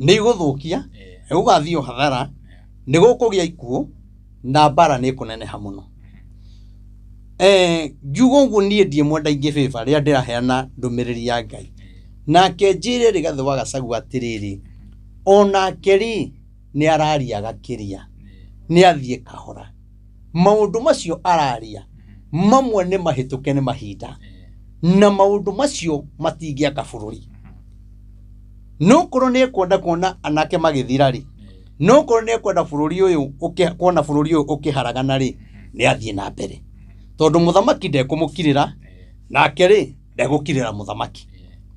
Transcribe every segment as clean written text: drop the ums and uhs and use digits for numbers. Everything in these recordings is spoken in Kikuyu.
Nĩ igũthũkia, nĩ gũgathiĩ hathara, nĩ gũkũgĩa ikuũ na mbara nĩ ĩkũneneha mũno. Ngiuga ũguo niĩ ndiĩ mwenda ingĩ favor rĩrĩa ndĩraheana ndũmĩrĩri ya Ngai. Nake njĩre Rigathĩ wa Gachagua atĩrĩrĩ, onake rĩ nĩ araria agakĩria, nĩ athiĩ kahora. Maũndũ macio araria mamwe nĩ mahĩtũke nĩ mahinda, na maũndũ macio matingĩaka bũrũri. No korwo nĩ ekwenda kuona anake magĩthira rĩ, no korwo nĩ ekwenda bũrũri ũyũ kuona bũrũri ũyũ ũkĩharagana rĩ, nĩ athiĩ na mbere. Tondũ mũthamaki ndekũmũkirĩra, nake rĩ ndegũkirĩra mũthamaki.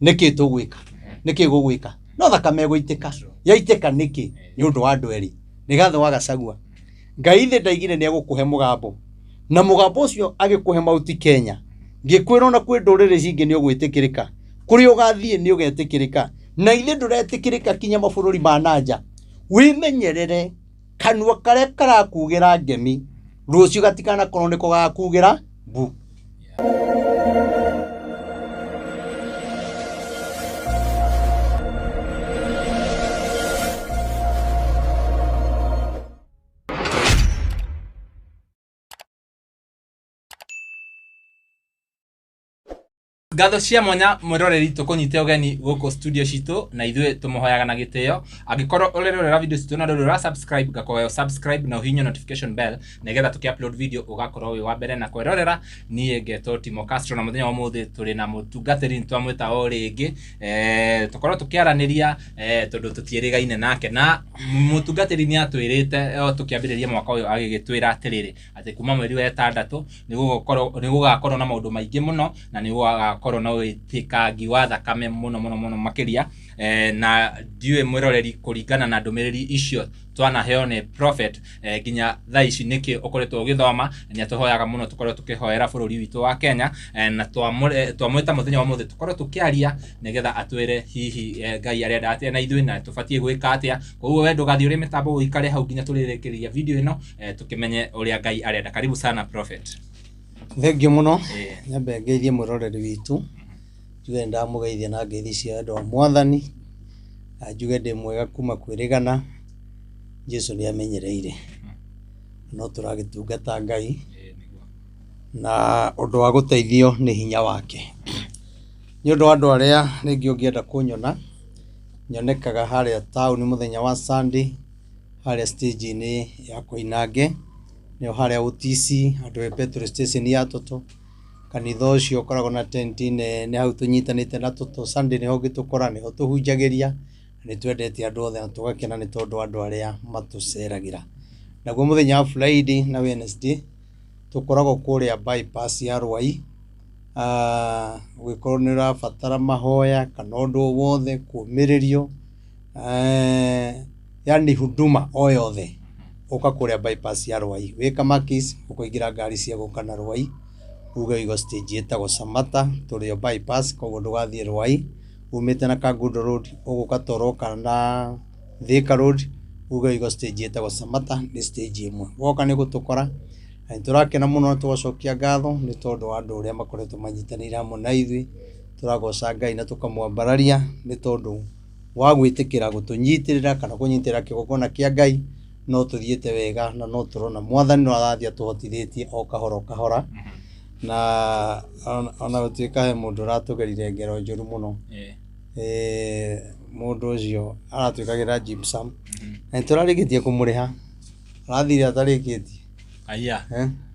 Nĩkĩ tũgwĩka? Nĩkĩ gũgwĩka? No thakame ĩgũitĩka. Yaitĩka nĩkĩ? Nĩ ũndũ wa andũ erĩ. Rigathĩ wa Gachagua, Ngai thĩ ndaigire nĩ egũkũhe mũgambo, na mũgambo ũcio agĩkũhe Mount Kenya. Ngĩkwĩra ona kwĩ ndũrĩrĩ cingĩ nĩ ũgwĩtĩkĩrĩka, kũrĩa ũgathiĩ nĩ ũgetĩkĩrĩka, na ithe ndũretĩkĩrĩka kinya mabũrũri ma nanja. Wĩmenyerere kanua karĩa karakugĩra ngemi, rũciũ gatikanakorwo nĩko gagakugĩra mbu. Ngatho cia mwanya mwĩroreri tũkũnyite ũgeni gũkũ studio citũ, na ithuĩ tũmũhoyaga na gĩtĩo. Angĩkorwo ũrerorera video citũ na ndũrĩ ũra subscribe, ngakũhoya subscribe na ũhihinye notification bell, nĩgetha tũkĩ upload video ũgakorwo wĩ wa mbere na kwĩrorera. Niĩ ngetwo Timo Castro, na mũthenya wa ũmũthĩ tũrĩ na mũtungatĩri twamwĩta o rĩngĩ, tũkorwo tũkĩaranĩria, tondũ tũtiĩrĩgaine nake. Na mũtungatĩri nĩ atwĩrĩte o tũkĩambĩrĩria mwaka ũyũ, agĩgĩtwĩra atĩrĩrĩ, atĩ kuma mweri wa ĩtandatũ nĩ gũgakorwo na maũndũ maingĩ mũno, na nĩ gũgakorwo na ũitĩkangi wa thakame mũno mũno mũno makĩria. Na ndiũĩ mwĩroreri, kũringana na ndũmĩrĩri icio twanaheo nĩ prophet, nginya thaa ici nĩkĩ ũkoretwo ũgĩthoma. Nĩ atũhoyaga mũno tũkorwo tũkĩhoera bũrũri witũ wa Kenya, na twamwĩta mũthenya wa ũmũthĩ tũkorwo tũkĩaria, nĩgetha atwĩre hihi Ngai arenda atĩa na ithuĩ, na tũbatiĩ gwĩka atĩa. Koguo we ndũgathiĩ ũrĩ mĩtambo, ũikare hau nginya tũrĩrĩkĩria video ĩno, tũkĩmenye ũrĩa Ngai arenda. Karibu sana, prophet. Thengiũ mũno. Nyambe ngeithie mwĩroreri witũ, njuge nĩndamũgeithia na ngeithi cia wendo wa Mwathani, na njuge ndĩ mwega kuma kwĩrĩgana. Jesũ nĩ amenyereire, no tũragĩtungata Ngai na ũndũ wa gũteithio nĩ hinya wake. Nĩ ũndũ wa andũ arĩa rĩngĩ ũngĩenda kũnyona, nyonekaga harĩa taũni mũthenya wa Sunday, harĩa stage-inĩ ya Koinange, nĩho harĩa OTC, handũ he petrol station ya Toto. Kanitha ũcio ũkoragwo na tent nene hau tũnyitanĩte na Toto. Sunday nĩho ũngĩtũkora, nĩho tũhunjagĩria. Nĩ twendete andũ othe na tũgakena nĩ tondũ wa andũ arĩa matũceragĩra. Naguo mũthenya wa Friday na Wednesday tũkoragwo kũrĩa bypass ya Ruai. Ũngĩkorwo nĩ ũrabatara mahoya kana ũndũ o wothe, kũũmĩrĩrio, yani huduma o yothe, ũka kũrĩa bypass ya Ruai. Wĩ Kamakis ũkũingĩra ngari cia gũka na Ruai, uge ũigwo stage ĩtagwo Samata, tũrĩ o bypass, koguo ndũgathiĩ Ruai. Umĩte na Kangundo Road ũgũka ta ũroka na Thika Road, uge ũigwo stage ĩtagwo Samata, nĩ stage ĩmwe. Woka nĩ ũgũtũkora, na nĩ tũrakena mũno na tũgacokia ngatho nĩ tondũ wa andũ ũrĩa makoretwo manyitanĩire hamwe na ithuĩ. Tũragoca Ngai na tũkamwambararia nĩ tondũ wa gwĩtĩkĩra gũtũnyitĩrĩra kana kũnyitĩrĩra kĩgongona kĩa Ngai. No tũthiĩte wega na no tũrona Mwathani no arathiĩ atũhotithĩtie o kahora o kahora. Na ona gũtuĩka he mũndũ ũratũgerire ngero njũru mũno, mũndũ ũcio aratwĩkagĩra gypsum, na nĩ tũrarĩkĩtie kũmũrĩha, arathire atarĩkĩtie. Aya.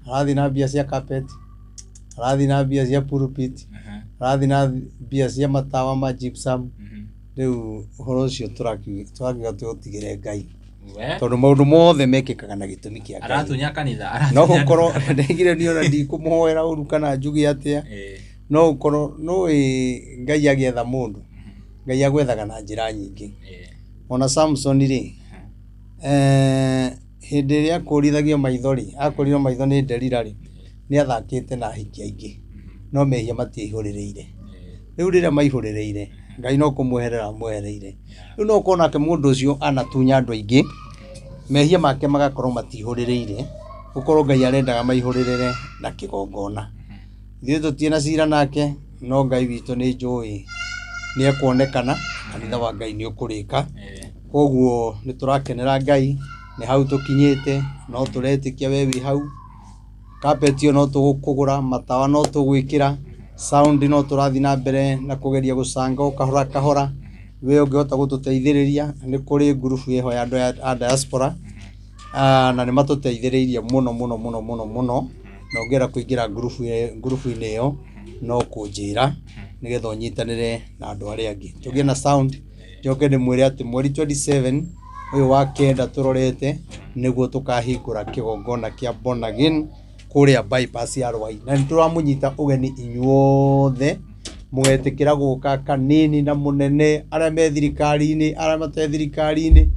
Arathiĩ na mbia cia carpet, arathiĩ na mbia cia pulpit, arathiĩ na mbia cia matawa ma gypsum. Rĩu ũhoro ũcio tũrakiuga tũũtigĩre Ngai, tondũ maũndũ mothe mekĩkaga na gĩtũmi kĩa Ngai. Aratunya kanitha. No gũkorwo ndaigire niĩ ona ndikũmũhoera ũru kana njuge atĩa, no ũkorwo nũĩ Ngai agĩetha mũndũ, Ngai agwethaga na njĩra nyingĩ. Ona Samson rĩ, hĩndĩ ĩrĩa akũrithagio maitho rĩ, akũrirwo maitho nĩ Delila rĩ, nĩ athakĩte na ahiki aingĩ, no mehia matiaihũrĩrĩire. Rĩu rĩrĩa maihũrĩrĩire, Ngai no kũmweherera amwehereire. Rĩu no ũkorwo nake mũndũ ũcio anatunya andũ aingĩ, mehia make magakorwo matihũrĩrĩire, gũkorwo Ngai arendaga maihũrĩrĩre na kĩgongona. Ithuĩ tũtirĩ na cira nake, no Ngai witũ nĩ njũĩ nĩ ekuonekana, kanitha wa Ngai nĩ ũkũrĩka. Koguo nĩ tũrakenera Ngai, nĩ hau tũkinyĩte, no tũretĩkia we wĩ hau. Carpet ĩyo no tũgũkũgũra, matawa no tũgwĩkĩra, sound no tũrathiĩ na mbere na kũgeria gũcanga o kahora kahora. We ũngĩhota gũtũteithĩrĩria, nĩ kũrĩ ngurubu ĩho ya andũ a diaspora, na nĩ matũteithĩrĩirie mũno mũno mũno mũno mũno, na ũngĩenda kũingĩra ngurubu-inĩ ĩyo no kũnjĩra nĩgetha ũnyitanĩre na andũ arĩa angĩ. Tũgĩe na sound, njoke ndĩmwĩre atĩ mweri 27 ũyũ wa kenda tũrorete nĩguo tũkahingũra kĩgongona kĩa Born Again kũrĩa bypass ya Rwai, na nĩ tũramũnyita ũgeni inyuothe mũgetĩkĩra gũka, kanini na mũnene, arĩa me thirikari-inĩ, arĩa mate thirikari-inĩ.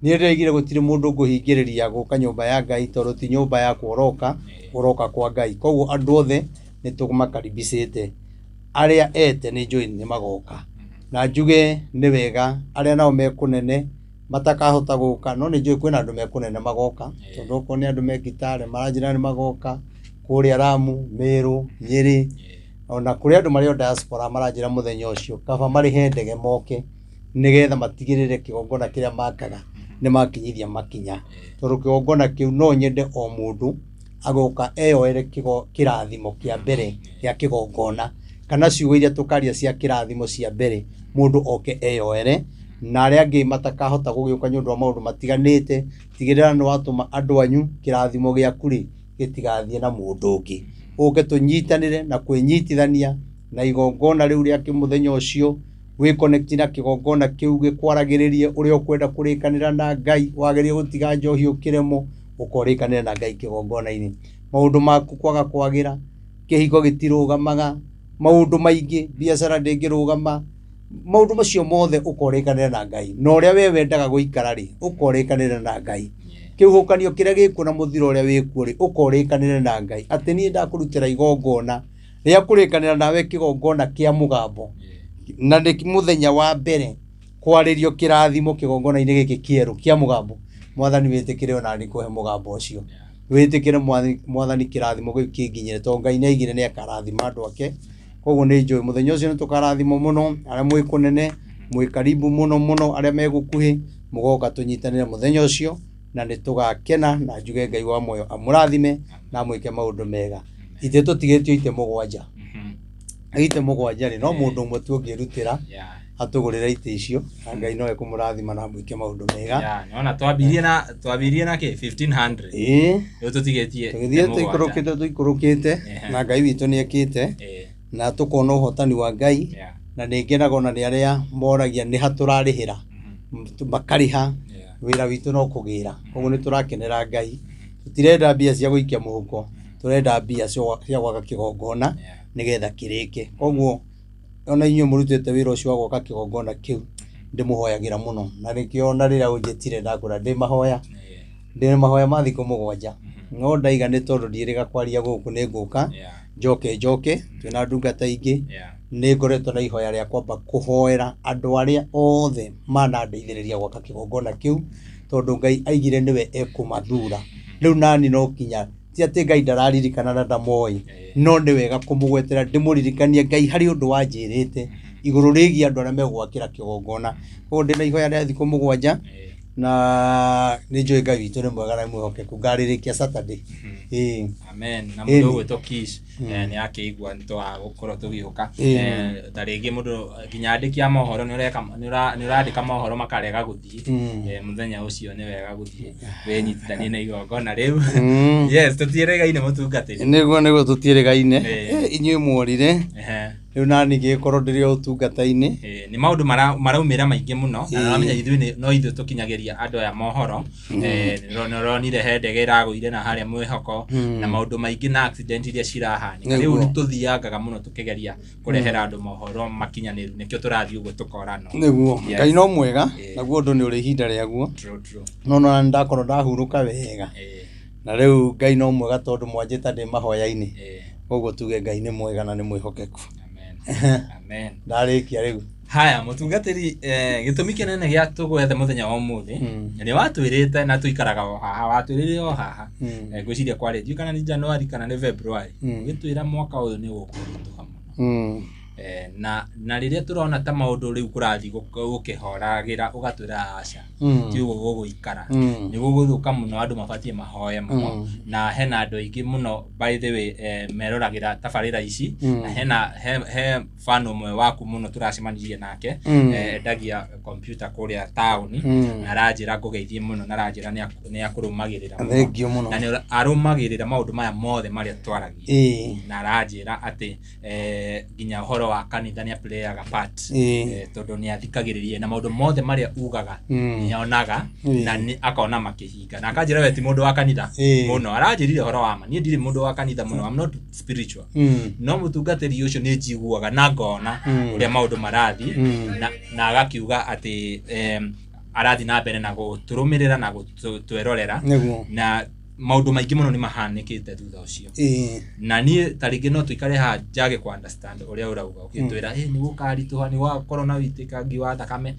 Niĩ ndĩraigire gũtirĩ mũndũ ngũhingĩrĩria gũka nyũmba ya Ngai, tondũ ti nyũmba yakwa ũroka, ũroka kwa Ngai. Koguo andũ othe nĩ tũmakaribicĩte, arĩa ete nĩ njũĩ nĩ magoka, na njuge nĩ wega arĩa nao me kũnene matakahota gũka, no nĩ njũĩ kwĩna andũ me kũnene magoka, tondũ okorwo nĩ andũ me Kitale maranjĩra nĩ magoka, kũrĩa Lamu, Meru, Nyĩrĩ, ona kũrĩ andũ marĩ o diaspora maranjĩra mũthenya ũcio kaba marĩhe ndege moke nĩgetha matigĩrĩre kĩgongona kĩrĩa makaga nĩ makinyithia makinya, tondũ kĩgongona kĩu no nyende o mũndũ agoka eyoere kĩrathimo kĩa mbere gĩa kĩgongona, kana ciugo iria tũkaria cia kĩrathimo cia mbere mũndũ oke eyoere, na arĩa angĩ matakahota gũgĩũka nĩ ũndũ wa maũndũ matiganĩte, tigĩrĩra nĩ watũma andũ anyu kĩrathimo gĩaku rĩ gĩtigathiĩ na mũndũ ũngĩ. Ũke tũnyitanĩre na kwĩnyitithania na igongona rĩu rĩa kĩmũthenya ũcio, wĩ connect na kĩgongona kĩu gĩkwaragĩrĩrie ũrĩa ũkwenda kũrĩkanĩra na Ngai, wagerie gũtiga njohi ũkĩremwo, ũkorĩkanĩra na Ngai kĩgongona-inĩ. Maũndũ maku kwaga kwagĩra, kĩhiko gĩtirũgamaga, maũndũ maingĩ, biacara ndĩngĩrũgama, maũndũ macio mothe ũkorĩkanĩra na Ngai. Na ũrĩa we wendaga gũikara rĩ, ũkorĩkanĩra na Ngai. Kĩhuhũkanio kĩrĩa gĩkuo na mũthiro ũrĩa wĩkuo rĩ, ũkorĩkanĩra na Ngai. Atĩ niĩ ndakũrutĩra igongona rĩa kũrĩkanĩra nawe kĩgongona kĩa mũgambo, na nĩ mũthenya wa mbere kwarĩrio kĩrathimo kĩgongona-inĩ gĩkĩ kĩerũ kĩa mũgambo. Mwathani wĩtĩkĩre ona niĩ kũhe mũgambo ũcio, wĩtĩkĩre Mwathani kĩrathimo gĩu kĩnginyĩre, tondũ Ngai nĩ aigire nĩ akarathima andũ ake. Koguo nĩ njũĩ mũthenya ũcio nĩ tũkarathimwo mũno, arĩa mwĩ kũnene, mwĩ karibu mũno mũno, arĩa me gũkuhĩ, mũgoka tũnyitanĩre mũthenya ũcio, na nĩ tũgakena, na njuge Ngai wa muoyo amũrathime na amwĩke maũndũ mega. Itĩ tũtigĩtio itĩ mũgwanja, itĩ mũgwanja rĩ, no mũndũ ũmwe tu ũngĩrutĩra atũgũrĩre itĩ icio, na Ngai no ekũmũrathima na amwĩke maũndũ mega. Nona twambirie na kĩ 1500, rĩu tũtigĩtie tũgĩthiĩ tũikũrũkĩte tũikũrũkĩte, na Ngai witũ nĩ ekĩte, na tũkona ũhotani wa Ngai, na nĩ ngenaga ona nĩ arĩa moragia nĩ ha tũrarĩhĩra, makarĩha, wĩra witũ no kũgĩra. Koguo nĩ tũrakenera Ngai, tũtirenda mbia cia gũikia mũhuko, tũrenda mbia cia gwaka kĩgongona nĩgetha kĩrĩke. Koguo ona inyuĩ mũrutĩte wĩra ũcio wa gwaka kĩgongona kĩu, ndĩmũhoyagĩra mũno, na nĩkĩo ona rĩrĩa ũnjĩtire ndakwĩra ndĩ mahoya, ndĩ mahoya ma thikũ mũgwanja, no ndaiga nĩ tondũ ndiĩrĩga kwaria gũkũ, nĩ ngũka njoke njoke twĩna ndungata ingĩ. Nĩ ngoretwo na ihoya rĩa kwamba kũhoera andũ arĩa othe manandeithĩrĩria gwaka kĩgongona kĩu, tondũ Ngai aigire nĩwe ekũmathura. Rĩu nani no kinya ti atĩ Ngai ndararirikana na ndamoĩ, no nĩ wega kũmũgwetera ndĩmũririkanie Ngai harĩ ũndũ wanjĩrĩte igũrũ rĩgiĩ andũ arĩa megwakĩra kĩgongona. Koguo ndĩna ihoya rĩa thikũ mũgwanja, na nĩ njũĩ Ngai witũ nĩ mwega na nĩ mwĩhokeku, ngarĩrĩkia Saturday. Amen. Na mũndũ ũgwĩtwo Kish nĩ akĩigua nĩ twagũkorwo tũgĩũka. Ta rĩngĩ mũndũ nginya andĩki a mohoro nĩ ũreka nĩ ũrandĩka mohoro makarega gũthiĩ, mũthenya ũcio nĩ wega gũthiĩ wĩnyitithanie na igongona rĩu. Yes, tũtiĩrĩgaine mũtungatĩri. Nĩguo tũtiĩrĩgaine. Inyuĩ muorire. Rĩu nani ngĩgĩkorwo ndĩrĩ o ũtungata-inĩ. Nĩ maũndũ maraumĩra maingĩ mũno, na ũramenya ithuĩ no ithuĩ tũkinyagĩria andũ aya mohoro. Nĩ ũronire he ndege ĩragũire na harĩa mwĩhoko, na maũndũ maingĩ na accident iria cirahanĩka. Rĩu nĩ tũthiangaga mũno tũkĩgeria kũrehera andũ mohoro makinyanĩru, nĩkĩo tũrathiĩ ũguo tũkorano. Nĩguo Ngai no mwega, naguo ũndũ nĩ ũrĩ ihinda rĩaguo. No nona nĩ ndakorwo ndahurũka wega, na rĩu Ngai no mwega tondũ mwanjĩta ndĩ mahoya-inĩ, koguo tuge Ngai nĩ mwega na nĩ mwĩhokeku. Amen. Ndarĩkia rĩu. Haya mũtungatĩri, gĩtũmi kĩnene gĩa tũgwethe mũthenya wa ũmũthĩ, nĩ watwĩrĩte na tũikaraga o haha, watwĩrĩire o haha, ngwĩciria kwarĩ ndiũĩ kana nĩ January kana nĩ February, ũgĩtwĩra mwaka ũyũ nĩ ũgũkũritũha mũno. Na rĩrĩa tũrona ta maũndũ rĩu kũrathiĩ gũkĩhoragĩra ũgatwĩra aca, ti ũguo gũgũikara, nĩ gũgũthũka mũno, andũ mabatiĩ mahoe mũno. Na hena andũ aingĩ mũno, by the way, meroragĩra tabarĩra ici, na hena he fan ũmwe waku mũno tũracemanirie nake, endagia computer kũrĩa taũni, na aranjĩra ngũgeithie mũno, na aranjĩra nĩ akũrũmagĩrĩra mũno. Thengiũ mũno. Na nĩ arũmagĩrĩra maũndũ maya mothe marĩa twaragia, na aranjĩra atĩ nginya ũhoro wa kanitha nĩ aplayaga part, tondũ nĩ athikagĩrĩria na maũndũ mothe marĩa ugaga, nĩ onaga na nĩ akona makĩhinga, na akanjĩra we ti mũndũ wa kanitha mũno. Aranjĩrire ũhoro wa ma, niĩ ndirĩ mũndũ wa kanitha mũno, I'm not spiritual, no mũtungatĩri ũcio nĩ njiguaga na ngona ũrĩa maũndũ marathiĩ, na agakiuga atĩ arathiĩ na mbere na gũtũrũmĩrĩra na gũtwerorera, na maũndũ maingĩ mũno nĩ mahanĩkĩte thutha ũcio. Na niĩ ta rĩngĩ no tũikare haha njage ku understand ũrĩa ũrauga, ũgĩtwĩra nĩ gũkaritũha, nĩ gũgakorwo na wĩitĩkangi wa thakame,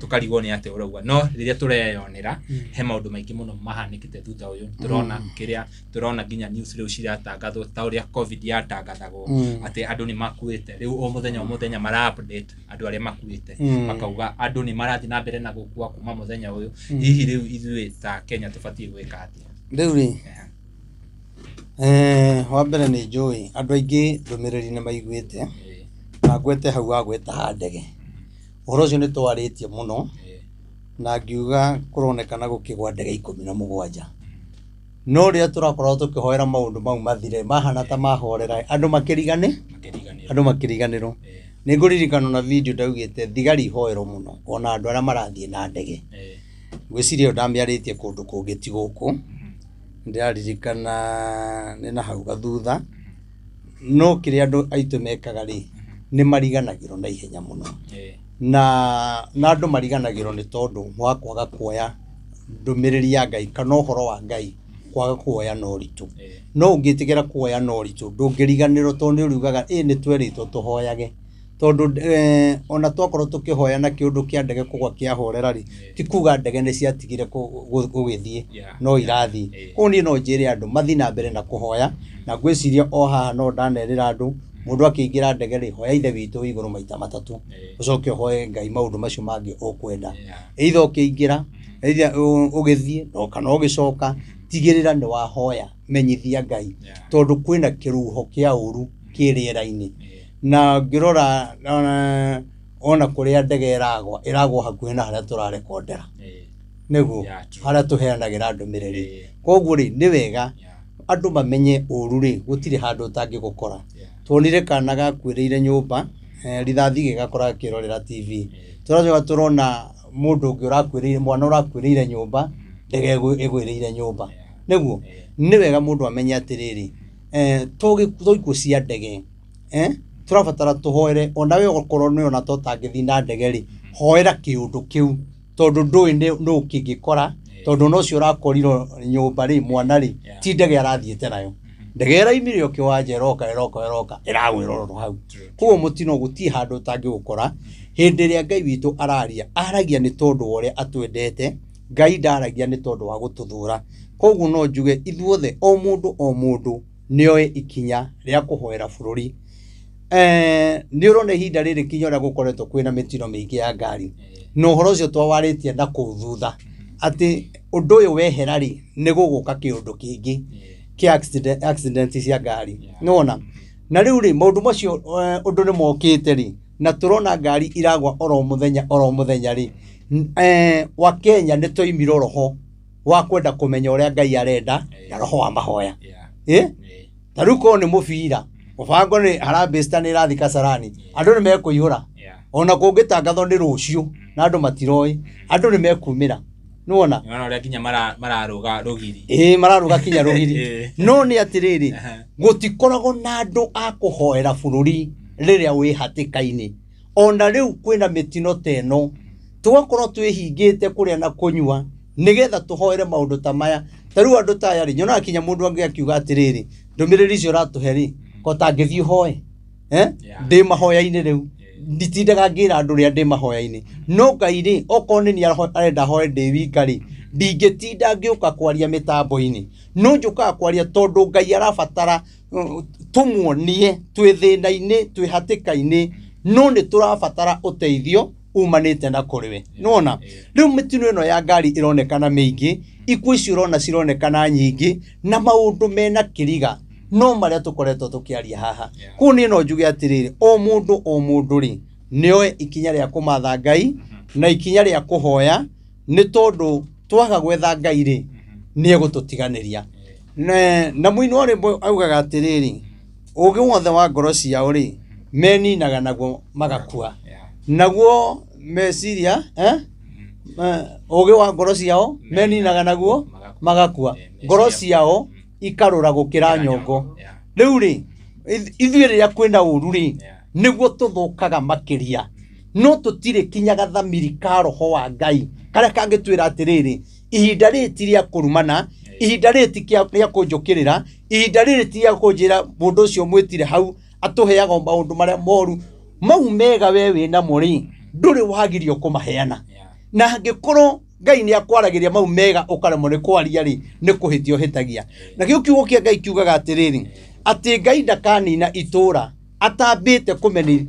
tũkarigwo nĩ atĩa ũrauga. No rĩrĩa tũreyonera he maũndũ maingĩ mũno mahanĩkĩte thutha ũyũ, tũrona kĩrĩa tũrona nginya news rĩu ciratangathwo ta ũrĩa COVID yatangathagwo, atĩ andũ nĩ makuĩte. Rĩu o mũthenya o mũthenya mara update andũ arĩa makuĩte, makauga andũ nĩ marathiĩ na mbere na gũkua kuma mũthenya ũyũ. Hihi rĩu ithuĩ ta Kenya tũbatiĩ gwĩka atĩa? Rĩu rĩ, wa mbere nĩ njũĩ andũ aingĩ ndũmĩrĩri nĩ maiguĩte, na ngwete hau wagweta ha ndege, ũhoro ũcio nĩ twarĩtie mũno, na ngiuga kũronekana gũkĩgwa ndege 17, no rĩrĩa tũrakorwo tũkĩhoera maũndũ mau mathire, mahana ta mahorera, andũ makĩrigane, andũ makĩriganĩrwo. Nĩ ngũririkana na video ndaugĩte thigari ihoerwo mũno, ona andũ arĩa marathiĩ na ndege. Ngwĩciria ĩyo ndamĩarĩtie kũndũ kũngĩ ti gũkũ, ndĩraririkana nĩ na hau gathutha. No kĩrĩa andũ aitũ mekaga rĩ, nĩ mariganagĩrwo na ihenya mũno, na andũ mariganagĩrwo nĩ tondũ wa kwaga kuoya ndũmĩrĩri ya Ngai kana ũhoro wa Ngai, kwaga kuoya na ũritũ. No ũngĩtĩkĩra kuoya na ũritũ, ndũngĩriganĩrwo, tondũ nĩ ũriugaga ĩ nĩ twerĩtwo tũhoyage, tondũ ona twakorwo tũkĩhoya na kĩũndũ kĩa ndege kũgwa kĩahorera rĩ, ti kuga ndege nĩ ciatigire gũgĩthiĩ, no irathiĩ. Koguo niĩ no njĩre andũ mathiĩ na mbere na kũhoya, na ngwĩciria o haha no ndanerĩra andũ, mũndũ akĩingĩra ndege rĩ, hoya Ithe witũ wĩ igũrũ maita matatũ, ũcoke ũhoe Ngai maũndũ macio mangĩ ũkwenda, either ũkĩingĩra, either ũgĩthiĩ kana ũgĩcoka, tigĩrĩra nĩ wahoya, menyithia Ngai, tondũ kwĩna kĩhuho kĩa ũru kĩ rĩera-inĩ. Na ngĩrora ona kũrĩa ndege ĩragwa, ĩragwa hakuhĩ na harĩa tũrarekondera, nĩguo harĩa tũheanagĩra ndũmĩrĩri. Koguo rĩ, nĩ wega andũ mamenye ũru rĩ, gũtirĩ handũ ũtangĩgũkora. Tuonire kana gakuĩrĩire nyũmba, rithathi gĩgakora gakĩrorera TV, tũracoka tũrona mũndũ ũngĩ ũrakuĩrĩire, mwana ũrakuĩrĩire nyũmba, ndege ĩgwĩrĩire nyũmba. Nĩguo nĩ wega mũndũ amenye atĩrĩrĩ, to ikuũ cia ndege, tũrabatara tũhoere, ona we okorwo nĩ ona tũtangĩthiĩ na ndege rĩ, hoera kĩũndũ kĩu, tondũ ndũĩ nũ kĩngĩkora, tondũ no ũcio ũrakorirwo nyũmba rĩ, mwana rĩ, ti ndege arathiĩte nayo, ndege ĩraimire o kĩwanja, ĩroka ĩroka ĩroka ĩragwĩra oro hau. Koguo mũtino gũtirĩ handũ ũtangĩgũkora. Hĩndĩ ĩrĩa Ngai witũ araria, aragia nĩ tondũ wa ũrĩa atwendete, Ngai ndaragia nĩ tondũ wa gũtũthũra. Koguo no njuge ithuothe, o mũndũ o mũndũ nĩoe ikinya rĩa kũhoera bũrũri. Nĩ ũrona ihinda rĩrĩ kinya ũrĩa gũkoretwo kwĩna mĩtino mĩingĩ ya ngari, na ũhoro ũcio twawarĩtie na kũu thutha, atĩ ũndũ ũyũ wehera rĩ, nĩ gũgũka kĩũndũ kĩngĩ kĩa accident cia ngari. Nĩwona? Na rĩu rĩ, maũndũ macio ũndũ nĩ mokĩte rĩ, na tũrona ngari iragwa oro mũthenya oro mũthenya rĩ, wa Kenya nĩ twaimire roho wa kwenda kũmenya ũrĩa Ngai arenda na roho wa mahoya. Ta rĩu korwo nĩ mũbira, mũbango nĩ Harambee Stars nĩ ĩrathiĩ Kasarani, andũ nĩ mekũihũra, ona kũngĩtangathwo nĩ rũciũ na andũ matiroĩ, andũ nĩ mekumĩra. Nĩwona? Nĩwona ũrĩa nginya mararũga rũgiri. Ĩĩ, mararũga kinya rũgiri. No nĩ atĩrĩrĩ, gũtikoragwo na andũ a kũhoera bũrũri rĩrĩa wĩ hatĩka-inĩ. Ona rĩu kwĩna mĩtino ta ĩno, tũgakorwo twĩhingĩte kũrĩa na kũnyua nĩgetha tũhoere maũndũ ta maya. Ta rĩu andũ ta aya rĩ, nyonaga kinya mũndũ angĩ akiuga atĩrĩrĩ, ndũmĩrĩri icio ũratũhe rĩ, ko tangĩthiĩ hoe, ndĩ mahoya-inĩ rĩu, nditindaga ngĩra andũ ũrĩa ndĩ mahoya-inĩ. No Ngai rĩ, okorwo nĩ niĩ arenda hoe ndĩ wika rĩ, ndingĩtinda ngĩũka kwaria mĩtambo-inĩ, no njũkaga kwaria tondũ Ngai arabatara Tũmuonie twĩ thĩna-inĩ, twĩ hatĩka-inĩ, no nĩ tũrabatara ũteithio umanĩte na kũrĩ we. Nĩwona? Rĩu mĩtino ĩno ya ngari ĩronekana mĩingĩ, ikuũ ici ũrona cironekana nyingĩ, na maũndũ mena kĩriga no marĩa tũkoretwo tũkĩaria haha. Koguo niĩ no njuge atĩrĩrĩ, o mũndũ o mũndũ rĩ, nĩoe ikinya rĩa kũmatha Ngai na ikinya rĩa kũhoya, nĩ tondũ twaga gwetha Ngai rĩ, nĩ egũtũtiganĩria. Na mũini wa rwĩmbo augaga atĩrĩrĩ, ũgĩ wothe wa ngoro ciao rĩ, meninaga naguo magakua. Naguo meciria, ũgĩ wa ngoro ciao meninaga naguo magakua. Ngoro ciao ikarũra gũkĩra nyongo. Rĩu rĩ, ithuĩ rĩrĩa kwĩna ũru rĩ, nĩguo tũthũkaga makĩria. No tũtirĩ kinya gathamiri ka roho wa Ngai karĩa kangĩtwĩra atĩrĩrĩ, ihinda rĩrĩ ti rĩa kũrumana, ihinda rĩrĩ ti rĩa kũnjũkĩrĩra, ihinda rĩrĩ ti rĩa kũnjĩra mũndũ ũcio mwĩtire hau atũheaga o maũndũ marĩa moru. Mau mega we wĩnamo rĩ, ndũrĩ wagirio kũmaheana. Na angĩkorwo Ngai nĩ akwaragĩria mau mega ũkaremwo nĩ kwaria rĩ, nĩ kũhĩtia ũhĩtagia. Na kĩu kiugo kĩa Ngai kiugaga atĩrĩrĩ, atĩ Ngai ndakanina itũũra atambĩte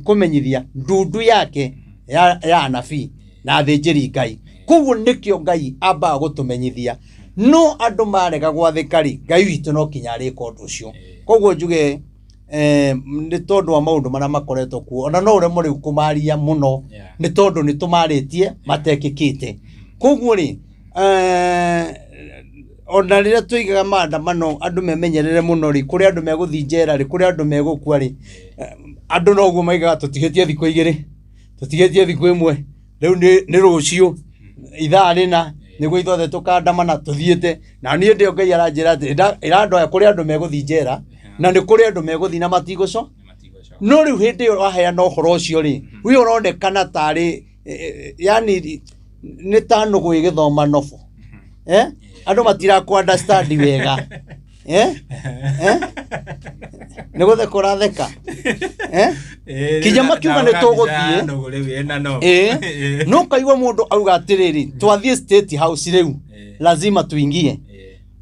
kũmenyithia ndundu yake ya anabii na athĩnjĩri Ngai. Koguo nĩkĩo Ngai ambaga gũtũmenyithia. No andũ marega gwathĩka rĩ, Ngai witũ no kinya arĩka ũndũ ũcio. Koguo njuge nĩ tondũ wa maũndũ marĩa makoretwo kuo, ona no ũremwo rĩu kũmaria mũno, nĩ tondũ nĩ tũmarĩtie matekĩkĩte. Koguo rĩ, ona rĩrĩa tũigaga maandamano andũ memenyerere mũno rĩ, kũrĩ andũ megũthiĩ njera rĩ, kũrĩ andũ megũkua rĩ, andũ noguo maigaga tũtigĩtie thikũ igĩrĩ, tũtigĩtie thikũ ĩmwe, rĩu nĩ rũciũ ithaa rĩna nĩguo ithuothe tũkandamana tũthiĩte. Na niĩ ndĩo Ngai aranjĩra atĩ ĩrandoya kũrĩ andũ megũthiĩ njera, na nĩ kũrĩ andũ megũthiĩ na matigũco. No rĩu hĩndĩ ĩyo waheana ũhoro ũcio rĩ, we ũronekana tarĩ, yani nĩ ta nũgũ ĩgĩthoma nobo. Andũ matirakũ understand wega. Nĩ gũtheka ũratheka. Kinya makiuga nĩ tũgũthiĩ. No kaigua mũndũ auga atĩrĩrĩ, twathiĩ State House rĩu, lazima tuingie.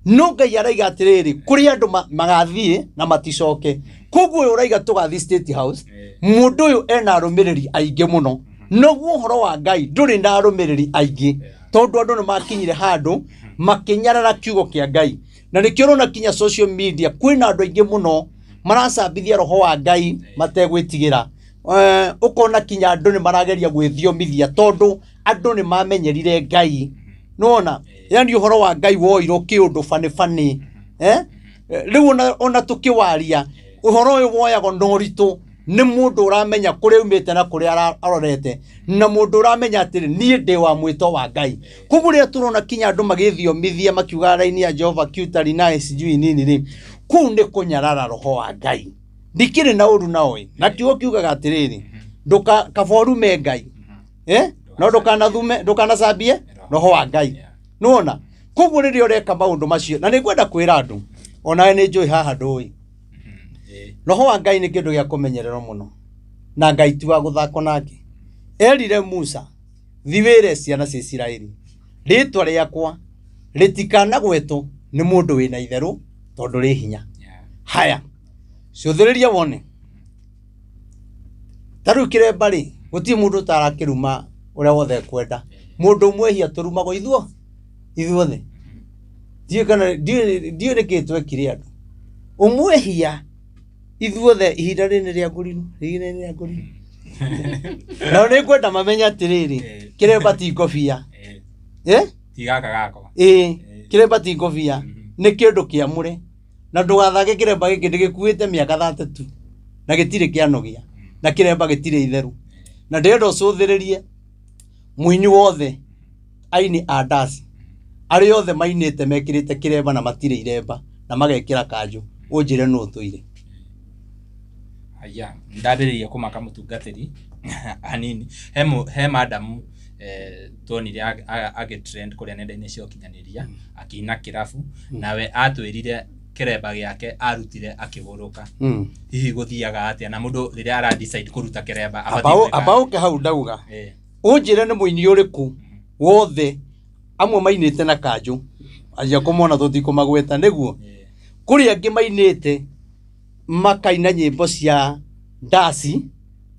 No Ngai araiga atĩrĩrĩ, kũrĩ andũ magathiĩ na maticoke. Koguo ũyũ ũraiga tũgathiĩ State House, mũndũ ũyũ ena arũmĩrĩri aingĩ mũno. Noguo ũhoro wa Ngai ndũrĩ na arũmĩrĩri aingĩ, tondũ andũ nĩ makinyire handũ makĩnyarara kiugo kĩa Ngai. Na nĩkĩo ũrona kinya social media kwĩna andũ aingĩ mũno maracambithia roho wa Ngai mategwĩtigĩra. Ũkona kinya andũ nĩ marageria gwĩthiomithia tondũ andũ nĩ mamenyerire Ngai. Nĩwona? Yani ũhoro wa Ngai woirwo kĩũndũ bani bani. Rĩu ona tũkĩwaria ũhoro ũyũ woyagwo na ũritũ nĩ mũndũ ũramenya kũrĩa aumĩte na kũrĩa arorete, na mũndũ ũramenya atĩrĩ, niĩ ndĩ wa mwĩto wa Ngai. Koguo rĩrĩa tũrona kinya andũ magĩthiomithia makiuga raini ya Jehova kiutari naye sijui nini rĩ, kũu nĩ kũnyarara roho wa Ngai. Ndikĩrĩ na ũru nao ĩ. Na kiugo kiugaga atĩrĩrĩ, kaba ũrume Ngai. No ndũkanacambie roho wa Ngai. Nĩwona? Koguo rĩrĩa ũreka maũndũ macio, na nĩngwenda kwĩra andũ, onawe nĩ njũĩ haha ndũĩ. Roho wa Ngai nĩ kĩndũ gĩa kũmenyererwo mũno, na Ngai ti wa gũthakwo nake. Erire Musa, thi wĩre ciana cia Isiraeli, rĩtwa rĩakwa rĩtikanagwetwo nĩ mũndũ wĩna itherũ tondũ rĩ hinya. Haya, cũthĩrĩria wone. Ta rĩu kĩremba rĩ, gũtirĩ mũndũ ũtarakĩruma ũrĩa wothe ekwenda. Mũndũ ũmwe ehia tũrumagwo ithuothe. Ndiũĩ kana, ndiũĩ nĩkĩ twekire andũ. Ũmwe ehia ithuothe ihinda rĩrĩ nĩ rĩa ngũrinũ, rĩrĩ nĩ rĩa ngũrinũ. Nao nĩ ngwenda mamenye atĩrĩrĩ, kĩremba ti ngobia. Ti gaka gakwa. Kĩremba ti ngobia, nĩ kĩndũ kĩamũre. Na ndũgathake kĩremba gĩkĩ ndĩgĩkuĩte mĩaka 32 na gĩtirĩ kĩanogia, na kĩremba gĩtirĩ itherũ. Na ndĩrenda ũcũthĩrĩrie mũini wothe aini a ndaci arĩa othe mainĩte mekĩrĩte kĩremba na matirĩ iremba na magekĩra kanjũ, ũnjĩre nũ ũtũire. Aya, ndambĩrĩria kũmaka mũtungatĩri hanini. He madamu tuonire agĩ trend kũrĩa nenda-inĩ cia ũkinyanĩria akĩina kĩrabu, nawe atwĩrire kĩremba gĩake arutire akĩgũrũka. Hihi gũthiaga atĩa na mũndũ rĩrĩa ara decide kũruta kĩremba abatiĩ gwĩka Amba ũke hau ndauga. Ũnjĩre nĩ mũini ũrĩkũ wothe amwe mainĩte na kanjũ, anjia kũmona tũtikũmagweta nĩguo. Kũrĩ angĩ mainĩte Makaina nyĩmbo cia ndaci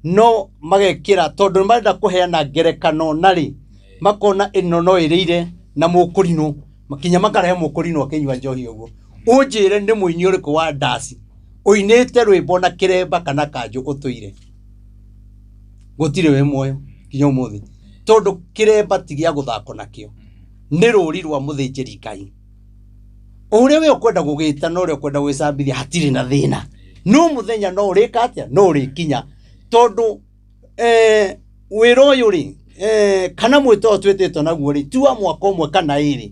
no magekĩra tondũ nĩ marenda kũheana ngerekano narĩ makona ĩno no ĩrĩire na mũkũrinũ kinya makarehe mũkũrinũ akĩnyua njohi ũguo. Ũnjĩre nĩ mũini ũrĩkũ wa ndaci ũinĩte rwĩmbo na kĩremba kana kanjũ ũtũire? Gũtirĩ wĩ muoyo kinya ũmũthĩ, tondũ kĩremba ti gĩa gũthakwo nakĩo, nĩ rũri rwa mũthĩnjĩri Ngai. Ũrĩa we ũkwenda gũgĩta na ũrĩa ũkwenda gwĩcambithia hatirĩ na thĩna, no mũthenya no ũrĩka atĩa? No ũrĩkinya, tondũ wĩra ũyũ rĩ, kana mwĩto ũyũ twĩtĩtwo naguo rĩ, ti wa mwaka ũmwe kana ĩrĩ,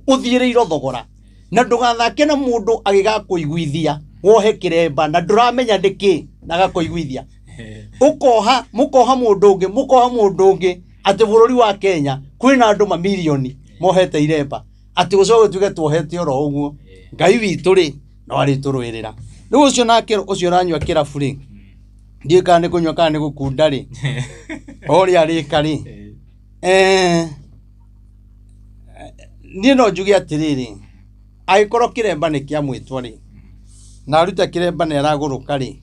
ũthiĩrĩirwo thogora. Na ndũgathake na mũndũ agĩgakũiguithia wohe kĩremba na ndũramenya nĩkĩ na agakũiguithia ũkoha, mũkoha mũndũ ũngĩ, mũkoha mũndũ ũngĩ, atĩ bũrũri wa Kenya kwĩna andũ mamirioni mohete iremba, atĩ gũcoke gũtuĩke tuohete oro ũguo. Ngai witũ rĩ, no arĩtũrũĩrĩra. Rĩu ũcio nake ũcio ũranyua kĩrabu rĩ, ndiũĩ kana nĩ kũnyua kana nĩ gũkunda rĩ, o ũrĩa arĩka rĩ, niĩ no njuge atĩrĩrĩ, angĩkorwo kĩremba nĩ kĩa mwĩtwa rĩ, na aruta kĩremba nĩ aragũrũka rĩ,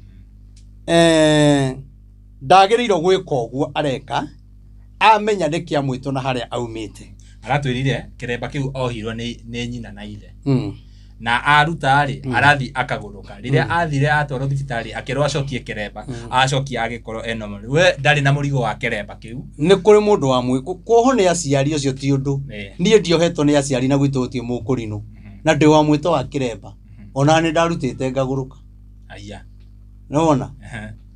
ndagĩrĩirwo gwĩka ũguo areka, amenya nĩ kĩa mwĩtwa na harĩa aumĩte. Aratwĩrire kĩremba kĩu ohirwo nĩ nyina na ithe. Na aruta rĩ, arathiĩ akagũrũka. Rĩrĩa athire atwarwo thibitarĩ akĩrwo acokie kĩremba, acokia agĩkorwo e normal. We ndarĩ na mũrigo wa kĩremba kĩu. Nĩ kũrĩ mũndũ wa mwĩ kuohwo nĩ aciari ũcio ti ũndũ. Niĩ ndiohetwo nĩ aciari na gwitũ gũtirĩ mũkũrinũ, na ndĩ wa mwĩto wa kĩremba, ona nĩ ndarutĩte ngagũrũka. Aya. Nĩwona?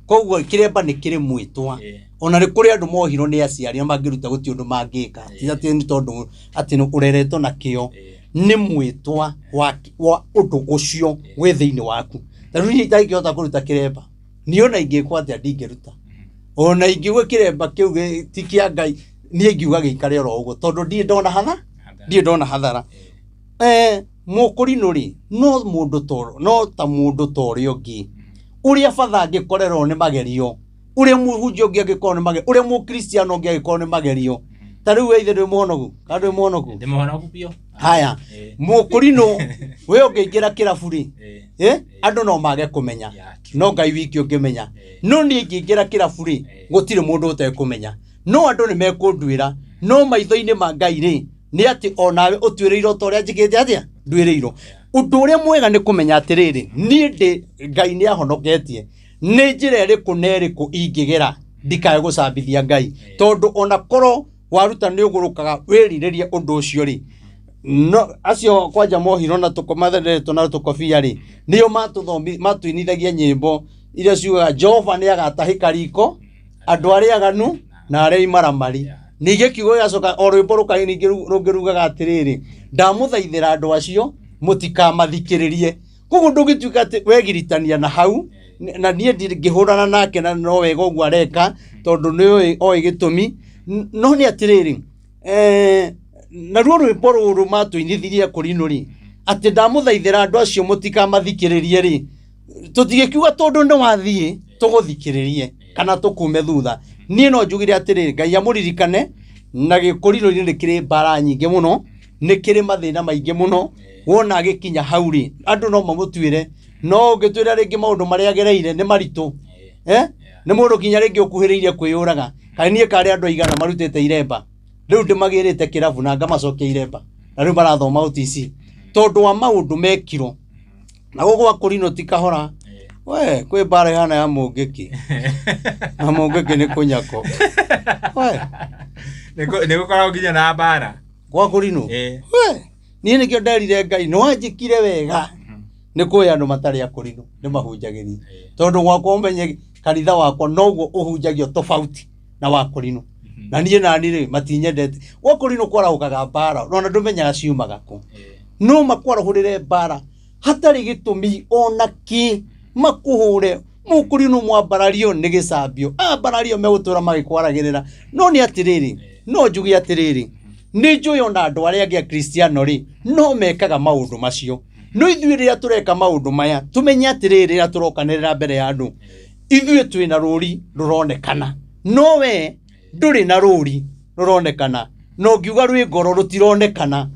Koguo kĩremba nĩ kĩrĩ mwĩtwa. Ona nĩ kũrĩ andũ mohirwo nĩ aciari na mangĩruta gũtirĩ ũndũ mangĩka, ti atĩ nĩ tondũ atĩ nĩ ũreretwo nakĩo, nĩ mwĩtwa wa ũndũ ũcio wĩ thĩinĩ waku. Ta rĩu niĩ itangĩhota kũruta kĩremba, niĩ ona ingĩkwo atĩa ndingĩruta. Ona ingiuga kĩremba kĩu ti kĩa Ngai, niĩ ingiuga gĩikare oro ũguo, tondũ ndirĩ ndona hathara, ndirĩ ndona hathara. Mũkũrinũ rĩ, no mũndũ to, no ta mũndũ ta ũrĩa ũngĩ, ũrĩa batha angĩkorerwo nĩ magerio, ũrĩa mũhunjia ũngĩ angĩkorwo nĩ magerio, ũrĩa mũkristiano ũngĩ angĩkorwo nĩ magerio. Ta rĩu we ithe ndwĩ mũhonoku kana ndwĩ mũhonoku? Ndĩ mũhonoku biũ. Haya, mũkũrinũ we ũngĩingĩra kĩrabu rĩ, andũ no mage kũmenya, no Ngai wiki ũngĩmenya. No niĩ ingĩingĩra kĩrabu rĩ, gũtirĩ mũndũ ũtekũmenya, no andũ nĩ mekũnduĩra, no maitho-inĩ ma Ngai rĩ, nĩ atĩ onawe ũtuĩrĩirwo ta ũrĩa njĩkĩte atĩa, nduĩrĩirwo. Ũndũ ũrĩa mwega nĩ kũmenya atĩrĩrĩ, niĩ ndĩ Ngai nĩ ahonoketie, nĩ njĩra ĩrĩkũ na ĩrĩkũ ingĩgera ndikae gũcambithia Ngai, tondũ ona korwo waruta nĩ ũgũrũkaga wĩrirĩrie ũndũ ũcio rĩ, no acio kwanja mohirwo na tũkomatheretwo na tũkobia rĩ, nĩo matũinithagia nyĩmbo iria ciugaga Jehova nĩ agatahĩka riko andũ arĩa aganu na arĩa imaramari. Ningĩ kiugo gĩgacoka o rwĩmbo rũkaĩ ningĩ rũngĩ rugaga atĩrĩrĩ, ndamũthaithĩra andũ acio mũtikamathikĩrĩrie. Koguo ndũngĩtuĩka atĩ wegiritania na hau, na niĩ ndingĩhũrana nake na no wega ũguo areka, tondũ nĩ oĩ gĩtũmi. No nĩ atĩrĩrĩ, naruo rwĩmbo rũrũ matũinithirie kũrinũ rĩ, atĩ ndamũthaithĩra andũ acio mũtikamathikĩrĩrie rĩ, tũtigĩkiuga tondũ nĩ wathiĩ tũgũthikĩrĩrie kana tũkume thutha. Niĩ no njugire atĩrĩrĩ, Ngai amũririkane, na gĩkũrinũ-inĩ nĩ kĩrĩ mbara nyingĩ mũno, nĩ kĩrĩ mathĩna maingĩ mũno. Wona agĩkinya hau rĩ, andũ no mamũtuĩre, no ũngĩtwĩra rĩngĩ maũndũ marĩa agereire nĩ maritũ, nĩ mũndũ kinya rĩngĩ ũkuhĩrĩirie kwĩyũraga. Kaĩ niĩ karĩ andũ aigana marutĩte iremba, rĩu ndĩmagĩrĩte kĩrabu na ngamacokia iremba, na rĩu marathoma OTC tondũ wa maũndũ mekirwo. Na gũkũ gwa kũrinũ ti kahora, we kwĩ mbara ĩhana ya mũngĩkĩ, na mũngĩkĩ nĩ kũnyako. We Nĩ gũkoragwo nginya na mbara gwa kũrinũ. We niĩ nĩkĩo nderire Ngai nĩ wanjĩkire wega nĩ kũhe andũ matarĩ akũrinũ nĩ mahunjagĩrie, tondũ gwakwa ũmenye kanitha wakwa noguo ũhunjagio tofauti na wa kũrinũ. Na niĩ nani rĩ, matinyendete. Gwa kũrinũ kwarahũkaga mbara, ona ndũmenyaga ciumaga kũ, no makwarahũrĩre mbara hatarĩ gĩtũmi ona kĩ, makũhũre. Mũkũrinũ mwambarario nĩ gĩcambio, ambarario megũtũra magĩkwaragĩrĩra. No nĩ atĩrĩrĩ, no njuge atĩrĩrĩ, nĩ njũĩ ona andũ arĩa angĩ a Kristiano rĩ, no mekaga maũndũ macio. No ithuĩ rĩrĩa tũreka maũndũ maya, tũmenye atĩrĩrĩ, rĩrĩa tũrokanĩrĩra mbere ya andũ, ithuĩ twĩna rũri rũronekana, no we ndũrĩ na rũri rũronekana, na ũngiuga rwĩ ngoro rũtironekana.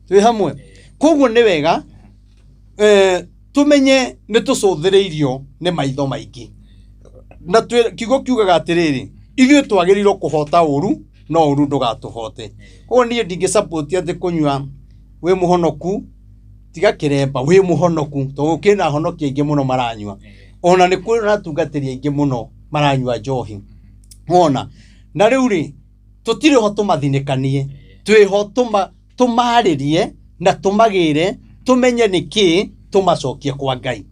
Twĩ hamwe? Koguo nĩ wega Tũmenye nĩ tũcũthĩrĩirio nĩ maitho maingĩ. Na kiugo kiugaga atĩrĩrĩ, ithuĩ twagĩrĩirwo kũhota ũru, no ũru ndũgatũhote. Koguo niĩ ndingĩ support atĩ kũnyua wĩ mũhonoku, tiga kĩremba wĩ mũhonoku, tondũ kwĩna ahonoki aingĩ mũno maranyua. Ona nĩ kwĩna atungatĩri aingĩ mũno maranyua njohi. Wona? Na rĩu rĩ, tũtirĩ ho tũmathinĩkanie, twĩho tũmarĩrie na tũmagĩre, tũmenye nĩkĩ tũmacokie kwa Ngai.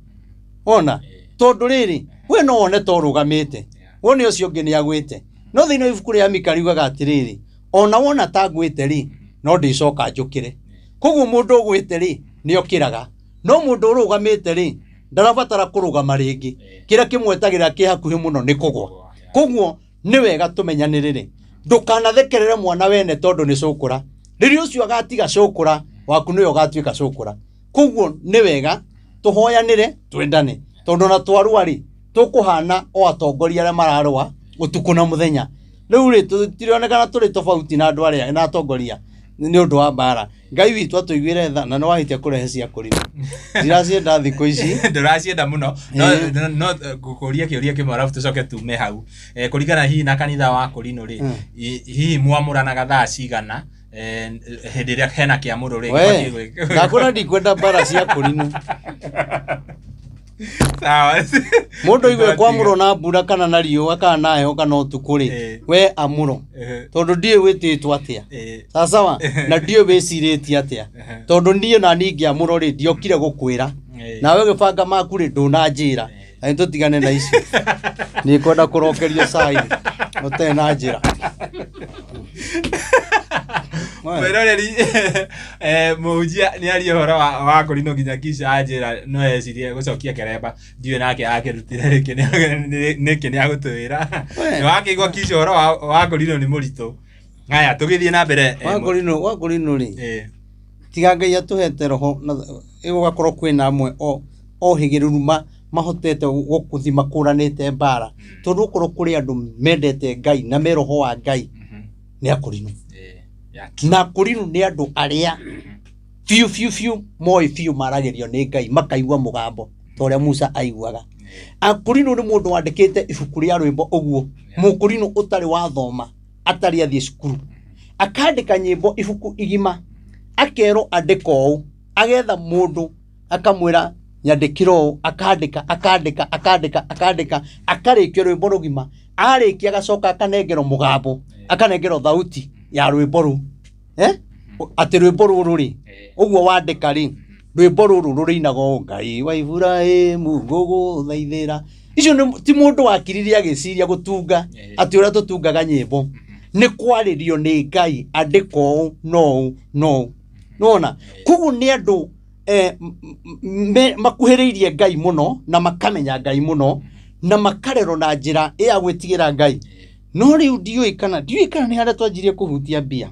Wona? Tondũ rĩrĩ, we no wone ta ũrũgamĩte, wone ũcio ũngĩ nĩ agwĩte. No thĩinĩ wa ibuku rĩa Mika riugaga atĩrĩrĩ, ona wona ta ngwĩte rĩ, no ndĩcoka njũkĩre. Koguo mũndũ ũgwĩte rĩ, nĩ okĩraga. No mũndũ ũrũgamĩte rĩ, ndarabatara kũrũgama rĩngĩ. Kĩrĩa kĩmwetagĩrĩra kĩ hakuhĩ mũno nĩ kũgwa. Koguo nĩ wega tũmenyanĩrĩre. Ndũkanathekerere mwana wene tondũ nĩ cũkũra. Rĩrĩa ũcio agatiga cũkũra, waku nĩwe ũgatuĩka cũkũra. Koguo nĩ wega tũhoyanĩre, twendane. Tondũ ona twarũa rĩ, tũkũhana o atongoria arĩa mararũa ũtukũ na mũthenya. Rĩu rĩ, tũtirionekana tũrĩ tofauti na andũ arĩa na atongoria nĩ ũndũ wa mbara. Ngai witũ atũiguĩre tha na nĩ wahĩtia kũrehe cia kũrima. Ndiracienda thikũ ici. Ndũracienda mũno. No no ngũkũria kĩũria kĩmwe arabu tũcoke tume hau. Kũringana hihi na kanitha wa Kũrinũ rĩ, hihi mwamũranaga thaa cigana hĩndĩ ĩrĩa hena kĩamũro rĩ? We, ndakwĩra ndikwenda mbara cia Kũrinũ. Sawa. Mũndũ aigue kwamũrwo na mbura kana na riũa kana na heho kana ũtukũ rĩ, we amũro. Tondũ ndiũĩ wĩtĩtwo atĩa. Sawa sawa? Na ndiũĩ wĩcirĩtie atĩa. Tondũ niĩ na niĩ ingĩamũrwo rĩ, ndiokire gũkwĩra. Nawe ũgĩbanga maku rĩ, ndũnanjĩra. Na nĩ tũtigane na icio. Nĩ kwenda kũrokerio cai ũtarĩ na njĩra. Mwĩroreri, mũhunjia nĩ aria ũhoro wa Kũrinũ nginya Kisha anjĩra no ecirie gũcokia keremba, ndiũĩ nake akĩrutire rĩkĩ nĩkĩ nĩ agũtwĩra. Nĩ wakĩigua Kisha ũhoro wa Kũrinũ nĩ mũritũ. Haya, tũgĩthiĩ na mbere. Wa Kũrinũ rĩ, tiga Ngai atũhete roho na ĩgũgakorwo kwĩna amwe ohĩgĩrĩru mahotete gũkũthi makũranĩte mbara. Tondũ okorwo kũrĩ andũ mendete Ngai na me roho wa Ngai, nĩ Akũrinũ. Na Akũrinũ nĩ andũ arĩa biũ biũ biũ moĩ biũ maragĩrio nĩ Ngai, makaigua mũgambo ta ũrĩa Musa aiguaga. Akũrinũ nĩ mũndũ wandĩkĩte ibuku rĩa rwĩmbo ũguo, mũkũrinũ ũtarĩ wathoma, atarĩ athiĩ cukuru, akandĩka nyĩmbo ibuku igima, akerwo andĩka ũũ, agetha mũndũ akamwĩra nyandĩkĩra ũũ, akandĩka akandĩka akandĩka akandĩka, akarĩkia rwĩmbo rũgima. Arĩkia agacoka akanengerwo mũgambo, akanengerwo thauti ya rwĩmbo rũu. Atĩ rwĩmbo rũrũ rĩ, ũguo wandĩka rĩ, rwĩmbo rũrũ rũrĩinagwo ũũ, Ngai wa Iburahĩmu ngũgũthaithĩra. Icio nĩ ti mũndũ wakiririe agĩciria gũtunga atĩ ũrĩa tũtungaga nyĩmbo. Nĩ kwarĩrio nĩ Ngai, andĩka ũũ na ũũ na ũũ. Nĩwona? Koguo nĩ andũ makuhĩrĩirie Ngai mũno na makamenya Ngai mũno na makarerwo na njĩra ya gwĩtigĩra Ngai. No rĩu ndiũĩ kana nĩ harĩa twanjirie kũhutia mbia.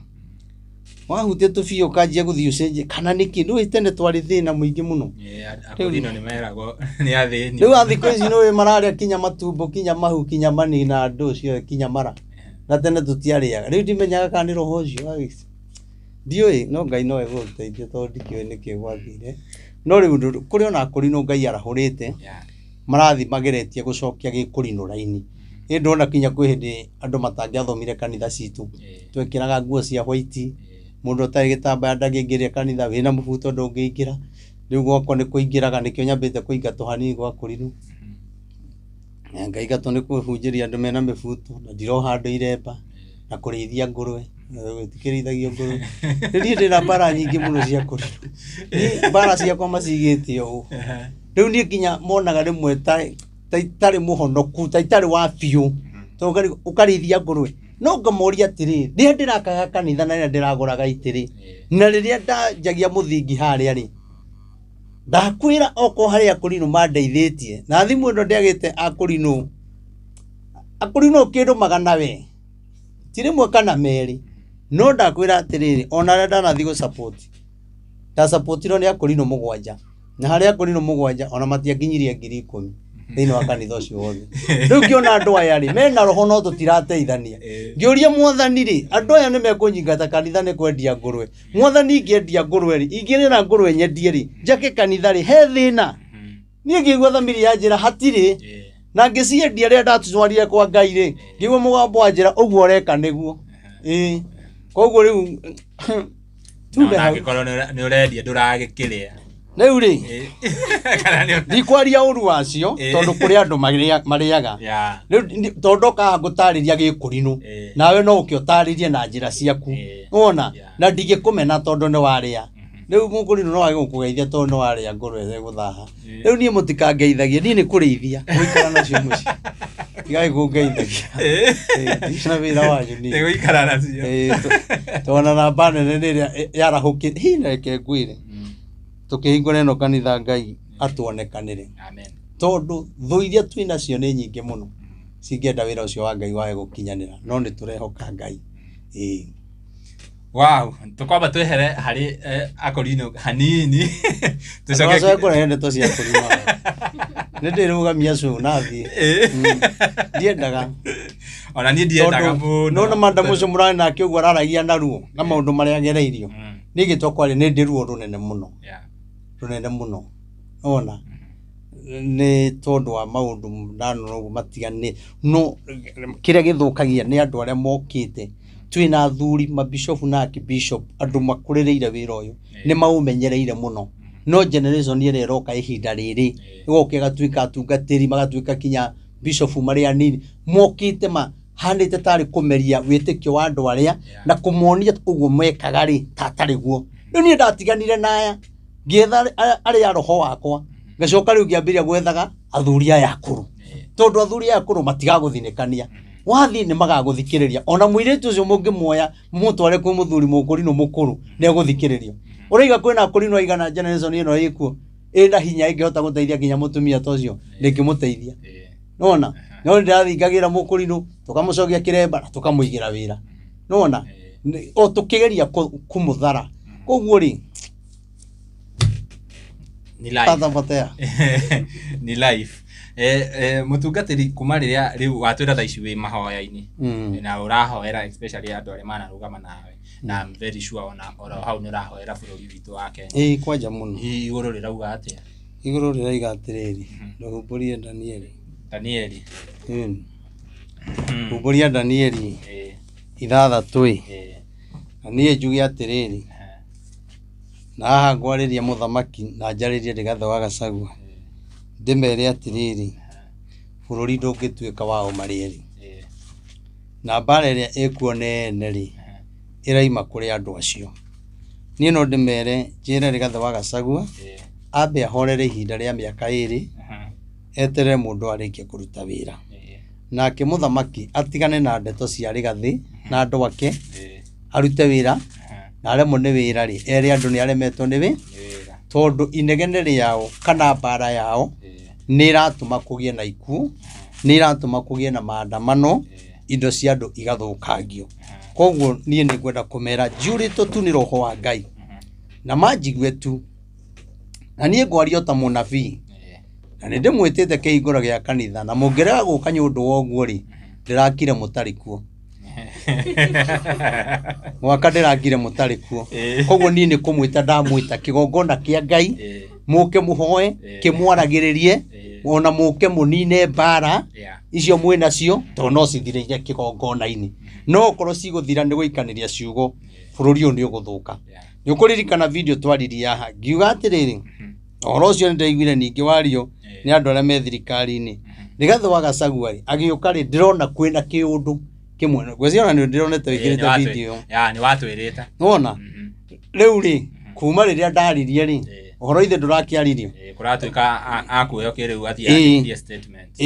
Wahutia tũbia ũkanjia gũthiĩ ũcenjie kana nĩkĩ? Nĩũĩ tene twarĩ thĩna mũingĩ mũno. Akũrinũ nĩ meragwo nĩ athĩni. Rĩu a thikũ ici nĩũĩ mararĩa kinya matumbo, kinya mahu, kinya mani na ndũ ciothe, kinya mara. Na tene tũtiarĩaga. Rĩu ndimenyaga kana nĩ roho ũcio wa gĩci. Ndiũĩ, no Ngai no egũtũteithia tondũ ndikĩũĩ nĩkĩ gwathire. No rĩu kũrĩ ona Akũrinũ Ngai arahũrĩte, marathiĩ mageretie gũcokia gĩkũrinũ raini. Ĩ ndona kinya kwĩ hĩndĩ andũ matangĩathomire kanitha citũ. Twekĩraga nguo cia white, mũndũ ũtarĩ gĩtambaya ndangĩingĩrire kanitha, wĩna mũbuto ndũngĩingĩra. Rĩu gwakwa nĩ kũingĩraga nĩkĩo nyambĩte kũingatwo hanini gwa Kũrinũ. Ngaingatwo nĩ kũhunjĩria andũ mena mĩbuto na ndiroha andũ iremba na kũrĩithia ngũrwe, gũtikĩrĩithagio ngũrwe. Rĩu niĩ ndĩna mbara nyingĩ mũno cia Kũrinũ. Niĩ mbara ciakwa macigĩte ũũ. Rĩu niĩ nginya monaga rĩmwe ta itarĩ mũhonoku, ta itarĩ wa biũ. Tondũ ũkarĩithia ngũrwe. No ngamoria atĩrĩ, rĩrĩa ndĩrakaga kanitha na rĩrĩa ndĩragũraga itĩ rĩ, na rĩrĩa ndanjagia mũthingi harĩa rĩ, ndakwĩra okorwo harĩ Akũrinũ mandeithĩtie, na thimũ ĩno ndĩagĩte Akũrinũ, Akũrinũ kĩndũ magana we, ti rĩmwe kana merĩ, no ndakwĩra atĩrĩrĩ, ona arĩa ndanathiĩ gũ support, ndacapotirwo nĩ Akũrinũ 7, na harĩ Akũrinũ 7 ona matiakinyirie 10,000 thĩinĩ wa kanitha ũcio wothe. Rĩu ngĩona andũ aya rĩ, mena roho no tũtirateithania. Ngĩũria mwathani rĩ, andũ aya nĩ mekũnyingata kanitha nĩ kwendia ngũrwe. Mwathani ingĩendia ngũrwe rĩ, ingĩrĩra ngũrwe nyendie rĩ, njake kanitha rĩ, he thĩna? Niĩ ngĩigua thamiri ya njĩra hatirĩ. Na ngĩciendia rĩrĩa ndatwarire kwa Ngai rĩ, ngĩigua mũgambo wa njĩra ũguo ũreka nĩguo. Ĩĩ. Koguo rĩu tume Na hau. angĩkorwo nĩ ũrendia ndũragĩkĩrĩa. Rĩu rĩ, Kana nĩ ndikwaria ũru wacio Ĩĩ. tondũ kũrĩ andũ marĩaga. Yeah. Rĩu tondũ ndokaga ngũtarĩria gĩkũrinũ Ĩĩ. nawe no ũke ũtarĩrie na njĩra ciaku. Ĩĩ. Wona? Yeah. Na ndingĩkũmena tondũ nĩ warĩa. Rĩu mũkũrinũ no wage gũkũgeithia tondũ nĩ warĩa ngũrwe ĩtegũthaha. Rĩu niĩ mũtikangeithagie, niĩ nĩ kũrĩithia gũikara nacio mũciĩ. Tigai kũngeithagia. Ĩĩ. Ĩĩ, na wĩra wanyu niĩ. Nĩ gũikara nacio. Ĩĩ, tona namba nene nĩ ĩrĩa yarahũkire. Hi, na reke ngwĩre. Tũkĩhingũra ĩno kanitha Ngai atuonekanĩre. Amen. Tondũ thũ iria twĩ nacio nĩ nyingĩ mũno. Cingĩenda wĩra ũcio wa Ngai wage gũkinyanĩra. No nĩ tũrehoka Ngai. Ĩĩ. Wow, tukwamba twehere harĩ akorino hanini. Tũcoke kũrehe ndeto cia kũrima. Nĩ ndĩrũgamia cũ na thiĩ. Ndiendaga. Ona niĩ ndiendaga mũno. No na madam ũcio mũrarĩ nake ũguo araragia na ruo na maũndũ marĩa agereirio. Niĩ gĩtwa kwarĩ nĩ ndĩ ruo rũnene mũno. Rũnene mũno. Ona nĩ tondũ wa maũndũ ndanona ũguo matiganĩte. No kĩrĩa gĩthũkagia nĩ andũ arĩa mokĩte. Twĩna athuri mabishopu na akibishop andũ makũrĩrĩire wĩra ũyũ nĩ maũmenyereire mũno. No generation ĩrĩa ĩroka ihinda rĩrĩ ĩgoka ĩgatuĩka atungatĩri magatuĩka kinya bishop marĩ anini mokĩte mahanĩte tarĩ kũmeria wĩtĩkio wa andũ arĩa na kũmonia ũguo mekaga rĩ ta atarĩ guo. Rĩu niĩ ndatiganire na aya ngĩetha arĩa a roho wakwa ngacoka rĩu ngĩambĩrĩria gwethaga athuri aya akũrũ tondũ athuri aya akũrũ matigagũthinĩkania wathiĩ nĩ magagũthikĩrĩria ona mũirĩtu ũcio mũngĩmuoya mũmũtware kwĩ mũthuri mũkũrinũ mũkũrũ nĩ egũthikĩrĩrio. Ũraiga kwĩna akũrinũ aigana generation ĩno ĩkuo ĩna hinya ĩngĩhota gũteithia nginya mũtumia ta ũcio ndĩngĩmũteithia. Nĩwona? No nĩ ndĩrathingagĩra mũkũrinũ tũkamũcokia kĩremba na tũkamũigĩra wĩra. Nĩwona? O tũkĩgeria kũmũthara. Koguo rĩ Ni life. Pata potea. Ni life. Mũtungatĩri kuma rĩrĩa rĩu watwĩra thaa ici wĩ mahoya-inĩ na ũrahoera especially andũ arĩa manarũgama nawe na I'm very sure ona oro hau nĩ ũrahoera bũrũri witũ wa Kenya. Ĩĩ kwanja mũno. Hihi igũrũ rĩrauga atĩa? Igũrũ rĩrauga atĩrĩrĩ, ndũhumbũrie Danieli. Danieli. Humbũria Danieli 6 ĩ. Na niĩ njuge atĩrĩrĩ, na haha ngwarĩria mũthamaki na njarĩrie Rigathĩ wa Gachagua, ndĩmere atĩrĩrĩ, bũrũri ndũngĩtuĩka wao marĩ erĩ. Na mbara ĩrĩa ĩkuo nene rĩ, ĩraima kũrĩ andũ acio. Niĩ no ndĩmere njĩre Rigathĩ wa Gachagua ambe ahorere ihinda rĩa mĩaka 2 eterere mũndũ arĩkie kũruta wĩra. Nake mũthamaki atigane na ndeto cia Rigathĩ na andũ ake, arute wĩra na aremwo nĩ wĩra rĩ, ere andũ nĩ aremetwo nĩ wĩra. Tondũ inegene rĩao kana mbara yao nĩ ĩratũma kũgĩe na ikuũ, nĩ ĩratũma kũgĩe na maandamano, indo cia andũ igathũkangio. Koguo niĩ nĩ ngwenda kũmera njiyũrĩtwo tu nĩ roho wa Ngai na manjigue tu, na niĩ ngwaria o ta mũnabii na nĩ ndĩmwĩtĩte kĩhingũro gĩa kanitha na mũngĩrega gũka nĩ ũndũ wa ũguo rĩ, ndĩrakire mũtarĩ kuo. Mwaka ndĩrakire mũtarĩ kuo. Koguo niĩ nĩ kũmwĩta ndamwĩta kĩgongona kĩa Ngai, mũke mũhoe, kĩmwaragĩrĩrie, ona mũke mũnine mbara icio mwĩ nacio, tondũ no cithirĩire kĩgongona-inĩ. No okorwo cigũthira nĩ gũikanĩria ciugo, bũrũri ũyũ nĩ ũgũthũka. Nĩ ũkũririkana video twaririe haha, ngiuga atĩrĩrĩ, ũhoro ũcio nĩ ndaiguire ningĩ wario nĩ andũ arĩa me thirikari-inĩ. Rigathĩ wa Gachagua rĩ, agĩũka rĩ, ndĩrona kwĩna kĩũndũ kĩmwe. Ngwĩciria ona nĩ ndĩronete wĩkĩrĩte video. Ya, nĩ watwĩrĩte. Nĩwona? Rĩu rĩ, kuma rĩrĩa ndaririe rĩ, ũhoro ithe ndũrakĩaririo. Kũratuĩka akuoya kĩrĩu athiĩ andĩkithie statement.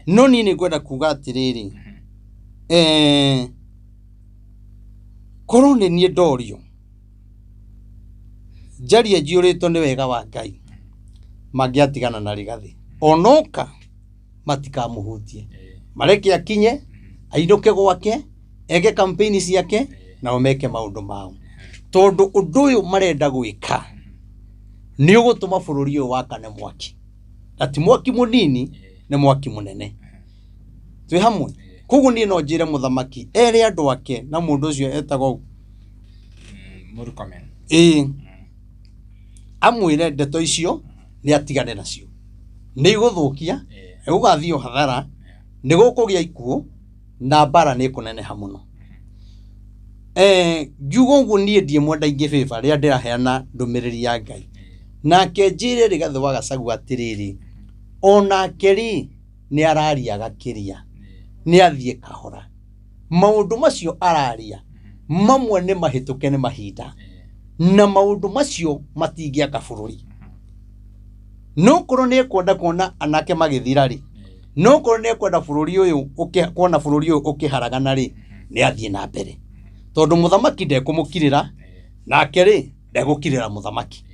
No niĩ nĩ ngwenda kuga atĩrĩrĩ, korwo nĩ niĩ ndorio, njarie njiyũrĩtwo nĩ wega wa Ngai, mangĩatigana na Rigathĩ. Onoka matikamũhutie. Mareke akinye, ainũke gwake, eke campaign ciake, nao meke maũndũ mao. Tondũ ũndũ ũyũ marenda gwĩka nĩ ũgũtũma bũrũri ũyũ wakane mwaki. Na ti mwaki mũnini, nĩ mwaki mũnene. Twĩ hamwe? Koguo niĩ no njĩre mũthamaki ere andũ ake na mũndũ ũcio etagwo Murkomen. Ĩĩ. Amwĩre ndeto icio nĩ atigane nacio. Nĩ igũthũkia, nĩ gũgathiĩ hathara, nĩ gũkũgĩa ikuũ na mbara nĩ ĩkũneneha mũno. Ngiuga ũguo niĩ ndiĩ mwenda ingĩ bĩba rĩrĩa ndĩraheana ndũmĩrĩri ya Ngai. Nake njĩre Rigathĩ wa Gachagua atĩrĩrĩ, onake rĩ nĩ araria agakĩria, nĩ athiĩ kahora. Maũndũ macio araria mamwe nĩ mahĩtũke nĩ mahinda, na maũndũ macio matingĩaka bũrũri. No korwo nĩ ekwenda kuona anake magĩthira rĩ, no korwo nĩ ekwenda bũrũri ũyũ kuona bũrũri ũyũ ũkĩharagana rĩ, nĩ athiĩ na mbere, tondũ mũthamaki ndekũmũkirĩra, nake rĩ ndegũkirĩra mũthamaki.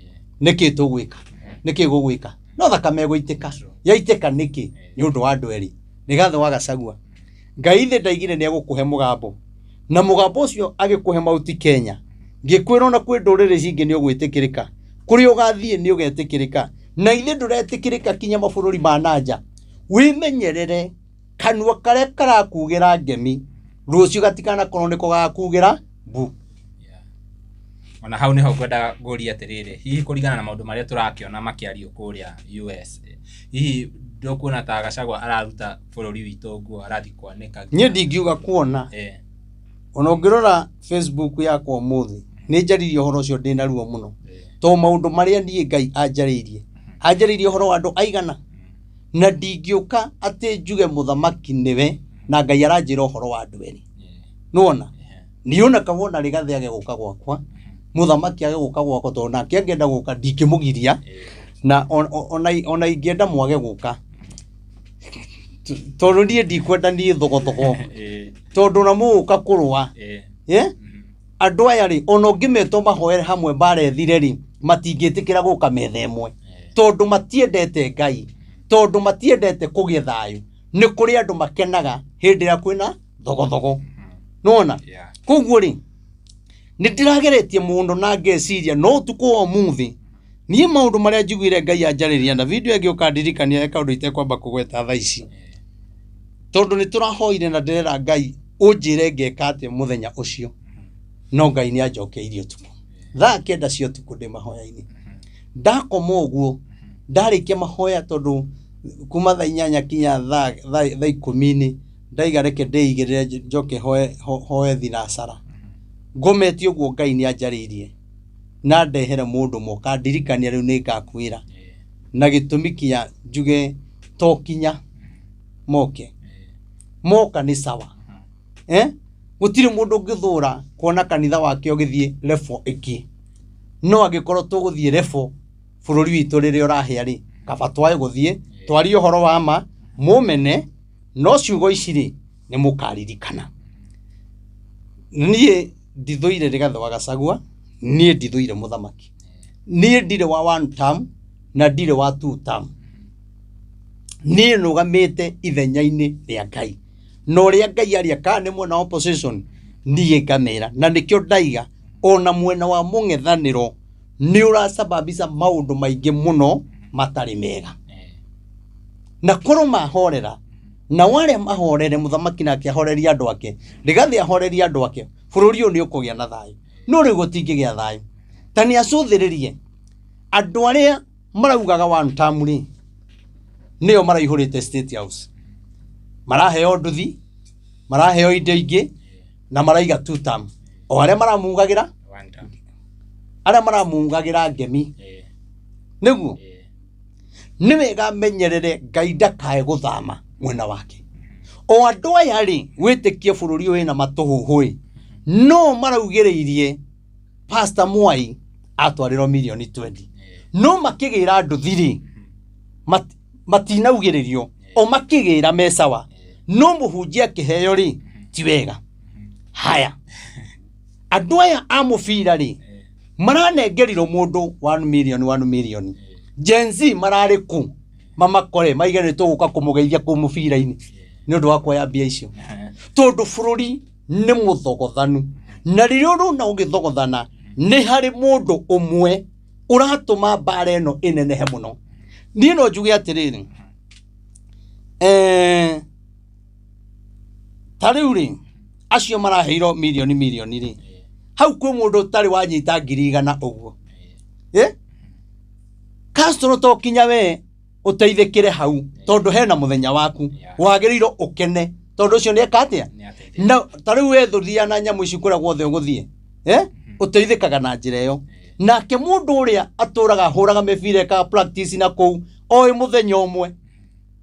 Nĩkĩ tũgwĩka? Nĩkĩ gũgwĩka? No thakame ĩgũitĩka. Yaitĩka nĩkĩ? Nĩ ũndũ wa andũ erĩ. Rigathĩ wa Gachagua, Ngai thĩ ndaigire nĩ egũkũhe mũgambo, na mũgambo ũcio agĩkũhe Mount Kenya. Ngĩkwĩra ona kwĩ ndũrĩrĩ cingĩ nĩ ũgwĩtĩkĩrĩka, kũrĩa ũgathiĩ nĩ ũgetĩkĩrĩka, na ithe ndũretĩkĩrĩka kinya mabũrũri ma nanja. Wĩmenyerere kanua karĩa karakugĩra ngemi, rũciũ gatikanakorwo nĩko gagakugĩra mbu. Ona hau niho ngwendaga ngũrie atĩrĩrĩ, hihi kũringana na maũndũ marĩa tũrakĩona makĩario kũrĩa US, hihi ndũkuona ta Gachagua araruta bũrũri witũ nguo arathiĩ kwanĩka? Niĩ ndingiuga kuona. Ona ũngĩrora Facebook yakwa ũmũthĩ, nĩ njaririe ũhoro ũcio ndĩna ruo mũno, tondũ maũndũ marĩa niĩ Ngai anjarĩirie, anjarĩirie ũhoro wa andũ aigana, na ndingĩũka atĩ njuge mũthamaki nĩwe, na Ngai aranjĩra ũhoro wa andũ erĩ. Nĩwona? Niĩ ona kawona Rigathĩ age gũka gwakwa, mũthamaki age gũka gwakwa, tondũ nake angĩenda gũka ndingĩmũgiria, na ona ingĩenda mwage gũka, tondũ niĩ ndikwenda niĩ thogothogo, tondũ ona mũgũka kũrũa, andũ aya rĩ, ona ũngĩmetwo mahoere hamwe mbara ĩthire rĩ, matingĩtĩkĩra gũka metha ĩmwe, tondũ matiendete Ngai, tondũ matiendete kũgĩa thayũ. Nĩ kũrĩ andũ makenaga hĩndĩ ĩrĩa kwĩna thogothogo. Nĩwona? Koguo rĩ, nĩ ndĩrageretie mũno na ngeciria, no ũtukũ wa ũmũthĩ niĩ maũndũ marĩa njiguire Ngai anjarĩria, na video ĩngĩ ũkandirikania he kaũndũ itekwamba kũgweta thaa ici, tondũ nĩ tũrahoire na ndĩrera Ngai ũnjĩre ngeka atĩa mũthenya ũcio, no Ngai nĩ anjokeirie ũtukũ thaa 9 cia ũtukũ ndĩ mahoya-inĩ. Ndakoma ũguo ndarĩkia mahoya, tondũ kuma thaa 8 kinya thaa 10-inĩ ndaiga reke ndĩigĩrĩre njoke hoe thinacara. Ngomete ũguo Ngai nĩ anjarĩirie na ndehere mũndũ moka ndirikania rĩu nĩ ngakwĩra, na gĩtũmi kĩa njuge to kinya moke moka nĩ sawa. Gũtirĩ mũndũ ũngĩthũra kuona kanitha wake ũgĩthiĩ level ĩngĩ, no angĩkorwo tũgũthiĩ level bũrũri witũ rĩrĩa ũrahĩa rĩ, kaba twage gũthiĩ, twarie ũhoro wa ma, mũmene, no ciugo ici rĩ nĩ mũkaririkana. Niĩ ndithũire Rigathĩ wa Gachagua, niĩ ndithũire mũthamaki, niĩ ndirĩ wa one term na ndirĩ wa two term. Niĩ nũgamĩte ithenya-inĩ rĩa Ngai, na ũrĩa Ngai aria kana nĩ mwena wa opposition, niĩ ngamera, na nĩkĩo ndaiga ona mwena wa mũng'ethanĩro nĩ ũrasababisha maũndũ maingĩ mũno matarĩ mega, na korwo mahorera, na warĩa mahorere, mũthamaki nake ahorerie andũ ake, Rigathĩ ahorerie andũ ake, bũrũri ũyũ nĩ ũkũgĩa na thayũ. No rĩu gũtingĩgĩa thayũ. Ta nĩ acũthĩrĩrie andũ arĩa maraugaga one term rĩ, nĩo maraihũrĩte State House, maraheo nduthi, maraheo indo ingĩ, na maraiga two term, o arĩa maramugagĩra, arĩa maramugagĩra ngemi. Nĩguo nĩ wega menyerere Ngai ndakae gũthama mwena wake. O andũ aya rĩ, wĩtĩkie bũrũri ũyũ wĩna matũhũhũ ĩ, no maraugĩrĩirie Pastor Mwai atwarĩrwo mirioni 20, no makĩgĩra nduthi rĩ, matinaugĩrĩrio, o makĩgĩra me sawa, no mũhunjia akĩheo rĩ, ti wega. Haya, andũ aya a mũbira rĩ, maranengerirwo mũndũ 1 million 1 million. Gen Z mararĩ kũ mamakore maige nĩ tũgũka kũmũgeithia kũu mũbira-inĩ nĩ ũndũ wa kuoya mbia icio, tondũ bũrũri nĩ mũthogothanu, na rĩrĩa ũrona ũgĩthogothana nĩ harĩ mũndũ ũmwe ũratũma mbara ĩno ĩnenehe mũno. Niĩ no njuge atĩrĩrĩ, ta rĩu rĩ, acio maraheirwo mirioni mirioni rĩ, hau kwĩ mũndũ ũtarĩ wanyita 100,000 ũguo. Castro to kinya we Ũteithĩkĩre hau tondũ hena mũthenya waku. Yeah. Wagĩrĩirwo ũkene tondũ ũcio nĩ eka atĩa. Nĩ ateithĩka. Na ta rĩu we thũthia na nyamũ ici kũrĩa guothe ũgũthiĩ, eh? Ũteithĩkaga na njĩra ĩyo. Nake mũndũ ũrĩa atũraga ahũraga mĩbira, ekaga practice na kũu, oĩ mũthenya ũmwe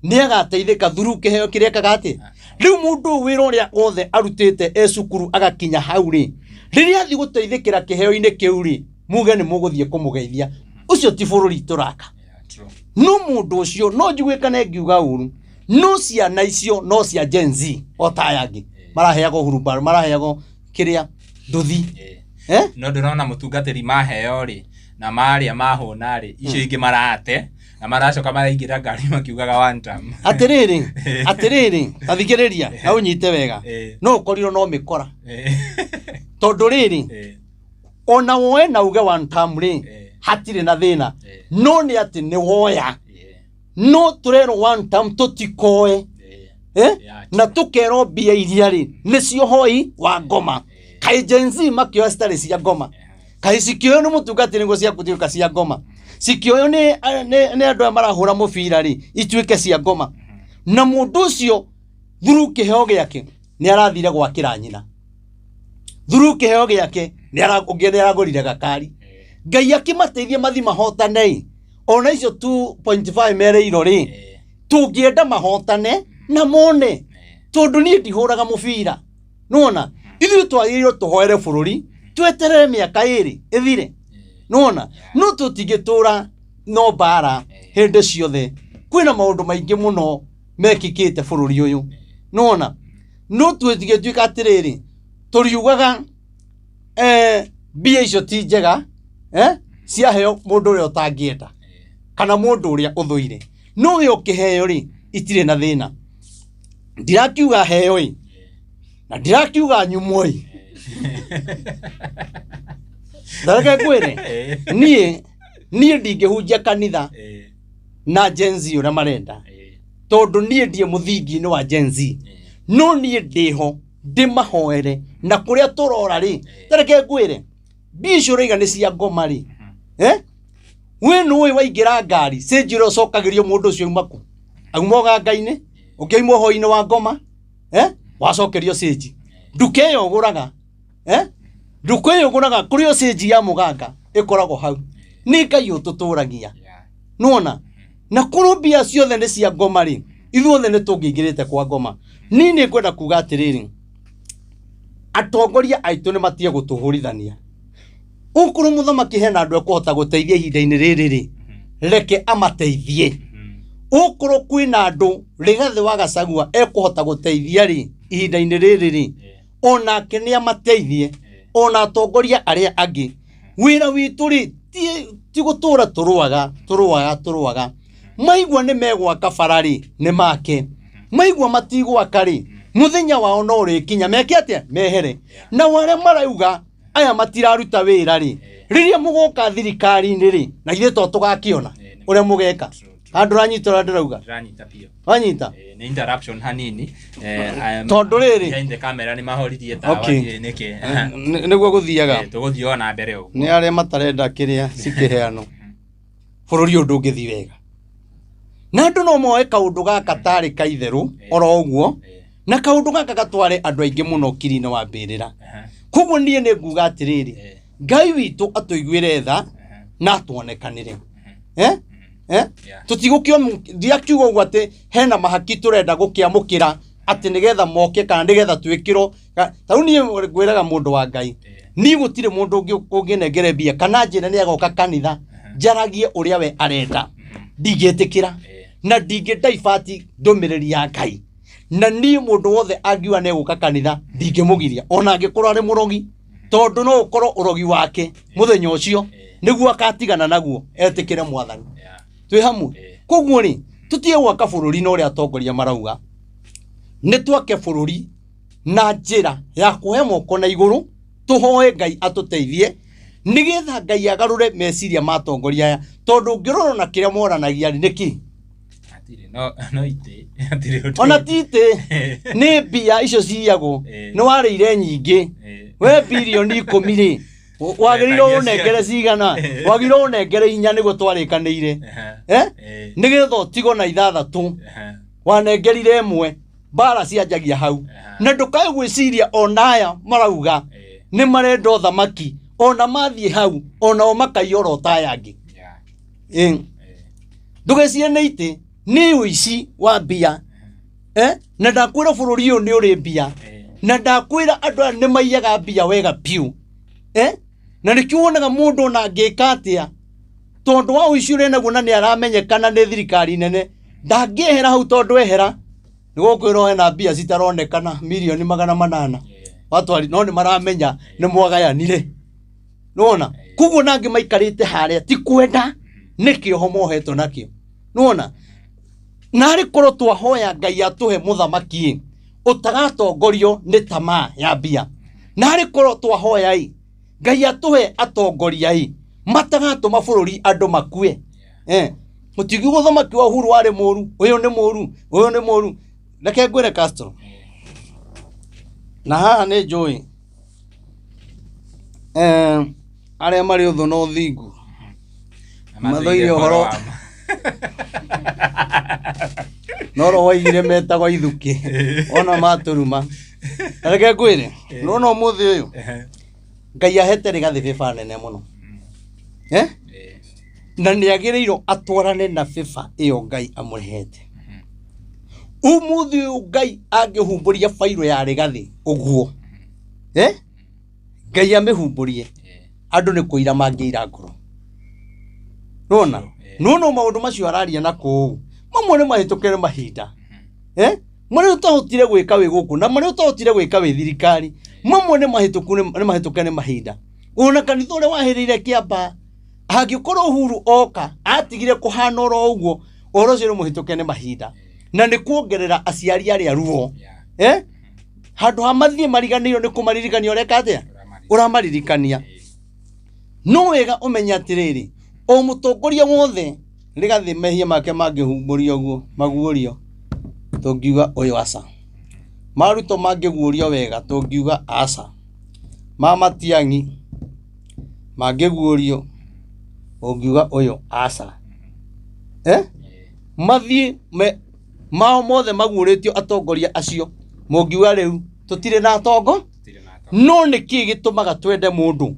nĩ agateithĩka through kĩheo kĩrĩa ekaga atĩa. Rĩu mũndũ ũyũ wĩra ũrĩa wothe arutĩte e cukuru agakinya hau rĩ, rĩrĩa athiĩ gũteithĩkĩra kĩheo-inĩ kĩu rĩ, muge nĩ mũgũthiĩ kũmũgeithia. Ũcio ti bũrũri tũraka. Yeah, true. No mũndũ ũcio no njigue kana ngiuga ũru, no ciana icio no cia Gen Z o ta aya angĩ maraheagwo hurumbarũ, maraheagwo kĩrĩa nduthi. Eh? No ndĩrona mũtungatĩri maheo rĩ na marĩa mahũna rĩ, icio ingĩ marate na maracoka maraingĩra ngari makiugaga one time. Atĩrĩrĩ, atĩrĩrĩ, tathikĩrĩria na ũnyite wega. No ũkorirwo no mĩkora. Tondũ rĩrĩ, ona woe na uge one time rĩ, hatirĩ na thĩna. No nĩ atĩ nĩ woya. No tũrerwo one time tũtikoe. Eh? Yeah, Na tũkerwo mbia iria rĩ nĩcio hoi wa ngoma. Kaĩ Gen Z makĩoya citarĩ cia ngoma? Kaĩ cikĩoywo nĩ mũtungatĩri nĩguo cia gũtuĩka cia ngoma? Cikĩoywo nĩ andũ aya marahũra mũbira rĩ, ituĩke cia ngoma? Na mũndũ ũcio through kĩheo gĩake nĩ arathire gwakĩra nyina. Through kĩheo gĩake ũngĩ nĩ aragũrire gakari. Ngai akĩmateithia mathi mahotane. Ona icio 2.5 mereirwo rĩ, tũngĩenda mahotane na mone, tondũ niĩ ndihũraga mũbira. Nĩwona ithuĩ twagĩrĩirwo tũhoere bũrũri, tweterere mĩaka ĩrĩ ĩthire. Nĩwona no tũtingĩtũra no mbara hĩndĩ ciothe. Kwĩna maũndũ maingĩ mũno mekĩkĩte bũrũri ũyũ. Nĩwona no tũtigĩtuĩka atĩrĩrĩ, tũriugaga mbia icio ti njega, ciaheo mũndũ ũrĩa ũtangĩenda kana mũndũ ũrĩa ũthũire. No we ũkĩheo rĩ, itirĩ na thĩna. Ndirakiuga heo ĩ, na ndirakiuga nyumwo ĩ. Reke ngwĩre, niĩ ndingĩhunjia kanitha na Gen Z ũrĩa marenda, tondũ niĩ ndiĩ mũthingi-inĩ wa Gen Z. No niĩ ndĩho ndĩmahoere na kũrĩa tũrora rĩ. Tareke ngwĩre, mbia icio ũraiga nĩ cia ngoma rĩ, we nĩũĩ waingĩra ngari cĩnji ũrĩa ũcokagĩrio mũndũ ũcio auma kũ? Auma ũganga-inĩ, ũngĩ auma ũhoi-inĩ wa ngoma, wacokerio cĩnji. Nduka ĩyo ũgũraga, nduka ĩyo ũgũraga kũrĩ o cĩnji ya mũganga ĩkoragwo hau. Nĩ Ngai ũtũtũragia. Nĩwona? Na korwo mbia ciothe nĩ cia ngoma rĩ, ithuothe nĩ tũngĩingĩrĩte kwa ngoma. Niĩ nĩ ngwenda kuga atĩrĩrĩ, atongoria aitũ nĩ matige gũtũhũrithania. Ũkorwo mũthamaki hena andũ ekũhota gũteithia ihinda-inĩ rĩrĩ rĩ, reke amateithie. Ũkorwo kwĩna andũ Rigathĩ wa Gachagua ekũhota gũteithia rĩ, ihinda-inĩ rĩrĩ rĩ, onake nĩ amateithie, ona atongoria arĩa angĩ. Wĩra witũ rĩ, ti gũtũra tũrũaga, tũrũaga, tũrũaga. Maigua nĩ megwaka bara rĩ, nĩ make. Maigua matigwaka rĩ, mũthenya wao no ũrĩkinya. Meke atĩa? Mehere. Nao arĩa marauga aya matiraruta wĩra rĩ, rĩrĩa mũgoka thirikari-inĩ rĩ, na ithuĩ to tũgakĩona ũrĩa mũgeka. Andũ ũranyita ũrĩa ndĩrauga? Ndĩranyita biũ. Wanyita? Nĩ interruption hanini. Tondũ rĩrĩ. Behind the camera nĩ mahoririe tawa. Okay. Ndiũĩ nĩkĩ. Nĩguo gũthiaga. Tũgũthiĩ o na mbere ũguo. Nĩ arĩa matarenda kĩrĩa cikĩheanwo. Bũrũri ũyũ ndũngĩthiĩ wega. Na andũ no moe kaũndũ gaka tarĩ ka itherũ oro ũguo, na kaũndũ gaka gatware andũ aingĩ mũno kiri-inĩ wa mbĩrĩra. Koguo niĩ nĩ nguga atĩrĩrĩ, Ngai witũ atũiguĩre tha na atuonekanĩre. Tũtigũkĩo, ndiakiuga ũguo atĩ hena mahaki tũrenda gũkĩamũkĩra atĩ nĩgetha moke kana nĩgetha twĩkĩrwo. Ta rĩu niĩ ngwĩraga mũndũ wa Ngai, niĩ gũtirĩ mũndũ ũngĩnengere mbia kana njĩre nĩ agoka kanitha njaragie ũrĩa we arenda. Ndingĩtĩkĩra na ndingĩ divert ndũmĩrĩri ya Ngai. Na niĩ mũndũ wothe angiuga nĩ egũka kanitha ndingĩmũgiria, ona angĩkorwo arĩ mũrogi, tondũ no ũkorwo ũrogi wake mũthenya ũcio nĩguo akatigana naguo etĩkĩre Mwathani. Twĩ hamwe? Koguo rĩ, tũtige gwaka bũrũri na ũrĩa atongoria marauga. Nĩ twake bũrũri na njĩra ya kuoya moko na igũrũ, tũhoe Ngai atũteithie nĩgetha Ngai agarũre meciria ma atongoria aya, tondũ ũngĩrora na kĩrĩa moranagia rĩ, nĩkĩ? Hatirĩ, no itĩ. Hatirĩ ũndũ. Ona ti itĩ, nĩ mbia icio ciyagwo. Nĩ warĩire nyingĩ. We birioni 10 rĩ, Wagĩrĩirwo ũnengere cigana? Wagĩrĩirwo ũnengere inya nĩguo twarĩkanĩire. Ehe. Eh? Ĩĩ. Nĩgetha ũtigwo na ithathatũ. Ehe. Wanengerire ĩmwe. Mbara cianjagia hau. Na ndũkae gwĩciria ona aya marauga Ĩĩ. nĩ marenda ũthamaki ona mathiĩ hau onao makaiyora o ta aya angĩ. Yeah. Ĩĩ. Ĩĩ. Ndũgecirie nĩ itĩ nĩ ũici wa mbia. Eh? Na ndakwĩra bũrũri ũyũ nĩ ũrĩ mbia. Ĩĩ. Na ndakwĩra andũ aya nĩ maiyaga mbia wega piũ. Eh? Na nĩkĩo wonaga mũndũ ona angĩka atĩa tondũ wa ũici ũrĩa naguo na nĩ aramenyekana nĩ thirikari nene ndangĩehera hau tondũ ehera nĩ gũkwĩrwo hena mbia citaronekana mirioni 800 Ĩĩ. watwari no nĩ maramenya nĩ mwagayanire nĩwona koguo nangĩ maikarĩte harĩa ti kwenda nĩ kĩoho mohetwo nakĩo nĩwona narĩ korwo twahoya ngai atũhe mũthamaki ũtagatongorio nĩ tamaa ya mbia narĩ korwo twahoya ĩ ngai atũhe atongoria ĩ matagatũma bũrũri andũ makue eh mũtingiuga ũthamaki wa Uhuru warĩ mũru ũyũ nĩ mũru ũyũ nĩ mũru reke ngwĩre Castro na haha nĩ njũĩ eh, arĩa marĩ ũthũ na ũthingu Na mathũire ũhoro wa ma. no roho waigire metagwo ithukĩ ona matũruma na reke ngwĩre nona ũmũthĩ ũyũ Ehe. ngai ahete rĩgathĩ bĩba nene mũno eh? Ĩĩ. na nĩ agĩrĩirwo atwarane na bĩba ĩyo ngai amũrehete ũmũthĩ ũyũ ngai angĩhumbũria bairũ ya rĩgathĩ ũguo eh? ngai amĩhumbũrie Ĩĩ. andũ nĩ kũira mangĩira ngoro nona nona maũndũ macio araria na kũu mamwe nĩ mahĩtũke nĩ mahinda eh? marĩa ũtahotire gwĩka wĩ gũkũ na marĩa ũtahotire gwĩka wĩ thirikari mamwe nĩ mahĩtũku nĩ mahĩtũke nĩ mahinda ona kanitha ũrĩa wahĩrĩire kĩamba angĩkorwo Uhuru oka atigire kũhana oro ũguo ũhoro ũcio nĩ mũhĩtũke nĩ mahinda na nĩ kuongerera aciari arĩa ruo Yeah. eh? handũ ha mathiĩ mariganĩirwo nĩ kũmaririkania ũreka atĩa ũramaririkania no wega ũmenye atĩrĩrĩ o mũtongoria wothe rĩgathĩ mehia make mangĩhumbũrio ũguo maguũrio tũngiuga ũyũ aca maruto mangĩguũrio wega tũngiuga aca ma Matiang'i mangĩguũrio ũngiuga ũyũ aca eh? mathiĩ me, mao mothe maguũrĩtio atongoria acio mũngiuga rĩu tũtirĩ na atongo Tũtirĩ na atongoria. no nĩ kĩĩ gĩtũmaga twende mũndũ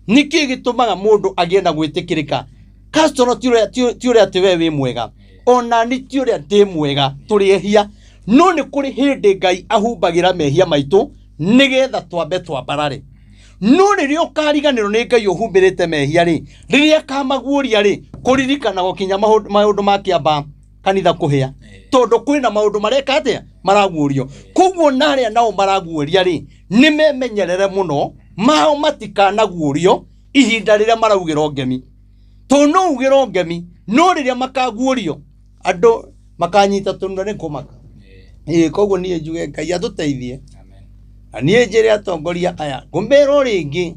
nĩ kĩĩ gĩtũmaga mũndũ agĩe na gwĩtĩkĩrĩka Castro ti ũrĩa ti ũrĩa atĩ we wĩ mwega ona ni ti ũrĩa ndĩ mwega tũrĩ ehia no nĩ kũrĩ hĩndĩ ngai ahumbagĩra mehia maitũ nĩgetha twambe twambarare no rĩrĩa ũkariganĩrwo nĩ ngai ũhumbĩrĩte mehia rĩ rĩrĩa akamaguũria rĩ kũririkana gũkinya maũndũ ma kĩamba kanitha kũhĩa tondũ kwĩna maũndũ mareka atĩa maraguũrio koguo na arĩa nao maraguũria rĩ nĩ memenyerere mũno mao matikanaguũrio ihinda rĩrĩa maraugĩrwo ngemi tondũ no ugĩrwo ngemi no rĩrĩa makaguũrio andũ makanyita tũnua nĩ kũmaka ĩĩ koguo niĩ njuge ngai atũteithie Amen. na niĩ njĩre atongoria aya ngũmera o rĩngĩ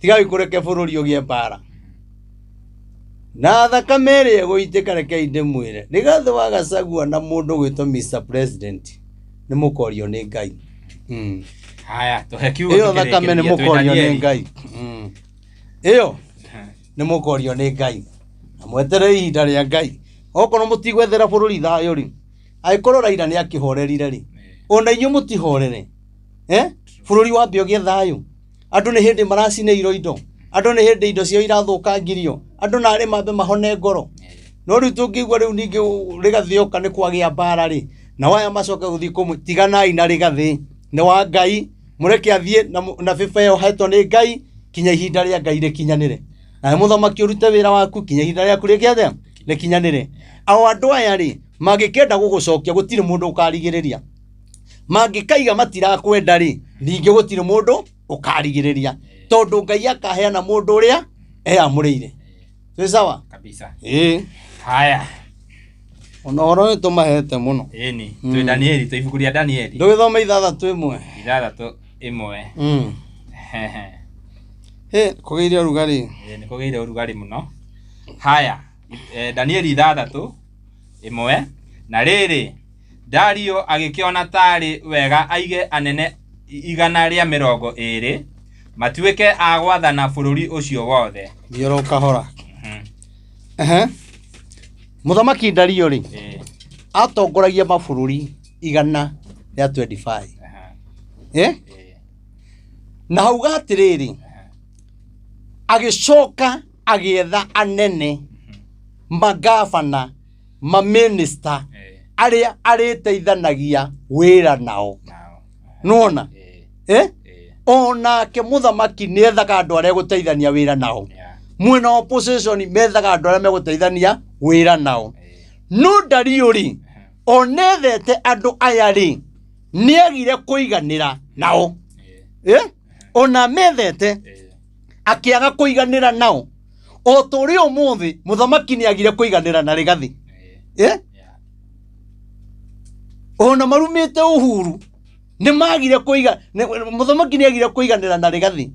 tigai kũreke bũrũri ũgĩe mbara na thakame ĩrĩa ĩgũitĩka rekei ndĩmwĩre Rigathĩ wa Gachagua na mũndũ ũgwĩtwo Mr President nĩ mũkorio nĩ Ngai mm. Haya, tũhe kiugo ĩyo thakame nĩ tũkĩrĩkĩrĩria twĩ mũkorio nĩ Danieli. Ngai mm. ĩyo nĩ mũkorio nĩ Ngai na mweterere ihinda rĩa Ngai okorwo mũtigwethera bũrũri thayũ rĩ angĩkorwo Raila nĩ akĩhorerire rĩ ona inyuĩ mũtihorere eh? bũrũri wambe ũgĩe thayũ andũ nĩ hĩndĩ maracinĩirwo indo andũ nĩ hĩndĩ indo ciao irathũkangirio andũ narĩ mambe mahone ngoro no rĩu tũngĩigua rĩu ningĩ Rigathĩ oka nĩ kwagĩa mbara rĩ na waya macoke gũthiĩ kũmwe tiganai na Rigathĩ nĩ wa Ngai mũreke athiĩ na, na bĩba ĩyo hetwo nĩ Ngai kinya ihinda rĩa Ngai rĩkinyanĩre nawe mũthamaki ũrute wĩra waku kinya ihinda rĩaku rĩke atĩa rĩkinyanĩre ao andũ aya rĩ mangĩkenda gũgũcokia gũtirĩ mũndũ ũkarigĩrĩria mangĩkaiga matirakwenda rĩ ningĩ gũtirĩ mũndũ ũkarigĩrĩria tondũ Ngai akaheana mũndũ ũrĩa eyamũrĩire twĩ sawa Kabisa. ĩĩ Haya. ona ũhoro ũyũ tũmahete mũno Ĩni, twĩ Danieli, twĩ ibuku rĩa Danieli. ndũgĩthome 6:1 6:1. Mm. Hehe. Hĩ, kũgĩire ũrugarĩ Ĩĩ, nĩ kũgĩire ũrugarĩ mũno. Haya, Danieli 6:1. Na rĩrĩ, Dario agĩkĩona taarĩ wega aige anene 120 Matuĩke a gwathana bũrũri ũcio wothe. Thiĩ oro kahora. Ehe. Mũthamaki Dario rĩ, atongoragia mabũrũri 125. Eh? Na hauga atĩrĩrĩ, agĩcoka agĩetha anene, mangabana, mamĩnĩsta arĩa arĩteithanagia wĩra nao. Nĩwona? Eh? Onake mũthamaki nĩ ethaga andũ arĩa egũteithania wĩra nao. Mwena wa opposition methaga andũ arĩa megũteithania wĩra nao. No Dario rĩ, onethete andũ aya rĩ, nĩagire kũiganĩra nao. Eh? Ona methete akĩaga kũiganĩra nao. O ta ũrĩa ũmũthĩ mũthamaki nĩagire kũiganĩra na Rigathi. Eh? Ona marumĩte Uhuru nĩmagire kũiga mũthamaki nĩagire kũiganĩra na Rigathi.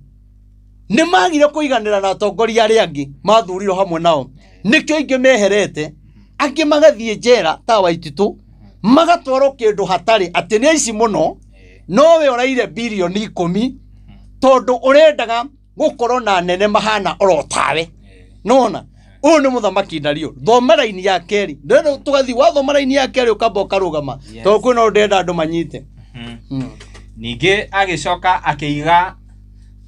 Nĩmagire kũiganĩra na atongoria arĩa angĩ mathurirwo hamwe nao. Nĩkĩo aingĩ meherete, angĩ magathiĩ njera ta Waititũ, magatwarwo kĩndũ hatarĩ atĩ nĩ aici mũno, nowe ũraire birioni 10 tondũ ũrendaga gũkorwo na anene mahana oro tawe. Nĩwona? Ũyũ nĩ mũthamaki Dario. Thoma raini ya kerĩ. Ndĩrenda tũgathiĩ wathoma raini ya kerĩ ũkamba ũkarũgama. Tondũ kwĩna ũndũ ndĩrenda andũ manyite. Ningĩ agĩcoka akĩiga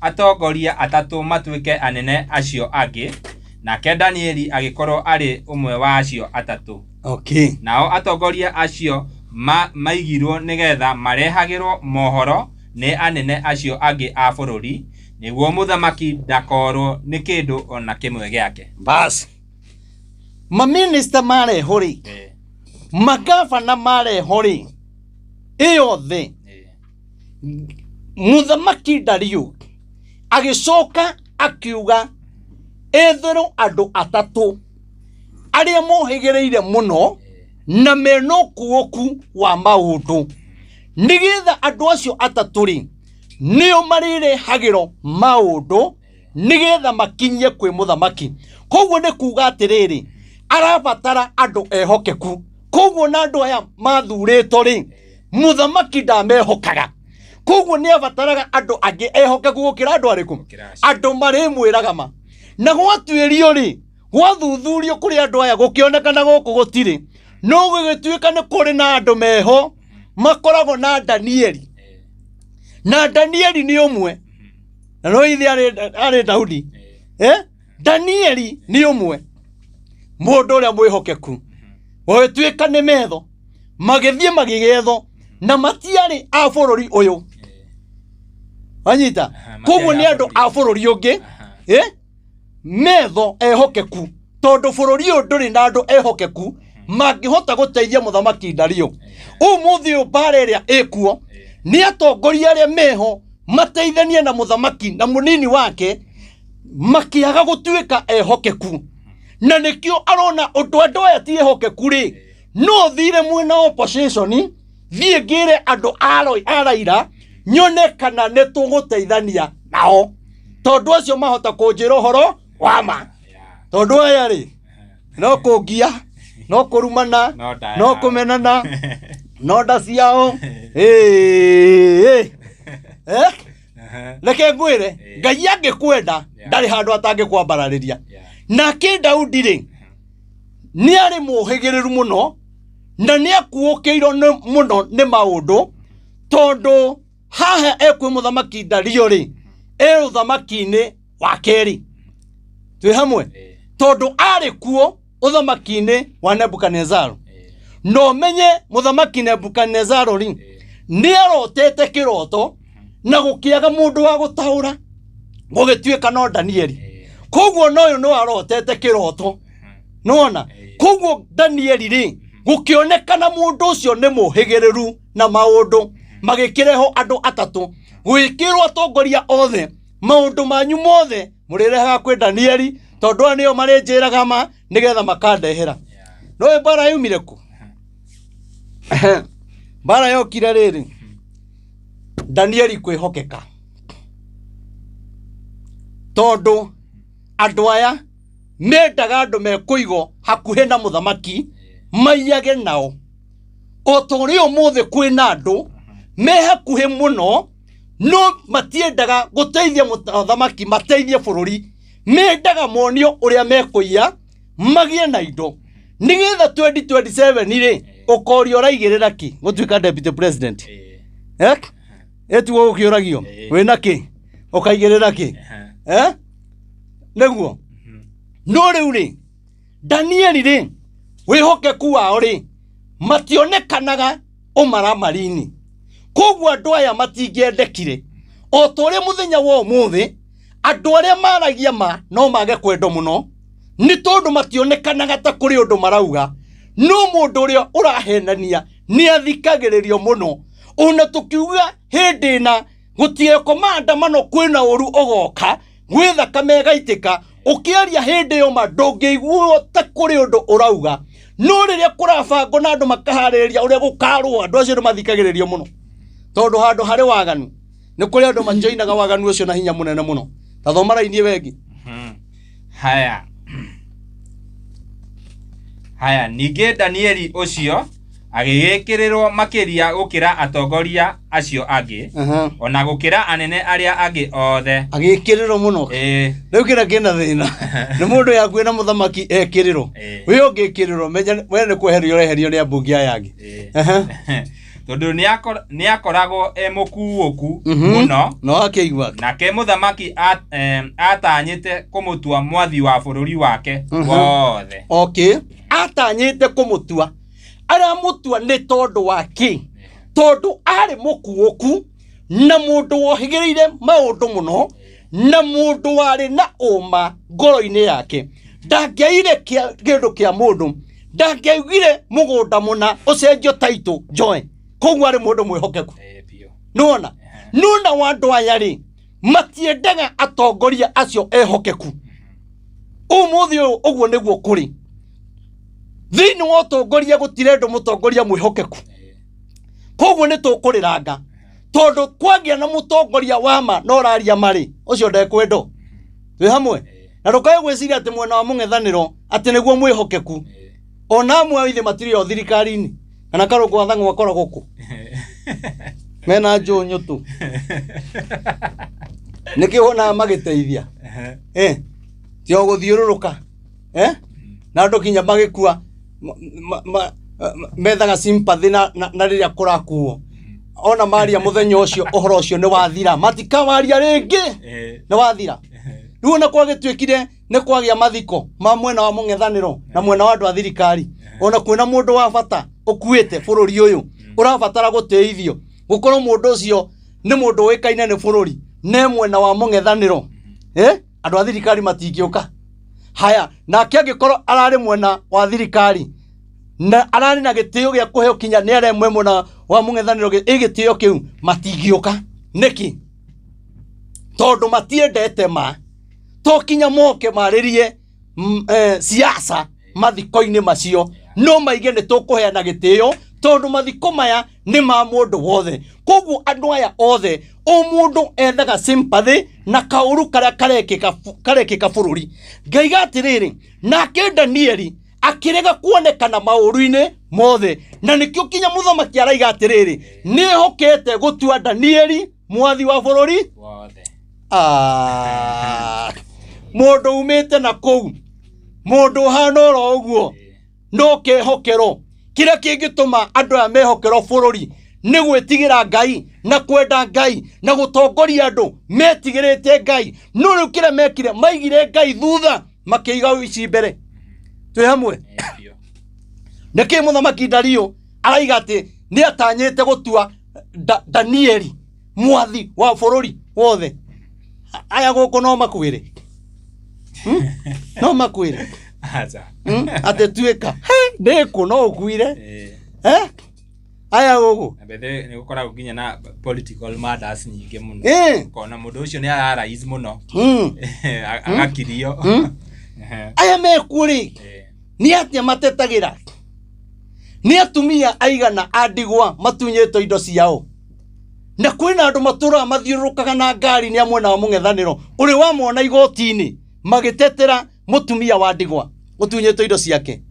atongoria atatũ matuĩke anene acio angĩ, nake Danieli agĩkorwo arĩ ũmwe wa acio atatũ. Okay. Nao atongoria acio maigirwo nĩgetha marehagĩrwo mohoro nĩ anene acio angĩ a bũrũri, nĩguo mũthamaki ndakorwo nĩ kĩndũ o na kĩmwe gĩake. Bas. Maminista mareho rĩ, magavana mareho rĩ, ĩyothe mũthamaki Dario agĩcoka akiuga etherwo andũ atatũ arĩa mohĩgĩrĩire mũno na mena ũkuũku wa maũndũ, nĩgetha andũ acio atatũ rĩ nĩo marĩrehagĩrwo maũndũ nĩgetha makinyie kwĩ mũthamaki. Koguo nĩ kuga atĩrĩrĩ, arabatara andũ ehokeku. Koguo na andũ aya mathurĩtwo rĩ, mũthamaki ndamehokaga. Koguo nĩ abataraga andũ angĩ ehokeku gũkĩra andũ arĩkũ? Andũ marĩmwĩraga ma. Na gwatuĩrio rĩ, gwathuthurio kũrĩ andũ aya gũkĩonekana gũkũ gũtirĩ, no gũgĩtuĩka nĩ kũrĩ na andũ meho makoragwo na Danieli. Na Danieli nĩ ũmwe, na no ithe arĩ Daudi. Danieli nĩ ũmwe mũndũ ũrĩa mwĩhokeku, gũgĩtuĩka nĩ metho magĩthiĩ magĩgethwo na matiarĩ a bũrũri ũyũ. Wanyita? Koguo nĩ andũ a bũrũri ũngĩ, metho ehokeku, tondũ bũrũri ũyũ ndũrĩ na andũ ehokeku mangĩhota gũteithia mũthamaki Dario. Ũmũthĩ ũyũ mbara ĩrĩa ĩkuo nĩ atongoria arĩa meho mateithanie na mũthamaki na mũnini wake makĩaga gũtuĩka ehokeku, na nĩkĩo arona ũndũ andũ aya ti ehokeku rĩ, no thire mwena opposition, thiĩ ngĩre andũ a Raila nyone kana nĩ tũgũteithania nao, tondũ acio mahota kũnjĩra ũhoro wa ma. Tondũ aya rĩ no kũngia, no kũrumana, no kũmenana, no nda ciao. Reke ngwĩre, Ngai angĩkwenda ndarĩ handũ atangĩkwambararĩria. Nake Daudi rĩ nĩ arĩ mũhĩgĩrĩru mũno na nĩ akuũkĩirwo mũno nĩ maũndũ, tondũ haha ekwĩ mũthamaki Dario rĩ, e ũthamaki-inĩ wa kerĩ. Twĩ hamwe? Tondũ arĩ kuo ũthamaki-inĩ wa Nebukadnezaro. No menye mũthamaki Nebukadnezaro rĩ nĩ arotete kĩroto na gũkĩaga mũndũ wa gũtaũra, gũgĩtuĩka no Danieli. Koguo no ũyũ no arotete kĩroto. Nĩwona? Koguo Danieli rĩ gũkĩonekana mũndũ ũcio nĩ mũhĩgĩrĩru na maũndũ, magĩkĩreho andũ atatũ, gũgĩkĩrwo atongoria othe maũndũ manyu mothe mũrĩrehaga kwĩ Danieli, tondũ aya nĩo marĩnjĩraga ma nĩgetha makandehera. No ĩ mbara yaumire kũ? Mbara yokire rĩrĩ, Danieli kwĩhokeka, tondũ andũ aya mendaga andũ mekũigwo hakuhĩ na mũthamaki maiyage nao. O ta ũrĩa ũmũthĩ kwĩna andũ me hakuhĩ mũno No matiendaga gũteithia mũthamaki, mateithie bũrũri. Mendaga monio ũrĩa mekũiya magĩe na indo nĩgetha 2027 rĩ, ũkorio ũraigĩrĩra kĩ gũtuĩka deputy president. Eh? Ĩtuo ũkĩũragio wĩna kĩ ũkaigĩrĩra kĩ? Eh? Nĩguo. No rĩu rĩ, Danieli rĩ, wĩhokeku wao rĩ, mationekanaga ũmaramari-inĩ. Koguo andũ aya matingĩendekire. O ta ũrĩa mũthenya wa ũmũthĩ andũ arĩa maragia ma no mage kwendwo mũno, nĩ tondũ mationekanaga ta kũrĩ ũndũ marauga. No mũndũ ũrĩa ũrahenania nĩ athikagĩrĩrio mũno. Ona tũkiuga hĩndĩ ĩna gũtiekwo maandamano, kwĩna ũru ũgoka, gwĩ thakame ĩgaitĩka, ũkĩaria hĩndĩ ĩyo ma ndũngĩiguo ta kũrĩ ũndũ ũrauga. No rĩrĩa kũrabangwo na andũ makaharĩrĩria ũrĩa gũkarũa, andũ acio nĩ mathikagĩrĩrio mũno, tondũ handũ harĩ waganu nĩ kũrĩ andũ majoinaga waganu ũcio na hinya mũnene mũno. Ta thoma raini ĩyo ĩngĩ. Haya haya, ningĩ Danieli ũcio agĩgĩkĩrĩrwo makĩria gũkĩra atongoria acio angĩ, ona gũkĩra anene arĩa angĩ othe. Agĩkĩrĩrwo mũno. Rĩu kĩrĩa kĩna thĩna nĩ mũndũ yakuĩ na mũthamaki ekĩrĩrwo. Wĩ ũngĩkĩrĩrwo, menya we nĩ kweherio ũreherio nĩ ambunge aya angĩ. Tondũ nĩakoragwo e mũkuũku mũno. No akĩigua. Nake mũthamaki atanyĩte kũmũtua mwathi wa bũrũri wake wothe. Okay, atanyĩte kũmũtua, aramũtua nĩ tondũ wa kĩ? Tondũ arĩ mũkuũku na mũndũ wohĩgĩrĩire maũndũ mũno na mũndũ warĩ na ũma ngoro-inĩ yake. Ndangĩaire kĩndũ kĩa mũndũ, ndangĩaugire mũgũnda mũna ũcenjio taitũ njoe. Koguo arĩ mũndũ mwĩhokeku. Biũ. Nĩwona? Nona wa andũ aya rĩ, matiendaga atongoria acio ehokeku. Ũmũthĩ ũyũ ũguo nĩguo kũrĩ thĩinĩ wa ũtongoria, gũtirendwo mũtongoria mwĩhokeku. Koguo nĩ tũkũrĩranga, tondũ kwagĩa na mũtongoria wa ma na ũraria marĩ ũcio ndekwendwo. Twĩ hamwe na ndũkae gwĩciria atĩ mwena wa mũng'ethanĩro atĩ nĩguo mwĩhokeku. Ona amwe ao ithe matirĩ o thirikari-inĩ, kana karũngũ wa thang'wa akoragwo kũ mena njũũ nyũtũ, nĩkĩ wonaga magĩteithia? Ti o gũthiũrũrũka, na andũ kinya magĩkua methaga sympathy na rĩrĩa kũrakuo ona maria mũthenya ũcio ũhoro ũcio nĩ wathira, matikawaria rĩngĩ, nĩ wathira. Rĩu ona kwagĩtuĩkire nĩ kwagĩa mathiko ma mwena wa mũng'ethanĩro na mwena wa andũ a thirikari, ona kwĩna mũndũ wa bata ũkuĩte bũrũri ũyũ ũrabatara gũtĩithio, gũkorwo mũndũ ũcio nĩ mũndũ ũĩkaine nĩ bũrũri ne mwena wa mũng'ethanĩro, andũ a thirikari matingĩũka. Haya, nake angĩkorwo ararĩ mwena wa thirikari na ararĩ na gĩtĩo gĩa kũheo kinya nĩ arĩa mwe mwena wa mũng'ethanĩro ĩ gĩtĩo kĩu, matingĩũka. Nĩkĩ? Tondũ matiendete ma to kinya moke marĩrie siasa mathiko-inĩ macio, no maige nĩ tũkũheana gĩtĩo tondũ mathiko maya nĩ ma mũndũ wothe. Koguo andũ aya othe, o mũndũ ethaga sympathy na kaũru karĩa karekĩka bũrũri. Ngaiga atĩrĩrĩ, nake Danieli akĩrega kuonekana maũru-inĩ mothe, na nĩkĩo kinya mũthamaki araiga atĩrĩrĩ, nĩhokete gũtua Danieli mwathi wa bũrũri wothe. Mũndũ umĩte na kũu, mũndũ ũhana oro ũguo no kehokerwo. Kĩrĩa kĩngĩtũma andũ aya mehokerwo bũrũri nĩ gwĩtigĩra Ngai na kwenda Ngai na gũtongoria andũ metigĩrĩte Ngai. No rĩu kĩrĩa mekire, maigire Ngai thutha, makĩiga ũici mbere. Twĩ hamwe? Biũ. Nĩkĩ mũthamaki Dario araiga atĩ nĩ atanyĩte gũtua Danieli mwathi wa bũrũri wothe? Aya gũkũ no makwĩre? No makwĩre? Aca. Atĩ tuĩka ndĩkũ no ũkuire? Aya gũkũ. Na bethe nĩ gũkoragwo nginya na political matters nyingĩ mũno. Ũkona mũndũ ũcio nĩ ararise mũno, agakirio. Aya mekuo rĩ, nĩ atĩa matetagĩra? Nĩ atumia aigana a ndigwa matunyĩtwo indo ciao? Na kwĩna andũ matũraga mathiũrũrũkaga na ngari nĩ a mwena wa mũng'ethanĩro, ũrĩ wamona igoti-inĩ magĩtetera mũtumia wa ndigwa ũtunyĩtwo indo ciake?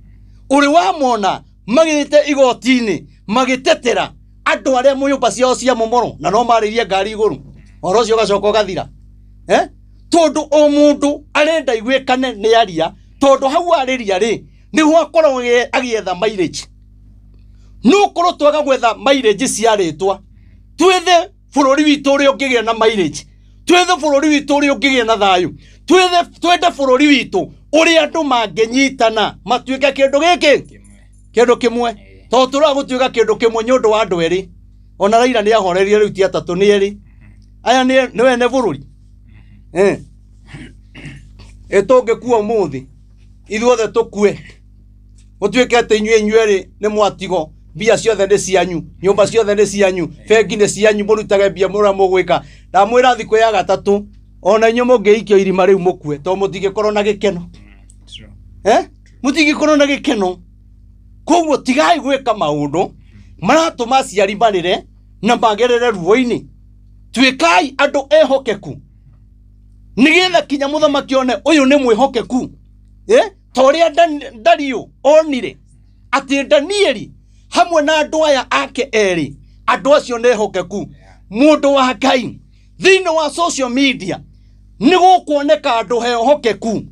Ũrĩ wamona magĩte igoti-inĩ magĩtetera andũ arĩa nyũmba ciao cia momoro na no marĩirie ngari igũrũ? Ũhoro ũcio ũgacoka ũgathira. Eh? Tondũ o mũndũ arenda iguĩkane nĩ aria, tondũ hau arĩria rĩ, nĩho akoragwo agĩetha mileage. No korwo twaga gwetha mileage cia rĩtwa, twethe bũrũri witũ ũrĩa ũngĩgĩa na mileage, twethe bũrũri witũ ũrĩa ũngĩgĩa na thayũ, twethe twende bũrũri witũ ũrĩa andũ mangĩnyitana matuĩke kĩndũ gĩkĩ kĩndũ kĩmwe, tondũ tũraga gũtuĩka kĩndũ kĩmwe nĩ ũndũ wa andũ erĩ. Ona Raila nĩ ahorerie rĩu ti atatũ nĩ erĩ, aya nĩ ene bũrũri. Ĩ tũngĩkua ũmũthĩ ithuothe tũkue, gũtuĩke atĩ inyuĩ inyuerĩ nĩ mwatigo, mbia ciothe nĩ cianyu, nyũmba ciothe nĩ cianyu, bengi nĩ cianyu, mũrutage mbia mũrĩa mũgwĩka. Ndamwĩra thikũ ya gatatũ ona inyuĩ mũngĩikio irima rĩu mũkue, tondũ mũtingĩkorwo na gĩkeno. Mũtingĩkorwo na gĩkeno. Koguo tigai gwĩka maũndũ maratũma aciari marĩre na magerere ruo-inĩ. Tuĩkai andũ ehokeku nĩgetha kinya mũthamaki one ũyũ nĩ mwĩhokeku. Ta ũrĩa Dario onire atĩ Danieli hamwe na andũ aya ake erĩ, andũ acio nĩ ehokeku. Mũndũ wa Ngai thĩinĩ wa social media nĩ gũkuoneka andũ ehokeku,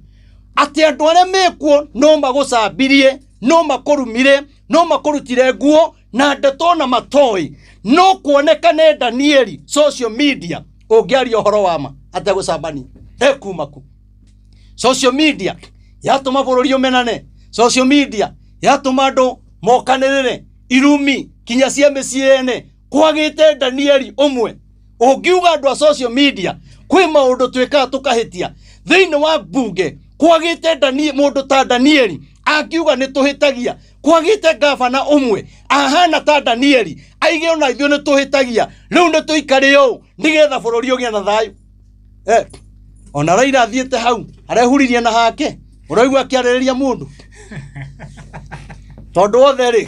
atĩ andũ arĩa mekuo no magũcambirie, no makũrumire, no makũrutire nguo na ndeto na matoĩ, no kuonekane Danieli social media ũngĩaria ũhoro wa ma ategũcambania ekuma ku. Social media yatũma bũrũri ũmenane, social media yatũma andũ mokanĩrĩre irumi kinya cia mĩciĩ ene. Kwagĩte Danieli ũmwe ũngiuga andũ a social media kwĩ maũndũ twĩkaga tũkahĩtia. Thĩinĩ wa mbunge kwagĩte mũndũ ta Danieli angiuga nĩ tũhĩtagia. Kwagĩte gavana ũmwe ahana ta Danieli aige ona ithuĩ nĩ tũhĩtagia, rĩu nĩ tũikare ũũ nĩgetha bũrũri ũgĩe na thayũ. Ona Raila athiĩte hau arehuririe na hake, ũraigua akĩarĩrĩria mũndũ tondũ othe rĩ,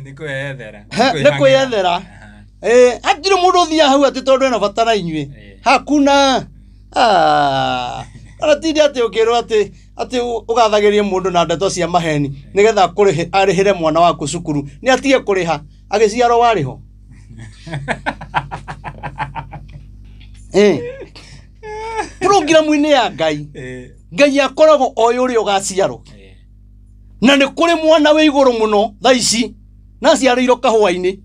Nĩ kwĩyethera. Nĩ kwĩyethera. Hatirĩ mũndũ ũthiaga hau atĩ tondũ ena bata na inyuĩ. Hakuna. Ona tinde atĩ ũkĩrwo atĩ ũgathagĩrie mũndũ na ndeto cia maheni nĩgetha arĩhĩre mwana waku cukuru, nĩ atige kũrĩha agĩciarwo warĩ ho. Programu-inĩ ya Ngai, Ngai akoragwo oĩ ũrĩa ũgaciarwo. Na nĩ kũrĩ mwana wĩ igũrũ mũno thaa ici na aciarĩirwo kahũa-inĩ,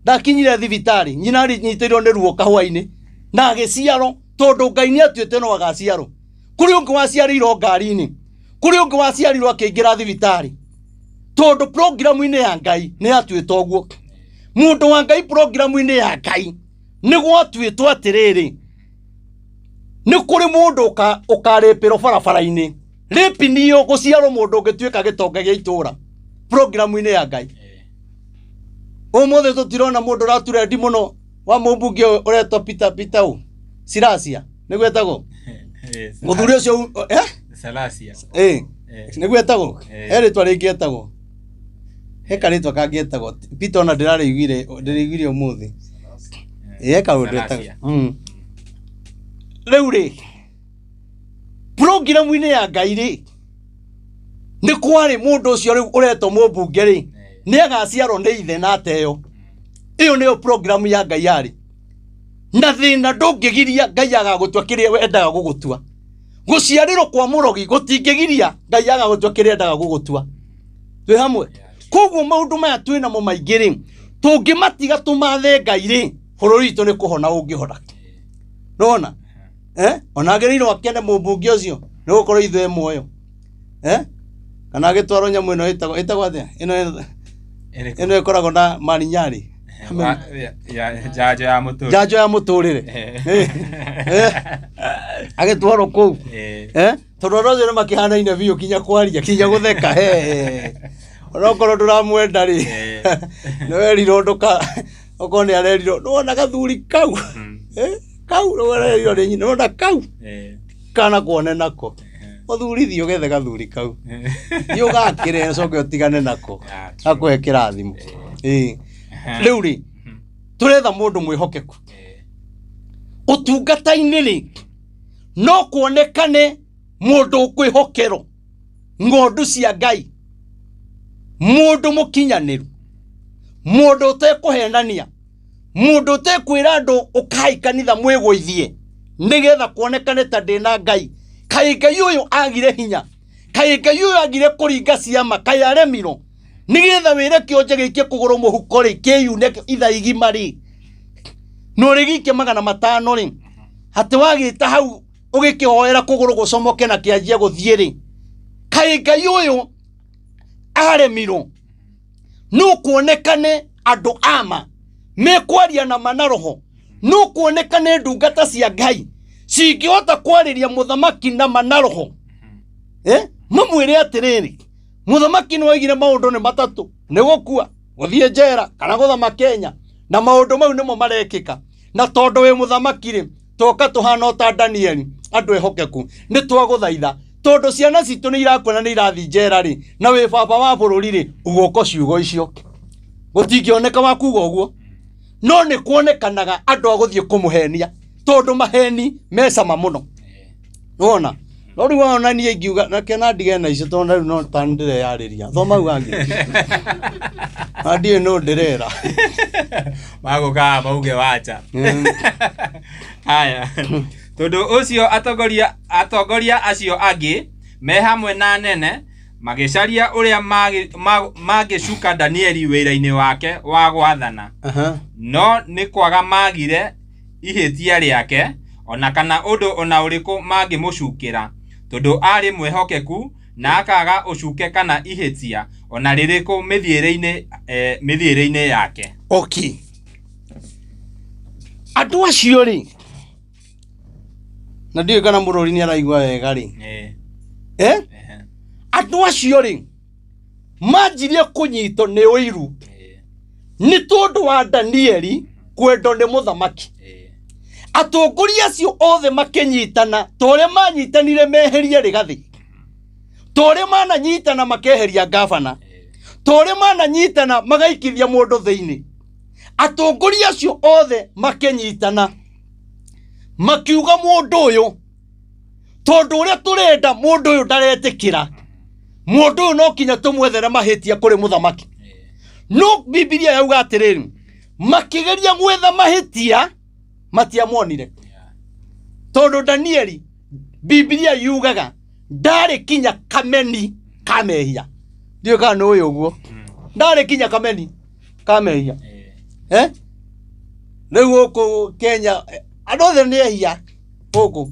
ndakinyire thibitarĩ, nyina anyitĩirwo nĩ ruo kahũa-inĩ na agĩciarwo, tondũ Ngai nĩ atuĩte no agaciarwo. Kũrĩ ũngĩ waciarĩirwo ngari-inĩ, kũrĩ ũngĩ waciarirwo akĩingĩra thibitarĩ, tondũ programu-inĩ ya Ngai nĩ yatuĩte ũguo. Mũndũ wa Ngai programu-inĩ ya Ngai nĩ gwatuĩtwo atĩrĩrĩ, nĩ kũrĩ mũndũ ũkarĩpĩrwo barabara-inĩ. Rĩpi niyo gũciarwo mũndũ ũngĩtuĩka gĩtonga gĩa itũũra programu-inĩ ya Ngai. Ũmũthĩ tũtirona mũndũ ũraturendi mũno wa mũmbunge ũyũ ũretwo Peter, Peter ũ? Siracia, nĩguo etagwo? Mũthuri ũcio, Salasia. Nĩguo etagwo? He rĩtwa rĩngĩ etagwo. He karĩtwa kangĩ etagwo. Peter ona ndĩrĩiguire ũmũthĩ. He kaũndũ etagwo. Salasia. Rĩu rĩ, programu-inĩ ya Ngai rĩ, nĩ kwarĩ mũndũ ũcio rĩu ũretwo mũmbunge rĩ, nĩ agaciarwo nĩ ithe na ateo. Ĩyo nĩyo programu ya Ngai yarĩ. Na thĩna ndũngĩgiria Ngai agagũtua kĩrĩa wendaga gũgũtua. Gũciarĩrwo kwa mũrogi gũtingĩgiria Ngai agagũtua kĩrĩa endaga gũgũtua. Twĩ hamwe? Koguo maũndũ maya twĩ namo maingĩ rĩ, tũngĩmatiga tũmathe Ngai rĩ, bũrũri witũ nĩ kũhona ũngĩhona. Nĩwona? Ona agĩrĩirwo akene mũmbunge ũcio nĩ gũkorwo ithuĩ e muoyo. Kana agĩtwarwo nyamũ ĩno ĩtagwo atĩa? Ĩno ĩno ĩkoragwo na marinyarĩ. Njanjo ya mũtũrĩre. Njanjo ya mũtũrĩre. Agĩtwarwo kũu. Tondũ andũ acio nĩ makĩhanaine biũ kinya kwaria, kinya gũtheka. Onokorwo ndũramwenda rĩ, nĩ werirwo ndũka, okorwo nĩ arerirwo, nĩwona gathuri kau. Kau, nĩ werirwo nĩ nyina, nĩwona kau. Kana kuone nako. Mũthuri thiĩ ũgethe gathuri kau. Thiĩ ũgakĩre ũcoke ũtigane nako. Gakũhe kĩrathimo. Rĩu rĩ, tũretha mũndũ mwĩhokeku. Ũtungata-inĩ rĩ, no kuonekane mũndũ ũkwĩhokerwo ng'ondu cia Ngai, mũndũ mũkinyanĩru, mũndũ ũtekũhenania, Mũndũ ũtekwĩra andũ ũkai kanitha mwĩgũithie nĩgetha kuonekane ta ndĩna Ngai. Kaĩ Ngai ũyũ agire hinya? Kaĩ Ngai ũyũ agire kũringa ciama? Kaĩ aremirwo? Nĩgetha wĩre kĩonje gĩikie kũgũrũ mũhuko rĩ, kĩyune ithaa igima rĩ, na ũrĩgĩikie 500 rĩ, atĩ wagĩta hau ũgĩkĩhoera kũgũrũ gũcomoke na kĩanjie gũthiĩ rĩ, kaĩ Ngai ũyũ aremirwo? No kuonekane andũ ama mekwaria na ma na roho, no kuonekane ndungata cia Ngai cingĩhota kwarĩria mũthamaki na ma na roho, mamwĩre atĩrĩrĩ, mũthamaki nĩ oigire maũndũ nĩ matatũ, nĩ gũkua, gũthiĩ njera kana gũthama Kenya, na maũndũ mau nĩmo marekĩka. Na tondũ wĩ mũthamaki rĩ, toka tũhana o ta Danieli, andũ ehokeku, nĩ twagũthaitha, tondũ ciana citũ nĩ irakua na nĩ irathiĩ njera rĩ, na wĩ baba wa bũrũri rĩ, ugoka ciugo icio. Gũtingĩoneka wa kuga ũguo, no nĩ kuonekanaga andũ a gũthiĩ kũmũhenia, tondũ maheni me cama mũno. Nĩwona? No rĩu wona niĩ ingiuga na kena ndige na icio tondũ rĩu no ta ndĩreyarĩria. Thoma hau hangĩ. Na ndiũĩ nũ ndĩrera. Magũkaga mauge wacha. Haya, tondũ ũcio atongoria acio angĩ me hamwe na anene magĩcaria ũrĩa mangĩcuka Danieli wĩra-inĩ wake wa gwathana. No nĩ kwaga magire ihĩtia rĩake ona kana ũndũ ona ũrĩkũ mangĩmũcukĩra, tondũ aarĩ mwĩhokeku na akaga ũcuke kana ihĩtia ona rĩrĩkũ mĩthiĩre-inĩ yake. Okay. Andũ acio rĩ, na ndiũĩ kana mũrori nĩ araigua wega rĩ, Andũ acio rĩ, manjirie kũnyitwo nĩ ũiru nĩ tondũ wa Danieli kwendwo nĩ mũthamaki. Atongoria acio othe makĩnyitana ta ũrĩa manyitanire meherie Rigathĩ, ta ũrĩa mananyitana makeheria ngabana, ta ũrĩa mananyitana magaikithia mũndũ thĩinĩ. Atongoria acio othe makĩnyitana makiuga mũndũ ũyũ, tondũ ũrĩa tũrenda mũndũ ũyũ ndaretĩkĩra, mũndũ ũyũ no kinya tũmwethere mahĩtia kũrĩ mũthamaki. No Bibilia yauga atĩrĩrĩ, makĩgeria gwetha mahĩtia matiamuonire, tondũ Danieli Bibilia yugaga ndarĩ kinya kameni ka mehia. Ndiũĩ kana nĩ ũĩ ũguo, ndarĩ kinya kameni ka mehia. Rĩu gũkũ Kenya andũ othe nĩ ehia gũkũ.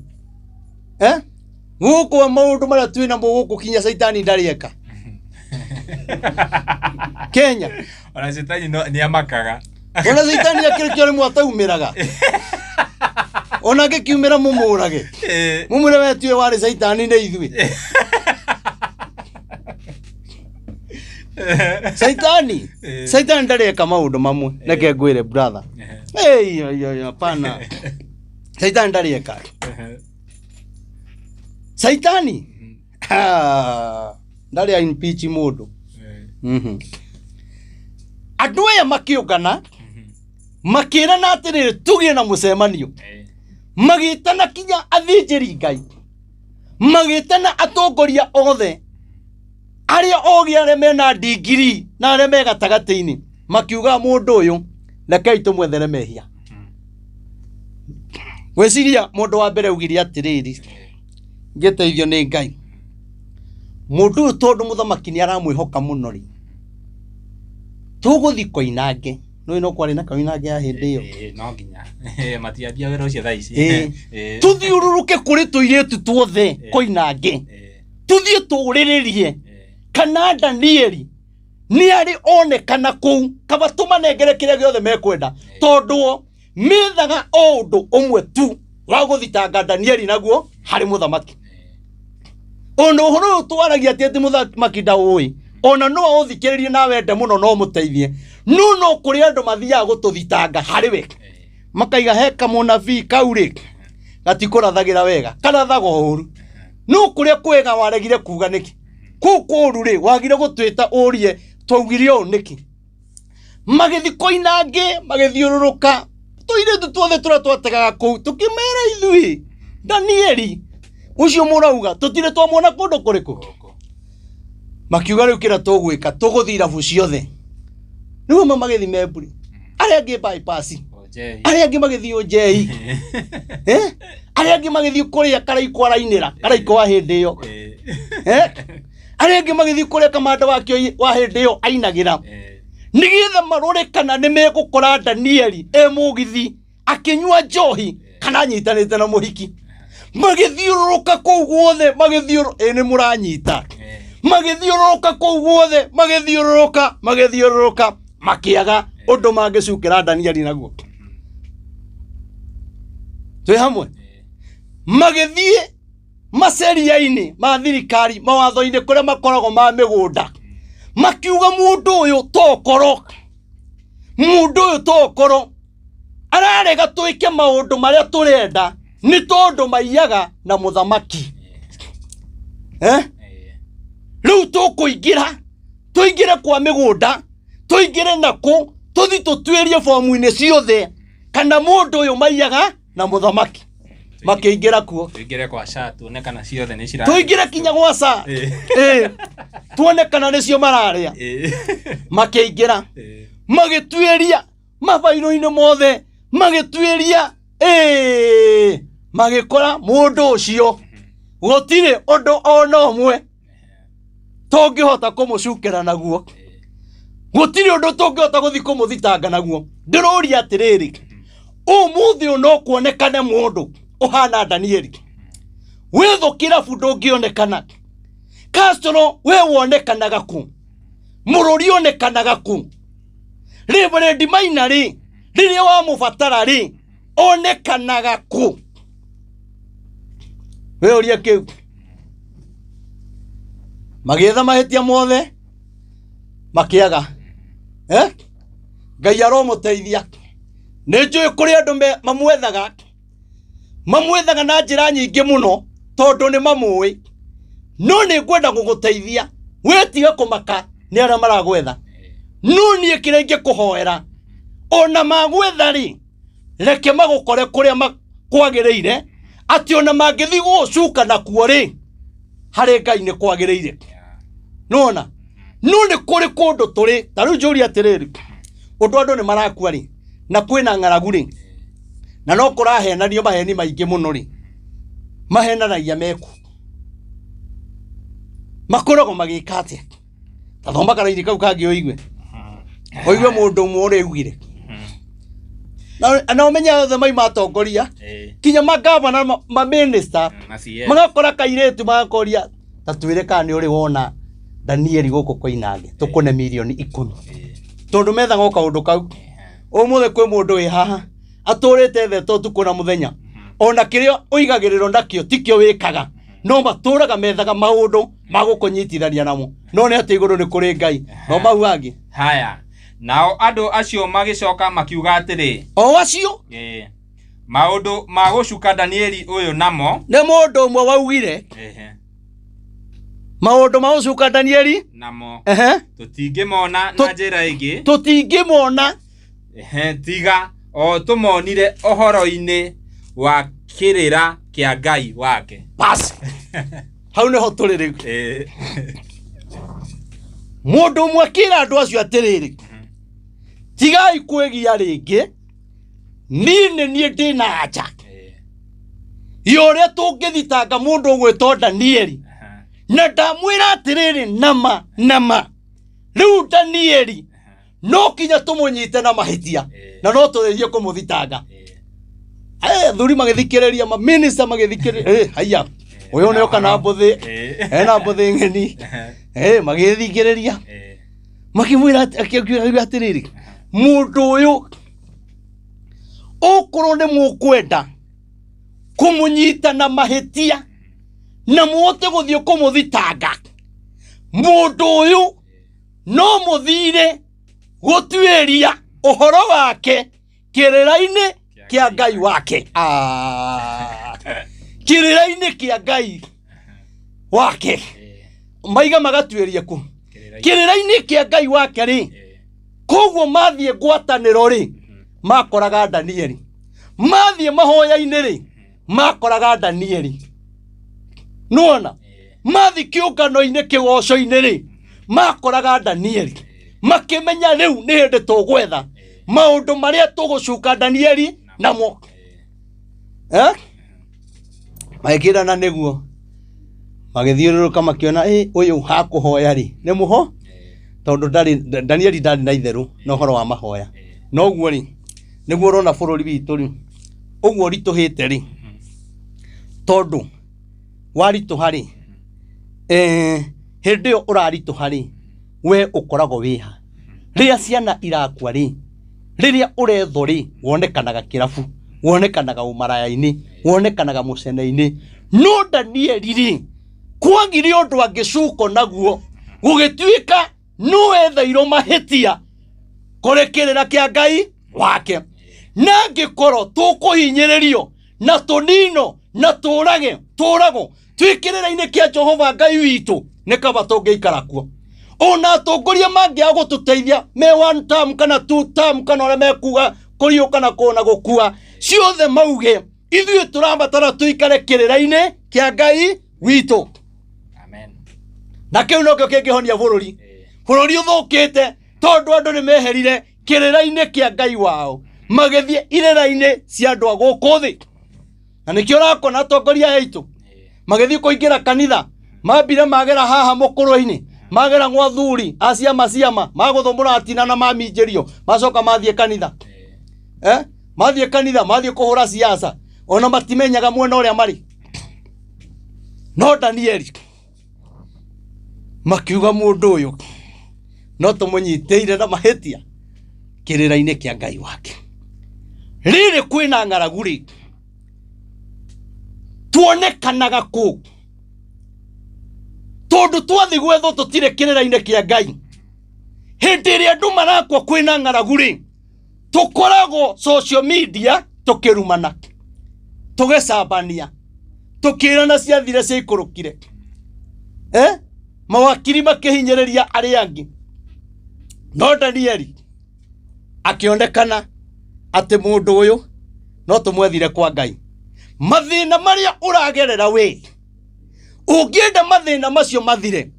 Gũkũ maũndũ marĩa twĩ namo gũkũ kinya caitani ndarĩ eka. Kenya. Ona caitani nĩ amakaga. Ona caitani akĩrĩkio rĩmwe ataumĩraga. Ona angĩkiumĩra mũmũrage. Mũmwĩre we tiwe warĩ caitani nĩ ithuĩ. Caitani. Caitani ndarĩ eka maũndũ mamwe. Reke ngwĩre brother. Ei, ei, ei, hapana. Caitani ndarĩ eka. Caitani. Ndarĩ a impeach mũndũ. Andũ aya makĩũngana makĩrana atĩrĩrĩ, tũgĩe na mũcemanio. Magĩtana kinya athĩnjĩri Ngai, magĩtana atongoria othe arĩa ogĩ, arĩa mena ndigiri na arĩa me gatagatĩ-inĩ, makiuga mũndũ ũyũ rekei tũmwethere mehia. Gwĩciria mũndũ wa mbere augire atĩrĩrĩ, ngĩteithio nĩ Ngai, mũndũ ũyũ tondũ mũthamaki nĩ aramwĩhoka mũno rĩ, tũgũthiĩ Koinange. Nĩũĩ no kwarĩ na Koinange ya hĩndĩ ĩyo. No nginya. Matiambia wĩra ũcio thaa ici. Tũthiũrũrũke kũrĩ tũirĩtu tuothe Koinange, tũthiĩ tũũrĩrĩrie kana Danieli nĩ arĩ onekana kũu, kaba tũmanengere kĩrĩa gĩothe mekwenda, tondũ o methaga o ũndũ ũmwe tu wa gũthitanga Danieli naguo harĩ mũthamaki. Ona ũhoro ũyũ twaragia atĩ atĩ mũthamaki ndaũĩ, ona no aũthikĩrĩrie na wende mũno no mũteithie, no no kũrĩ andũ mathiaga gũtũthitanga harĩ we, makaiga he kamũnabii kau rĩ gatikũrathagĩra wega, karathaga ũru. No kũrĩa kwega waregire kuga nĩkĩ? Kũu kũru rĩ wagire gũtwĩta ũrie twaugire ũũ nĩkĩ? Magĩthiĩ Koinange, magĩthiũrũrũka tũirĩtu tuothe tũrĩa twategaga kũu, tũkĩmera ithuĩ Danieli ũcio mũrauga tũtirĩ twamuona kũndũ kũrĩkũ. Makiuga rĩu kĩrĩa tũgwĩka, tũgũthiĩ irabu ciothe. Rĩu amwe magĩthiĩ Memburi, arĩa angĩ bypass. Njei. Arĩa angĩ magĩthiĩ njei. Eh? Arĩa angĩ magĩthiĩ kũrĩa Karaikũ arainĩra, Karaikũ wa hĩndĩ ĩyo. Eh? Arĩa angĩ magĩthiĩ kũrĩa kamanda wakĩo wa hĩndĩ ĩyo ainagĩra. Nĩgetha marore kana nĩ megũkora Danieli e mũgithi akĩnyua njohi kana anyitanĩte na mũhiki. Magĩthiũrũrũka kũu guothe, magĩthiũrũ ĩ nĩ mũranyita. Magĩthiũrũrũka kũu guothe, magĩthiũrũrũka, magĩthiũrũrũka, makĩaga ũndũ mangĩcukĩra Danieli naguo. Twĩ hamwe? Magĩthiĩ maceria-inĩ ma thirikari, mawatho-inĩ kũrĩa makoragwo ma mĩgũnda, makiuga mũndũ ũyũ tokorwo, mũndũ ũyũ tokorwo ararega twĩke maũndũ marĩa tũrenda nĩ tondũ maiyaga na mũthamaki. Eh? Rĩu tũkũingĩra, tũingĩre kwa mĩgũnda, tũingĩre nakũ, tũthi tũtuĩrie bomu-inĩ ciothe kana mũndũ ũyũ maiyaga na mũthamaki. Makĩingĩra kuo. Tũingĩre kwa SHA tuone kana ciothe nĩ cira. Tũingĩre kinya gwa SHA. Tuone kana nĩcio mararĩa. Makĩingĩra. Magĩtuĩria mabairũ-inĩ mothe, magĩtuĩria, magĩkora mũndũ ũcio gũtirĩ ũndũ ona ũmwe tũngĩhota kũmũcukĩra naguo, gũtirĩ ũndũ tũngĩhota gũthiĩ kũmũthitanga naguo. Ndĩroria atĩrĩrĩ, ũmũthĩ ũyũ no kuonekane mũndũ ũhana Danieli wĩthũ kĩrabu ndũngĩonekana. Castro we wonekanaga kũ? Mũrũri onekanaga kũ? Reverend Maina rĩ, rĩrĩa wamũbatara rĩ, onekanaga kũ? We ũria kĩu. Magĩetha mahĩtia mothe makĩaga. Ngai aromũteithia. Nĩ njũĩ kũrĩ andũ mamwethaga, mamwethaga na njĩra nyingĩ mũno tondũ nĩ mamũĩ. No nĩ ngwenda gũgũteithia we tiga kũmaka nĩ arĩa maragwetha. No niĩ kĩrĩa ingĩkũhoera, ona magwetha rĩ, reke magũkore kũrĩa kwagĩrĩire, atĩ ona mangĩthiĩ gũgũcuka nakuo rĩ, harĩ Ngai nĩ kwagĩrĩire. Nĩwona? No nĩ kũrĩ kũndũ tũrĩ, ta rĩu njũrie atĩrĩrĩ, ũndũ andũ nĩ marakua rĩ, na kwĩna ng'aragu rĩ, na no kũrahenanio maheni maingĩ mũno rĩ, mahenanagia meku. Makoragwo magĩka atĩa? Ta thoma karaini kau kangĩ ũigue. Ũigue mũndũ ũmwe ũrĩa augire. Na ũmenye othe maima atongoria, kinya magavana, maminista, Na CS. magakora kairĩtu magakoria, ta twĩre kana nĩ ũrĩ wona Danieli gũkũ Koinange, tũkũne mirioni 10. Tondũ methaga o kaũndũ kau. Ũmũthĩ kwĩ mũndũ wĩ haha, atũrĩte ethete ũtukũ na mũthenya. Ona kĩrĩa ũigagĩrĩrwo nakĩo tikĩo wĩkaga. No matũraga methaga maũndũ ma gũkũnyitithania namo. No nĩ atĩ igũrũ nĩ kũrĩ Ngai. No mau angĩ. Haya. Nao andũ acio magĩcoka makiuga atĩrĩ. O acio? Maũndũ ma gũcuka Danieli ũyũ namo. Nĩ mũndũ ũmwe waugire. Maũndũ ma gũcuka Danieli? Namo. Tũtingĩmona na njĩra ĩngĩ. Tũtingĩmona. Tiga o tũmonire ũhoro-inĩ wa kĩrĩra kĩa Ngai wake. Bas. Hau nĩho tũrĩ rĩu. Mũndũ ũmwe akĩra andũ acio atĩrĩrĩ, tigai kwĩgia rĩngĩ, niĩ nĩ niĩ ndĩna anja ya ũrĩa tũngĩthitanga mũndũ ũgwĩtwo Danieli. Na ndamwĩra atĩrĩrĩ, nama nama, rĩu Danieli no kinya tũmũnyite na mahĩtia na no tũrĩrie kũmũthitanga. Athuri magĩthikĩrĩria, maminista magĩthikĩrĩria, haiya, ũyũ nĩ oka na mbũthĩ, ena mbũthĩ ng'eni. Magĩthikĩrĩria, makĩmwĩra akiuga atĩrĩrĩ, mũndũ ũyũ okorwo nĩ mũkwenda kũmũnyita na mahĩtia na mũhote gũthiĩ kũmũthitanga, mũndũ ũyũ no mũthire gũtuĩria ũhoro wake kĩrĩra-inĩ kĩa Ngai wake. Kĩrĩra-inĩ kĩa Ngai wake. Maiga magatuĩria kũ? Kĩrĩra-inĩ kĩa Ngai wake rĩ, koguo mathiĩ ngwatanĩro rĩ, makoraga Danieli. Mathiĩ mahoya-inĩ rĩ, makoraga Danieli. Nĩwona? Mathiĩ kĩũngano-inĩ kĩgoco-inĩ rĩ, makoraga Danieli. Makĩmenya rĩu nĩ hĩndĩ tũgwetha. Maũndũ marĩa tũgũcuka Danieli namo. Eh? Magĩkĩrana nĩguo magĩthiũrũrũka makĩona ĩ ũyũ hakũhoya rĩ nĩ mũho tondũ ndarĩ Danieli ndarĩ na itherũ na ũhoro wa mahoya. Noguo rĩ nĩguo ũrona bũrũri witũ rĩ ũguo ũritũhĩte rĩ tondũ waritũha rĩ hĩndĩ ĩyo ũraritũha rĩ we ũkoragwo wĩha. Rĩrĩa ciana irakua rĩ rĩrĩa ũrethwo rĩ wonekanaga kĩrabu, wonekanaga ũmaraya-inĩ, wonekanaga mũcene-inĩ. No Danieli rĩ kwagire ũndũ angĩcukwo naguo gũgĩtuĩka no etheirwo mahĩtia kũrĩ kĩrĩra kĩa Ngai wake. Na angĩkorwo tũkũhinyĩrĩrio na tũnino na tũrage tũragwo twĩ kĩrĩra-inĩ kĩa Jehova Ngai witũ nĩ kaba tũngĩikara kuo. Ona atongoria mangĩaga gũtũteithia me one term kana two term kana ũrĩa mekuga kũriũka na kũna gũkua ciothe mauge ithuĩ tũrabatara tũikare kĩrĩra-inĩ kĩa Ngai witũ. Amen. Na kĩu nokĩo kĩngĩhonia bũrũri. Bũrũri ũthũkĩte tondũ andũ nĩ meherire kĩrĩra-inĩ kĩa Ngai wao magĩthiĩ irĩra-inĩ cia andũ a gũkũ thĩ. Na nĩkĩo ũrakona atongoria aya aitũ magĩthiĩ kũingĩra kanitha mambire magera haha mũkũrũ-inĩ, magera gwa thuri a ciama ciama magũthũmũra atina na maminjĩrio, macoka mathiĩ kanitha. Mathiĩ kanitha mathiĩ kũhũra siasa ona matimenyaga mwena ũrĩa marĩ. No Danieli makiuga mũndũ ũyũ no tũmũnyitĩire na mahĩtia kĩrĩra-inĩ kĩa Ngai wake. Rĩrĩ kwĩna ng'aragu rĩ tuonekanaga kũ tondũ twathiĩ gwethwo tũtirĩ kĩrĩra-inĩ kĩa Ngai. Hĩndĩ ĩrĩa andũ marakua kwĩna ng'aragu rĩ tũkoragwo social media tũkĩrumana, tũgĩcambania, tũkĩrana ciathire ciaikũrũkire. Mawakiri makĩhinyĩrĩria arĩa angĩ. No Danieli akĩonekana atĩ mũndũ ũyũ no tũmwethire kwa Ngai. Mathĩna marĩa ũragerera we ũngĩenda mathĩna macio mathire,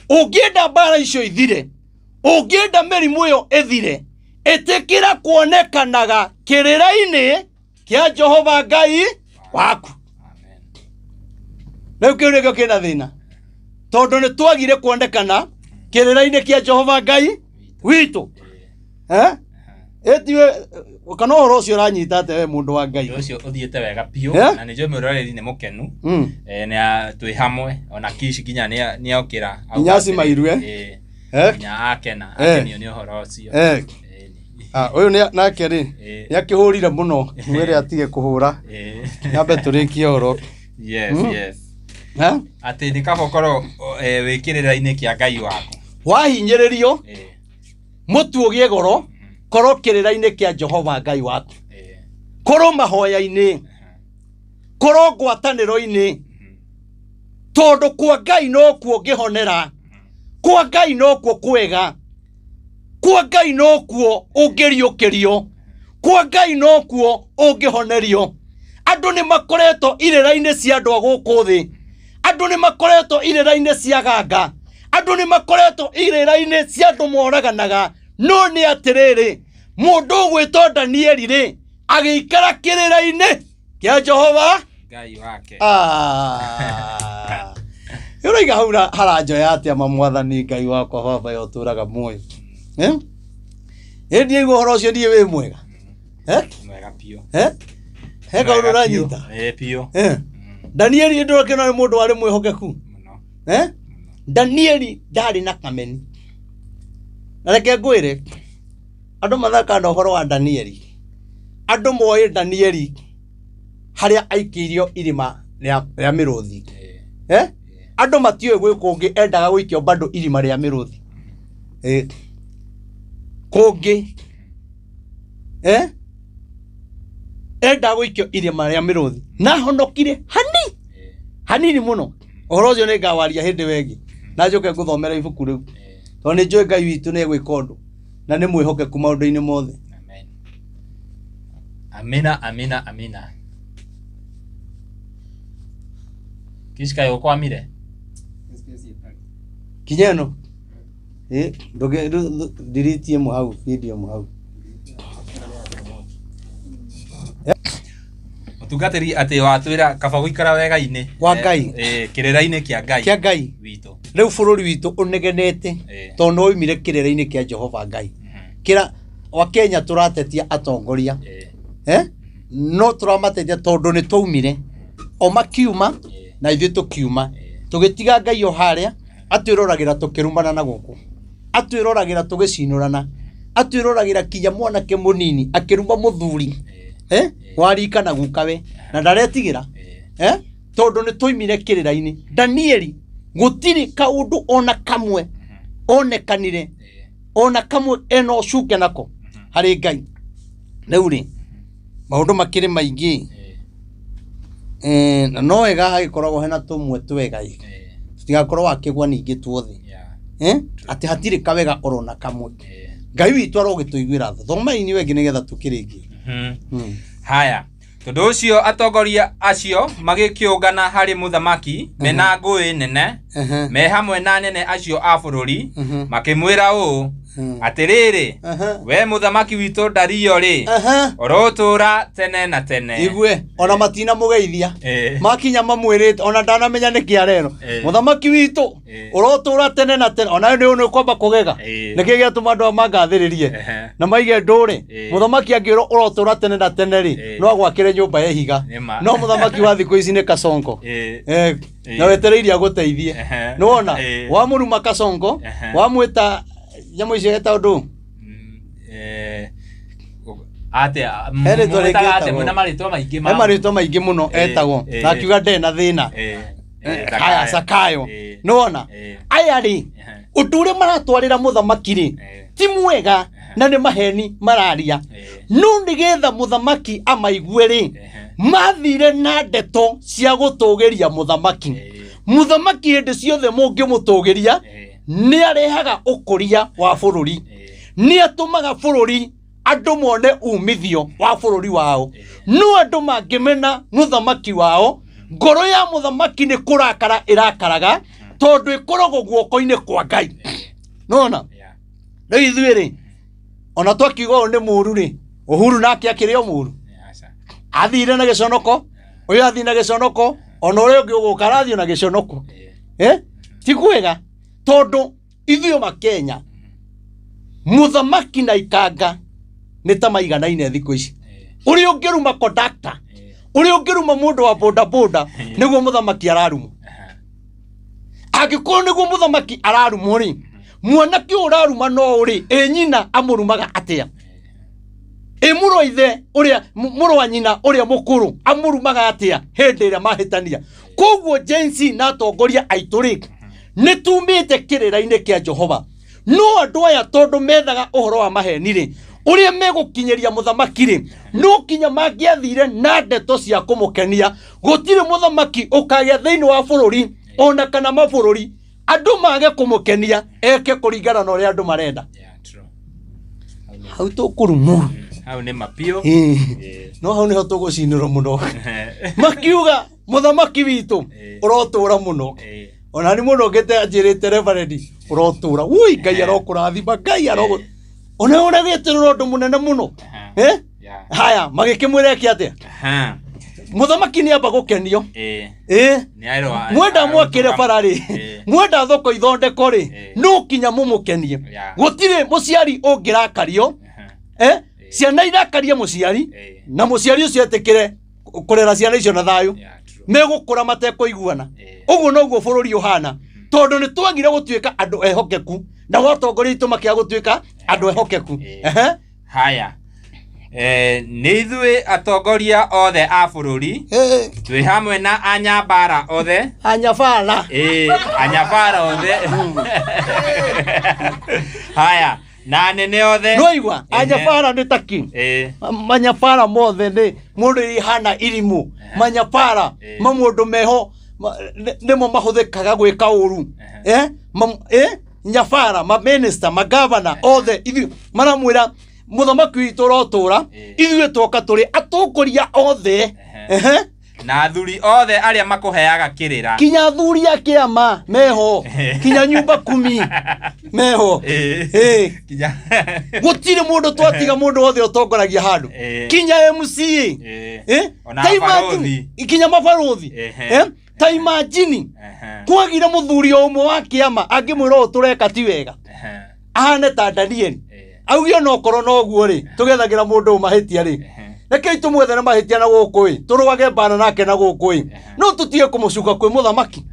ũngĩenda mbara icio ithire, ũngĩenda mĩrimũ ĩyo ĩthire, ĩtĩkĩra kuonekanaga kĩrĩra-inĩ kĩa Jehova Ngai waku. Amen. Rĩu kĩu nĩkĩo kĩna thĩna tondũ nĩ twagire kuonekana kĩrĩra-inĩ kĩa Jehova Ngai witũ. Ĩtiwe kana ũhoro ũcio ũranyita atĩa we mũndũ wa Ngai? Ũndũ ũcio ũthiĩte wega biũ na nĩ njũĩ mwĩroreri nĩ mũkenu. Nĩ twĩ hamwe ona Kish nginya nĩ okĩra. Nginya acimairwe. Nginya akena, akenio nĩ ũhoro ũcio. Ũyũ nĩ nake rĩ nĩ akĩhũrire mũno mwĩre atige kũhũra. Nyambe tũrĩkie ũhoro. Yes, yes. Atĩ nĩ kaba ũkorwo wĩ kĩrĩra-inĩ kĩa Ngai waku. Wahinyĩrĩrio mũtu ũgĩe goro korwo kĩrĩra-inĩ kĩa Jehova Ngai waku. Korwo mahoya-inĩ, korwo ngwatanĩro-inĩ, tondũ kwa Ngai nokuo ũngĩhonera, kwa Ngai nokuo kwega, kwa Ngai nokuo ũngĩriũkĩrio, kwa Ngai nokuo ũngĩhonerio. Andũ nĩ makoretwo irĩra-inĩ cia andũ a gũkũ thĩ, andũ nĩ makoretwo irĩra-inĩ cia ganga, andũ nĩ makoretwo irĩra-inĩ cia andũ moraganaga. No nĩ atĩrĩrĩ, mũndũ ũgwĩtwo Danieli rĩ agĩikara kĩrĩra-inĩ kĩa Jehova Ngai wake. Ũraiga hau haranjoya atĩa ma mwathani Ngai wakwa baba ya ũtũraga muoyo. Ĩ ndiaigua ũhoro ũcio niĩ wĩ mwega. Mwega biũ. He kaũndũ ũranyita? Biũ. Danieli ndũrakĩona nĩ mũndũ warĩ mwĩhokeku. Danieli ndarĩ na kameni. Na reke ngwĩre, andũ mathakaga na ũhoro wa Danieli. Andũ moĩ Danieli harĩa aikĩirio irima rĩa mĩrũthi. Andũ matiũĩ gwĩ kũngĩ endaga gũikio bado irima rĩa mĩrũthi. Kũngĩ. Endaga gũikio irima rĩa mĩrũthi. Na ahonokire hanini mũno. Ũhoro ũcio nĩ ngawaria hĩndĩ ĩyo ĩngĩ. Na njoke ngũthomere ibuku rĩu. Tondũ nĩ njũĩ Ngai witũ nĩ egwĩka ũndũ. Na nĩ mwĩhokeku maũndũ-inĩ mothe. Amen. Amina, amina, amina. Kish kaĩ ũkwamire? Kinya ĩno? Ndũngĩ, delete ĩmwe hau, video ĩmwe hau. Mũtungatĩri atĩ watwĩra kaba gũikara wega-inĩ. Wa Ngai. Kĩrĩra-inĩ kĩa Ngai. Kĩa Ngai. Witũ. Rĩu bũrũri witũ ũnegenete tondũ nĩwaumire kĩrĩra-inĩ kĩa Jehova Ngai. Kĩra wa Kenya tũratetia atongoria. No tũramatetia tondũ nĩ twaumire. O makiuma na ithuĩ tũkiuma. Tũgĩtiga Ngai o harĩa atwĩroragĩra tũkĩrumana na gũkũ. Atwĩroragĩra tũgĩcinũrana. Atwĩroragĩra kinya mwanake mũnini akĩruma mũthuri. Wa rika na gukawe na ndaretigĩra. Tondũ nĩ twaumire kĩrĩra-inĩ. Danieli gũtirĩ kaũndũ ona kamwe onekanire ona kamwe ena ũcuke nako harĩ Ngai. Rĩu rĩ maũndũ makĩrĩ maingĩ. Na no wega hagĩkoragwo hena tũmwe twega ĩ. Tũtigakorwo wakĩgwa ningĩ tuothe. Atĩ hatirĩ kawega orona kamwe. Ngai witũ arogĩtũiguĩra tha. Thomai inyuĩ angĩ nĩgetha tũkĩrĩkie. Haya. Tondũ ũcio atongoria acio magĩkĩũngana harĩ mũthamaki mena ngũĩ nene me hamwe na anene acio a bũrũri makĩmwĩra ũũ atĩrĩrĩ we mũthamaki witũ Dario rĩ ũrotũũra tene na tene. Igue ona matina mũgeithia makinya mamwĩrĩte ona ndanamenya nĩkĩ arerwo mũthamaki witũ ũrotũũra tene na tene ona nĩ nĩ kwamba kũgega nĩkĩ gĩatũma andũ aya mangathĩrĩrie na maige ndũre mũthamaki angĩrwo ũrotũũra tene na tene rĩ no agwakĩre nyũmba ya ihiga no mũthamaki wa thikũ ici nĩ kasongo na wetereire agũteithie nĩwona wamũruma kasongo wamwĩta nyamũ icio etagwo ndũ Atĩa He rĩtwa rĩngĩ mwĩtaga atĩa etagwo. mwĩna marĩtwa maingĩ he marĩtwa maingĩ mũno etagwo na akiuga ndarĩ na thĩna haya Zakayo nĩwona aya rĩ ũndũ ũrĩa maratwarĩra mũthamaki rĩ ti mwega na nĩ maheni mararia no nĩgetha mũthamaki amaigue rĩ mathire na ndeto cia gũtũgĩria mũthamaki. Mũthamaki hĩndĩ ciothe mũngĩmũtũgĩria nĩ arehaga ũkũria wa bũrũri, nĩ atũmaga bũrũri andũ mone umithio wa bũrũri wao. No andũ mangĩmena mũthamaki wao, ngoro ya mũthamaki nĩ kũrakara ĩrakaraga tondũ ĩkoragwo guoko-inĩ kwa Ngai. Nĩwona? Rĩu ithuĩ rĩ ona twakiuga ũyũ nĩ mũru rĩ, Uhuru nake akĩrĩ o mũru, athire na gĩconoko, ũyũ athiĩ na gĩconoko, ona ũrĩa ũngĩ ũgũka arathiĩ na gĩconoko. Ti kwega tondũ ithuĩ Makenya mũthamaki na ikanga nĩ ta maiganaine thikũ ici. Ũrĩa ũngĩruma conductor, ũrĩa ũngĩruma mũndũ wa boda boda nĩguo mũthamaki ararumwo. Angĩkorwo nĩguo mũthamaki ararumwo rĩ, mwanake ũyũ ũraruma no ũrĩ ĩ nyina amũrumaga atĩa? Ĩ mũrũ wa ithe ũrĩa mũrũ wa nyina ũrĩa mũkũrũ amũrumaga atĩa hĩndĩ ĩrĩa mahĩtania? Koguo Gen Z na atongoria aitũ rĩ nĩ tumĩte kĩrĩra-inĩ kĩa Jehova. No andũ aya tondũ methaga ũhoro wa maheni rĩ, ũrĩa megũkinyĩria mũthamaki rĩ, no kinya mangĩathire na ndeto cia kũmũkenia. Gũtirĩ mũthamaki ũkagĩa thĩinĩ wa bũrũri ona kana mabũrũri andũ mage kũmũkenia eke kũringana na ũrĩa andũ marenda. Hau tũkũrumwo. Hau nĩ mapiũ. No hau nĩho tũgũcinĩrwo mũno. Makiuga mũthamaki witũ ũrotũũra mũno. Ona nĩ mũndũ ũngĩte anjĩrĩte reverend ũrotũũra. Ui Ngai arokũrathima, Ngai arogũ. Ona ũragĩtĩrwo ũndũ mũnene mũno. Haya magĩkĩmwĩra eke atĩa? Mũthamaki nĩ amba gũkenio. Mwenda mwakĩre bara rĩ, mwenda thoko ithondeko rĩ, no kinya mũmũkenie. Gũtirĩ mũciari ũngĩrakario. Ciana irakarie mũciari na mũciari ũcio etĩkĩre kũrera ciana icio na thayũ. Megũkũra matekũiguana. Ũguo noguo bũrũri ũhana tondũ nĩ twagire gũtuĩka andũ ehokeku na watongoria aitũ makĩaga gũtuĩka andũ ehokeku. Haya. Nĩ ithuĩ atongoria othe a bũrũri twĩ hamwe na anyabara othe. Anyabara. Anyabara othe. Haya na anene othe. Nĩwaigua? Anyabara nĩ ta kĩ? Manyabara mothe nĩ mũndũ ihana irimũ. Manyabara mamũndũ meho nĩmo mahũthĩkaga gwĩka ũru. Nyabara, ma minister, ma governor othe ithuĩ maramwĩra mũthamaki witũ ũrotũũra, ithuĩ twoka tũrĩ atongoria othe. Na athuri othe arĩa makũheaga kĩrĩra. Kinya athuri a kĩama meho, kinya nyumba kumi meho. Ĩĩ. Kinya Gũtirĩ mũndũ twatiga, mũndũ wothe ũtongoragia handũ, kinya MCA. Ona Ta imagine- abarũthi. Kinya mabarũthi. Ta imagine kwagire mũthuri o ũmwe wa kĩama angĩmwĩra ũũ tũreka ti wega, ahane ta Danieli, auge ona okorwo noguo rĩ, tũgethagĩra mũndũ ũyũ mahĩtia rĩ, rekei tũmwethere mahĩtia na gũkũ ĩ, tũrũage mbara nake na gũkũ ĩ, no tũtige kũmũcuka kwĩ mũthamaki.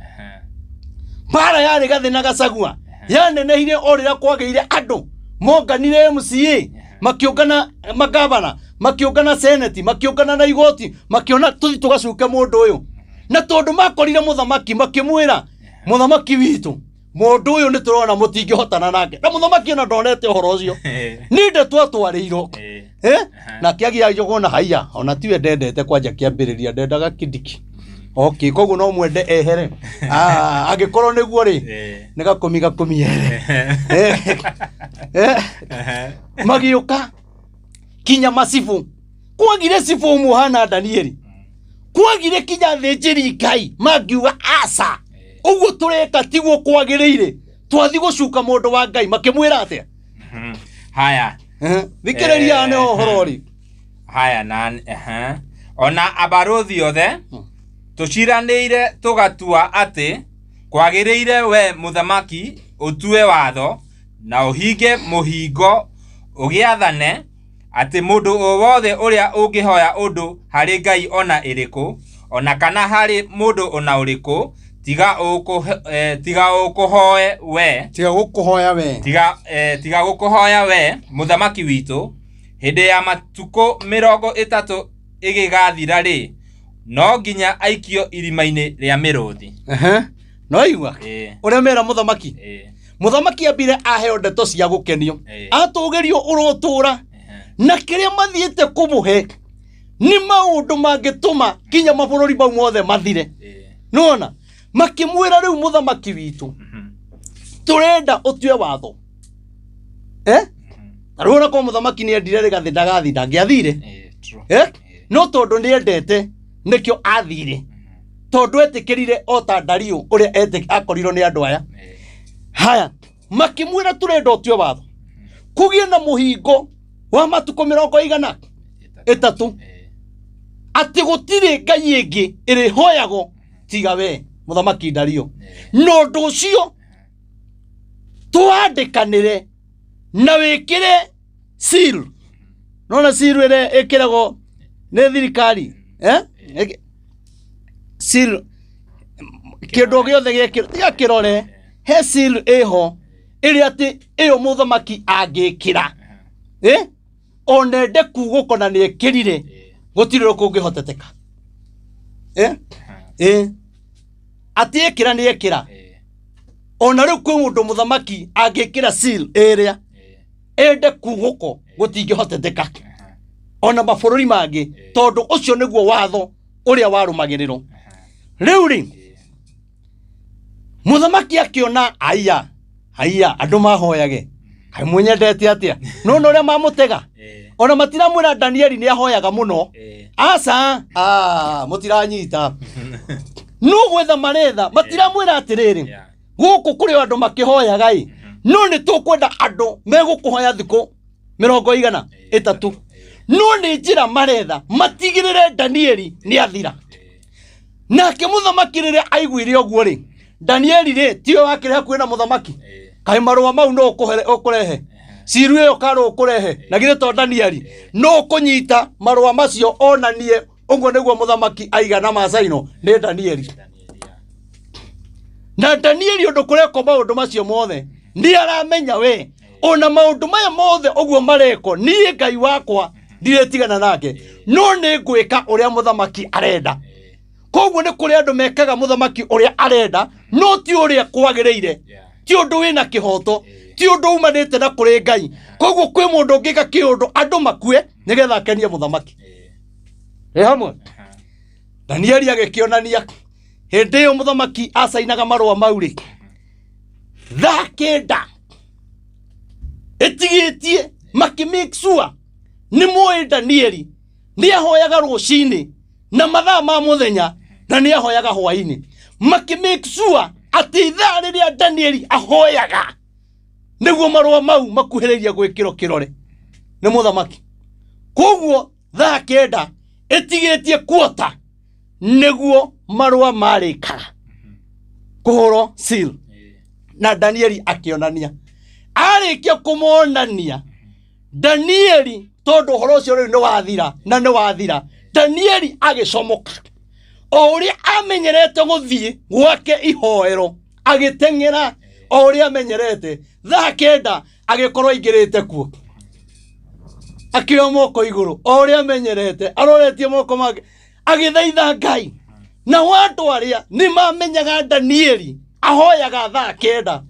Mbara yarĩ Gathĩ na Gacagua yanenehire o rĩrĩa kwagĩire andũ monganire MCA, makĩũngana magavana, makĩũngana seneti, makĩũngana na igoti, makĩona tũthi tũgacuke mũndũ ũyũ. Na tondũ makorire mũthamaki, makĩmwĩra, "Mũthamaki witũ, mũndũ ũyũ nĩ tũrona mũtingĩhotana nake." Na mũthamaki ona ndonete ũhoro ũcio, nĩ ndeto atwarĩirwo. Nake agĩa njogona haiya, ona tiwe ndendete kwanja kĩambĩrĩria, ndendaga Kindiki. Okay, koguo no mwende ehere. Ah, angĩkorwo nĩguo rĩ, nĩ gakũmi gakũmi ehere. Magĩũka kinya macibũ, kwagire cibũ ũmwe hana Danieli, kwagire kinya thĩnjĩri Ngai mangiuga aca, ũguo tũreka tiguo kwagĩrĩire, twathi gũcuka mũndũ wa Ngai. Makĩmwĩra atĩa? Haya. Thikĩrĩria nĩ ũhoro rĩ. Haya na ona abarũthi othe tũciranĩire tũgatua atĩ kwagĩrĩire we mũthamaki ũtue watho na ũhinge mũhingo ũgĩathane atĩ mũndũ o wothe ũrĩa ũngĩhoya ũndũ harĩ ngai ona ĩrĩkũ ona kana harĩ mũndũ ona ũrĩkũ tiga ũkũhoe we, Tiga gũkũhoya we, tiga gũkũhoya we mũthamaki witũ, hĩndĩ ya matukũ 30 ĩgĩgathira rĩ, no nginya aikio irima-inĩ rĩa mĩrũthi. No igua ũrĩa mera mũthamaki. Mũthamaki ambire aheo ndeto cia gũkenio, atũgĩrio ũrotũra, na kĩrĩa mathiĩte kũmũhe nĩ maũndũ mangĩtũma kinya mabũrũri mau mothe mathire. Nĩwona makĩmwĩra, "Rĩu mũthamaki witũ, tũrenda ũtue watho." Ta rĩu ona korwo mũthamaki nĩ endire Rĩgathĩ ndagathi, ndangĩathire. True. No tondũ nĩ endete nĩkĩo athire, tondũ etĩkĩrire o ta Dario ũrĩa akorirwo nĩ andũ aya. Haya, makĩmwĩra, "Tũrenda ũtue watho kũgĩe na mũhingo wa matukũ mĩrongo igana ĩtatũ, atĩ gũtirĩ ngai ĩngĩ ĩrĩhoyagwo tiga we mũthamaki Dario, na ũndũ ũcio twandĩkanĩre na wĩkĩre seal." Nona seal ĩrĩa ĩkĩragwo nĩ thirikari, eh? Seal kĩndũ o gĩothe gĩekĩrwo, tiga kĩrore, he seal ĩho ĩrĩa atĩ ĩyo mũthamaki angĩkĩra, ona ende kugũko na nĩ ekĩrire, gũtirĩ ũndũ kũngĩhoteteka. Atĩ ekĩra nĩ ekĩra. Ona rĩu kwĩ mũndũ mũthamaki angĩkĩra seal ĩrĩa ende kugũko, gũtingĩhoteteka ona mabũrũri mangĩ, tondũ ũcio nĩguo watho ũrĩa warũmagĩrĩrwo. Rĩu rĩ, mũthamaki akĩona aya haiya, andũ mahoyage, kaĩ mũnyendete atĩa? Nona ũrĩa mamũtega, ona matiramwĩra Danieli nĩ ahoyaga mũno. Aca, mũtiranyita, no gwetha maretha, matiramwĩra atĩrĩrĩ, gũkũ kũrĩ o andũ makĩhoyaga ĩ, no nĩ tũkwenda andũ megũkũhoya thikũ mĩrongo igana ĩtatũ. No nĩ njĩra maretha matigĩrĩre Danieli nĩ athira. Nake mũthamaki rĩrĩa aiguire ũguo rĩ, Danieli rĩ, tiwe wakĩrĩ hakuhĩ na mũthamaki? Kaĩ marũa mau no ũkũrehe ciru ĩyo karũ ũkũrehe? Na githĩ to Danieli no ũkũnyita marũa macio onanie ũguo nĩguo mũthamaki aiga na macaino nĩ Danieli? Na Danieli ũndũ kũrekwo maũndũ macio mothe nĩ aramenya we ona maũndũ maya mothe ũguo marekwo, niĩ Ngai wakwa ndirĩtigana nake, no nĩ ngwĩka ũrĩa mũthamaki arenda. Koguo nĩ kũrĩ andũ mekaga mũthamaki ũrĩa arenda, no ti ũrĩa kwagĩrĩire, ti ũndũ wĩna kĩhoto, ti ũndũ umanĩte na kũrĩ Ngai. Koguo kwĩ mũndũ ũngĩka kĩũndũ andũ makue nĩgetha akenie mũthamaki. Ĩ hamwe Danieli agĩkĩonania hĩndĩ ĩyo mũthamaki acainaga marũa mau rĩ, thaa 9 ĩtigĩtie, makĩ make sure nĩ moĩ Danieli nĩ ahoyaga rũcinĩ. Na mathaa ma mũthenya, na nĩ ahoyaga hwainĩ. Makĩ make sure atĩ ithaa rĩrĩa Danieli ahoyaga nĩguo marũa mau makuhĩrĩirie gwĩkĩrwo kĩrore nĩ mũthamaki. Koguo thaa 9 ĩtigĩtie kuota nĩguo marũa marĩkaga kũhũrwo seal, na Danieli akĩonania. Arĩkia kũmonania Danieli, tondũ ũhoro ũcio rĩu nĩ wathira na nĩ wathira, Danieli agĩcomoka o ũrĩa amenyerete gũthiĩ gwake ihoero, agĩteng'era o ũrĩa amenyerete. Thaa 9 agĩkorwo aingĩrĩte kuo, akĩoya moko igũrũ o ũrĩa amenyerete, aroretie moko make agĩthaitha Ngai. Nao andũ arĩa nĩ mamenyaga Danieli ahoyaga thaa 9,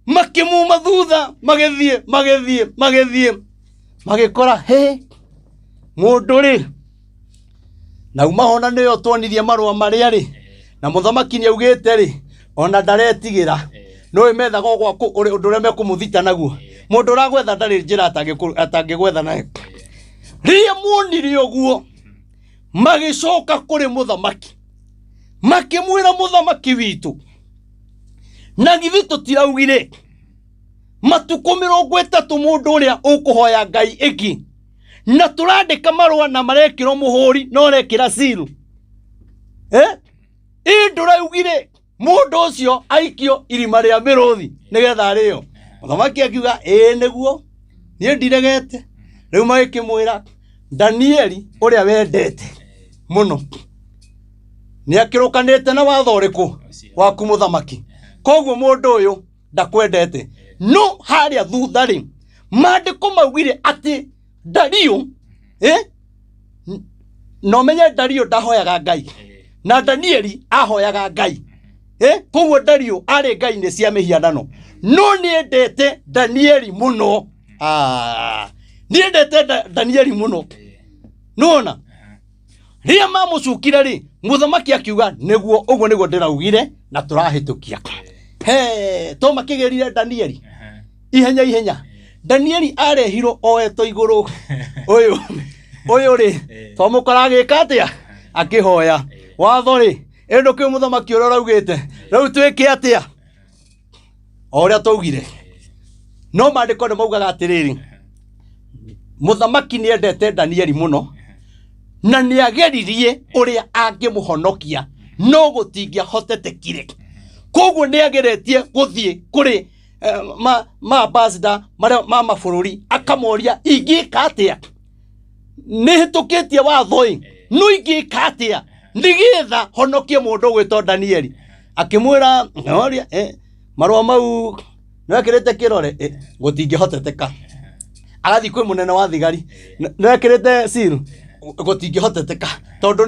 makĩmuma thutha, magĩthiĩ magĩthiĩ magĩthiĩ, magĩkora he mũndũ rĩ na uma hona nĩyo tuonirie marũa marĩa rĩ, na mũthamaki nĩ augĩte rĩ, ona ndaretigĩra nĩũĩ methaga o gwaku ũndũ ũrĩa mekũmũthita naguo. Mũndũ ũragwetha ndarĩ njĩra atangĩgwetha nayo. Rĩrĩa muonire ũguo, magĩcoka kũrĩ mũthamaki, makĩmwĩra, mũthamaki witũ, na githĩ tũtiraugire matukũ 30 mũndũ ũrĩa ũkũhoya Ngai ĩngĩ, na tũrandĩka marũa na marekĩrwo mũhũri na ũrekĩra seal, eh? Ĩ ndũraugire mũndũ ũcio aikio irima rĩa mĩrũthi nĩgetha arĩo? Mũthamaki akiuga, ĩĩ nĩguo, niĩ ndiregete. Rĩu magĩkĩmwĩra, Danieli ũrĩa wendete mũno nĩ akĩrũkanĩte na watho ũrĩkũ waku mũthamaki, koguo mũndũ ũyũ ndakwendete. No harĩa thutha rĩ, maandĩko maugire atĩ Dario, na ũmenye Dario ndahoyaga Ngai, na Danieli ahoyaga Ngai, koguo Dario arĩ ngai-inĩ cia mĩhianano, no nĩendete Danieli mũno. Nĩendete Danieli mũno. Nĩwona rĩrĩa mamũcukire rĩ, mũthamaki akiuga, nĩguo ũguo nĩguo ndĩraugire na tũrahĩtũkia. He to makĩgĩrire Danieli ihenya ihenya. Danieli arehirwo oetwo igũrũ. Ũyũ ũyũ rĩ, twamũkora agĩka atĩa? Akĩhoya. Watho rĩ, ĩ ndũkĩũĩ mũthamaki ũrĩa ũraugĩte, rĩu twĩke atĩa? O ũrĩa twaugire. No maandĩko nĩ maugaga atĩrĩrĩ, mũthamaki nĩ endete Danieli mũno na nĩ ageririe ũrĩa angĩmũhonokia, no gũtingĩahotetekire. Koguo nĩ ageretie gũthiĩ kũrĩ ma ambassador marĩa ma mabũrũri, akamoria, ingĩka atĩa? Nĩ hĩtũkĩtie watho ĩ, no ingĩka atĩa nĩgetha honokie mũndũ ũgwĩtwo Danieli? Akĩmwĩra, noria marũa mau nĩwekĩrĩte kĩrore, gũtingĩhoteteka. Agathiĩ kwĩ mũnene wa thigari, nĩwekĩrĩte seal, gũtingĩhoteteka tondũ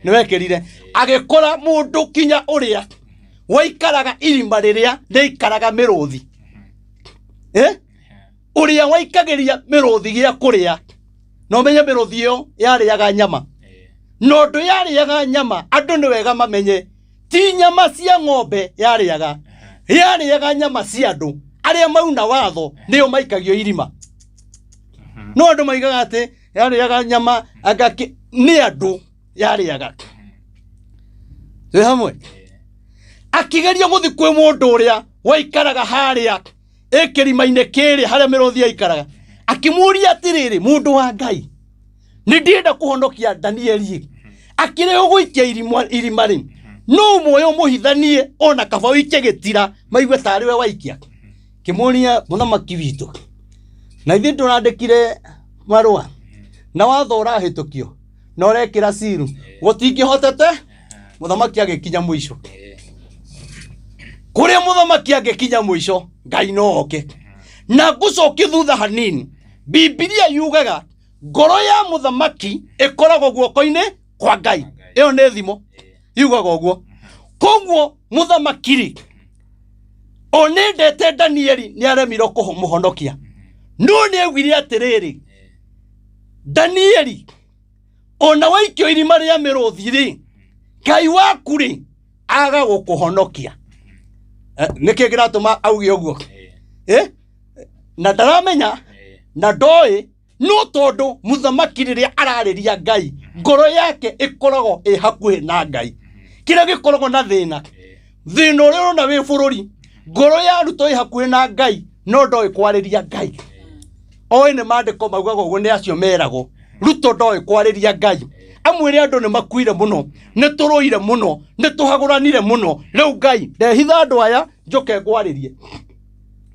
nĩwekĩrire. Agĩkora mũndũ kinya ũrĩa waikaraga irima rĩrĩa rĩikaraga mĩrũthi, ũrĩa waikagĩria mĩrũthi gĩa kũrĩa. Na ũmenye mĩrũthi ĩyo yarĩaga nyama, na ũndũ yarĩaga nyama, andũ nĩ wega mamenye ti nyama cia ng'ombe yarĩaga, yarĩaga nyama cia andũ arĩa mauna watho, nĩo maikagio irima. No andũ maigaga atĩ yarĩaga nyama anga nĩ andũ yarĩaga. Twĩ hamwe? Akĩgeria gũthiĩ kwĩ mũndũ ũrĩa waikaraga harĩa ĩ kĩrima-inĩ kĩrĩa harĩa mĩrũthi yaikaraga, akĩmũria atĩrĩrĩ, mũndũ wa Ngai, nĩ ndĩrenda kũhonokia Danieli, akĩrĩ ũgũikia irima rĩ, no ũmuoye ũmũhithanie, ona kaba ũikie gĩtira maigue tarĩ we waikia. Kĩmũria, mũthamaki witũ, na ithuĩ tũrandĩkire marũa na watho ũrahĩtũkio na ũrekĩra ciru, gũtingĩhotete. Mũthamaki agĩkinya mũico. Kũrĩa mũthamaki angĩkinya mũico, Ngai no oke. Na ngũcokie thutha hanini, Bibilia yugaga ngoro ya mũthamaki ĩkoragwo guoko-inĩ kwa Ngai. Ĩyo nĩ thimo yugaga ũguo. Koguo mũthamaki rĩ, o nĩendete Danieli, nĩ aremirwo kũmũhonokia, no nĩ augire atĩrĩrĩ, Danieli, ona waikio irima rĩa mĩrũthi rĩ, Ngai waku rĩ, aga gũkũhonokia? Nĩkĩ kĩratũma auge ũguo? Na ndaramenya na ndoĩ, no tondũ mũthamaki rĩrĩa ararĩria Ngai, Ngoro yake ĩkoragwo ĩ hakuhĩ na Ngai. Kĩrĩa gĩkoragwo na thĩna, thĩna ũrĩa ũrona wĩ bũrũri, ngoro ya Ruto ĩ hakuhĩ na Ngai, no ndoĩ kwarĩria Ngai. Oĩ nĩ maandĩko maugaga ũguo, nĩ acio meragwo. Ruto ndoĩ kwarĩria Ngai. Amwĩre andũ nĩ makuire mũno, nĩ tũrũire mũno, nĩ tũhagũranire mũno, rĩu Ngai ndehitha andũ aya njũke ngwarĩrie.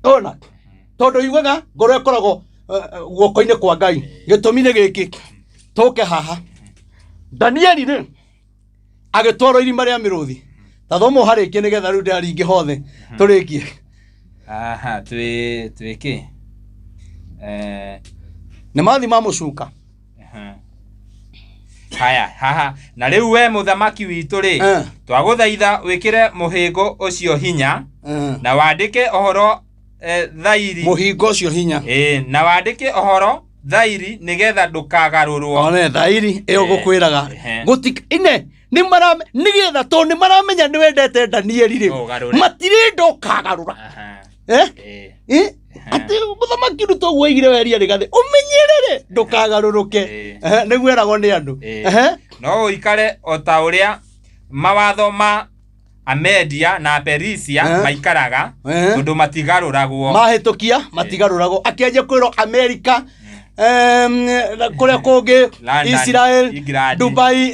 Ona tondũ yugaga ngoro ĩkoragwo guoko-inĩ kwa Ngai. Gĩtũmi nĩ gĩkĩ, tũke haha. Danieli rĩ agĩtwarwo irima rĩa mĩrũthi. Ta thoma ũharĩkie nĩgetha rĩu ndĩraringe hothe tũrĩkie. Aha, twĩ twĩ kĩ? Nĩ mathi ma mũcuka. Aha. Haya, haha. Na rĩu we mũthamaki witũ rĩ, twagũthaitha wĩkĩre mũhĩngo ũcio hinya na wandĩke ũhoro thairi. Mũhingo ũcio hinya. Ĩĩ, na wandĩke ũhoro thairi nĩgetha ndũkagarũrwo. One thairi ĩyo ngũkwĩraga. Gũtik ine nĩ mara nĩgetha tondũ nĩ maramenya nĩ wendete Danieli rĩ. Ũgarũre. Matirenda ũkagarũra. Aha. Eh? Atĩ mũthamaki Ruto ũguo oigire weria Rigathĩ ũmenyerere ndũkagarũrũke. Nĩguo eragwo nĩ andũ. No ũikare o ta ũrĩa mawatho ma Amedia na Aperisia maikaraga, tondũ matigarũragwo. Mahĩtũkia matigarũragwo. Akĩanjia kwĩrwo Amerika, na kũrĩa kũngĩ, London, Israel, England. Dubai,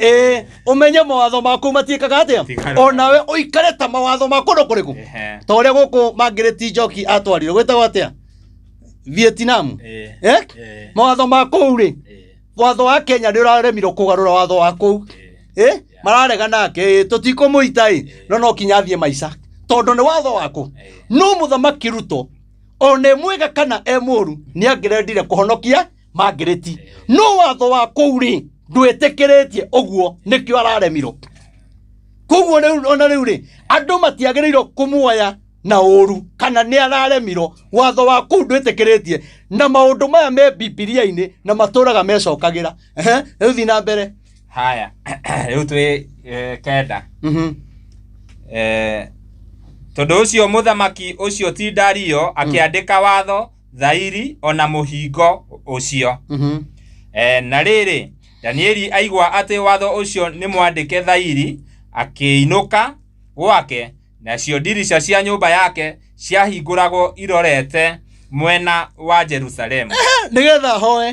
ũmenye mawatho maku matiĩkaga atĩa? Matigarũragwo. Onawe ũikare ta mawatho ma kũndũ kũrĩkũ? Ta ũrĩa gũkũ Margaret Njoki atwarirwo, gwĩtagwo atĩa? Vietnam. Mawatho ma kũu rĩ, watho wa Kenya nĩ ũraremirwo kũgarũra watho wa kũu. Mararega nake, tũtikũmũita ĩ, no no kinya athiĩ maica tondũ nĩ watho waku. No mũthamaki Ruto ona e mwega kana e mũru nĩ angĩrendire kũhonokia Margaret, no watho wa kũu rĩ ndwĩtĩkĩrĩtie ũguo, nĩkĩo araremirwo. Koguo rĩu ona rĩu rĩ andũ matiagĩrĩirwo kũmuoya na ũru kana nĩ araremirwo, watho wa kũu ndwĩtĩkĩrĩtie, na maũndũ maya me Bibilia-inĩ na matũraga mecokagĩra. Rĩu thiĩ na mbere. Haya, rĩu twĩ kenda. Tondũ ũcio mũthamaki ũcio ti Dario akĩandĩka watho thairi ona mũhingo ũcio. Na rĩrĩ, Danieli aigua atĩ watho ũcio nĩ mwandĩke thairi, akĩinũka gwake, nacio ndirica cia nyũmba yake ciahingũragwo irorete mwena wa Jerusalemu. Nĩgetha hoe.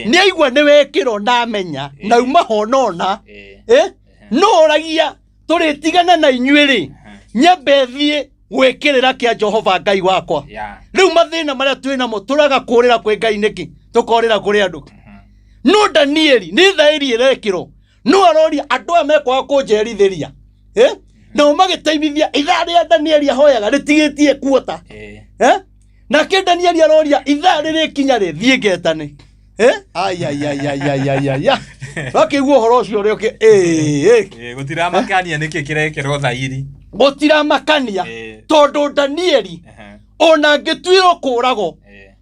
Nĩ aigua nĩ wekĩrwo na amenya, na uma honona. No oragia tũrĩtigana na inyuĩ rĩ, nyambe thiĩ gwĩkĩrĩra kĩa Jehova Ngai wakwa. Rĩu mathĩna marĩa twĩ namo tũraga kũrĩra kwĩ Ngai nĩkĩ? Tũkorĩra kũrĩ andũ. No Danieli nĩ thairi ĩrekĩrwo, no aroria andũ aya mekwaga kũnjerithĩria. Nao magĩteithia ithaa rĩa Danieli ahoyaga rĩtigĩtie kuota. Nake Danieli aroria ithaa rĩrĩkinya rĩ thiĩ ngetane. Ai ai ai ai ai ai ai. Wakĩigua ũhoro ũcio ũrĩa ũkĩ Gũtiramakania nĩkĩ kĩrekĩrwo thairi. Gũtiramakania tondũ Danieli ona angĩtuĩrwo kũragwo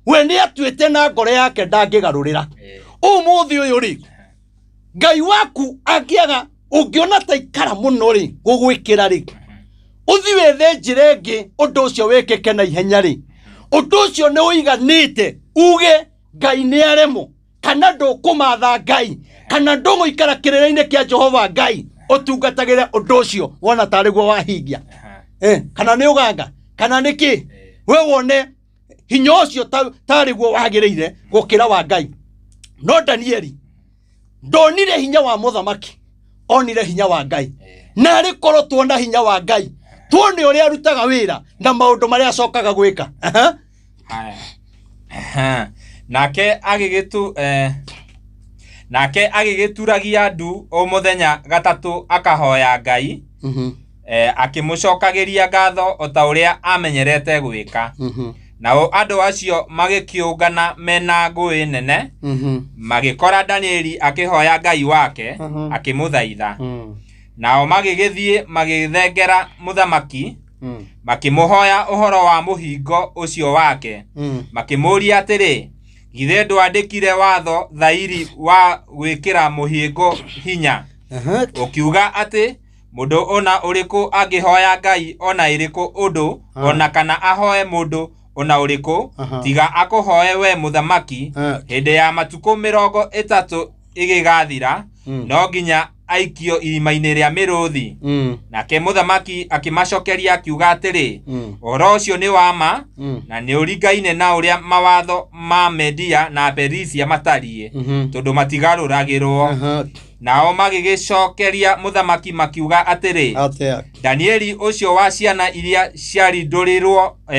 we nĩ atuĩte na ngoro yake ndangĩgarũrĩra. Ũmũthĩ ũyũ rĩ Ngai waku angĩaga ũngĩona ta ikara mũno rĩ gũgwĩkĩra rĩ ũthi wethe njĩra ĩngĩ ũndũ ũcio wĩkĩke na ihenya rĩ ũndũ ũcio nĩ ũiganĩte uge Ngai nĩ aremwo kana ndũkũmatha Ngai kana ndũgũikara kĩrĩra-inĩ kĩa Jehova Ngai ũtungatagĩre ũndũ ũcio wona tarĩ guo wahingia. Kana nĩ ũganga kana nĩ kĩ we wone hinya ũcio tarĩ guo wagĩrĩire gũkĩra wa Ngai. No Danieli ndonire hinya wa mũthamaki, onire hinya wa Ngai. Na arĩ korwo tuona hinya wa Ngai tuone ũrĩa arutaga wĩra na maũndũ marĩa acokaga gwĩka. Nake agĩgĩturagia ndu o mũthenya gatatũ akahoya Ngai, akĩmũcokagĩria ngatho o ta ũrĩa amenyerete gwĩka. Nao andũ acio magĩkĩũngana mena ngũĩ nene, magĩkora Danieli akĩhoya Ngai wake, akĩmũthaitha. Nao magĩgĩthiĩ magĩthengera mũthamaki, makĩmũhoya ũhoro wa mũhingo ũcio wake, makĩmũũria atĩrĩ, githĩ ndwandĩkire watho thairi wa gwĩkĩra mũhingo hinya, ũkiuga atĩ mũndũ ona ũrĩkũ angĩhoya Ngai ona ĩrĩkũ ũndũ, ona kana ahoe mũndũ ona ũrĩkũ, tiga akũhoe we mũthamaki, hĩndĩ ya matukũ 30 ĩgĩgathira, No nginya aikio irima-inĩ rĩa mĩrũthi. Nake mũthamaki akĩmacokeria akiuga atĩrĩ, ũhoro ũcio nĩ wa ma na nĩ ũringaine na ũrĩa mawatho ma Media na Perisia matariĩ, tondũ matigarũragĩrwo. Nao magĩgĩcokeria mũthamaki makiuga atĩrĩ, Atĩa? Danieli ũcio wa ciana iria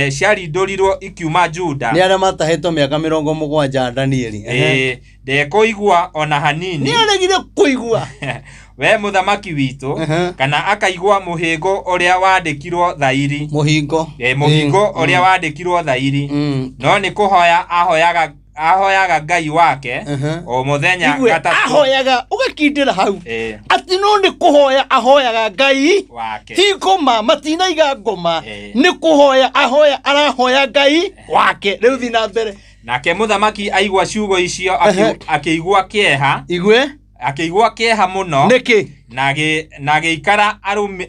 ciarindũrirwo ikiuma Juda, Nĩ arĩa matahĩtwo mĩaka 70 ya Danieli. Ndekũigua ona hanini. Nĩ aregire kũigua. We mũthamaki witũ, kana akaigua mũhĩngo ũrĩa wandĩkirwo thairi. Mũhingo. Mũhingo ũrĩa wandĩkirwo thairi, no nĩ kũhoya ahoyaga Ngai wake o mũthenya Igue, gatatũ. Ahoyaga ũgakindĩra hau atĩ no nĩ kũhoya ahoyaga Ngai wake. Ti ngoma, matinaiga ngoma. Nĩ kũhoya ahoya, arahoya Ngai wake. Rĩu thiĩ na mbere. Nake mũthamaki aigua ciugo icio akĩigua kĩeha, Igue. akĩigua kĩeha mũno, Nĩkĩ? na agĩikara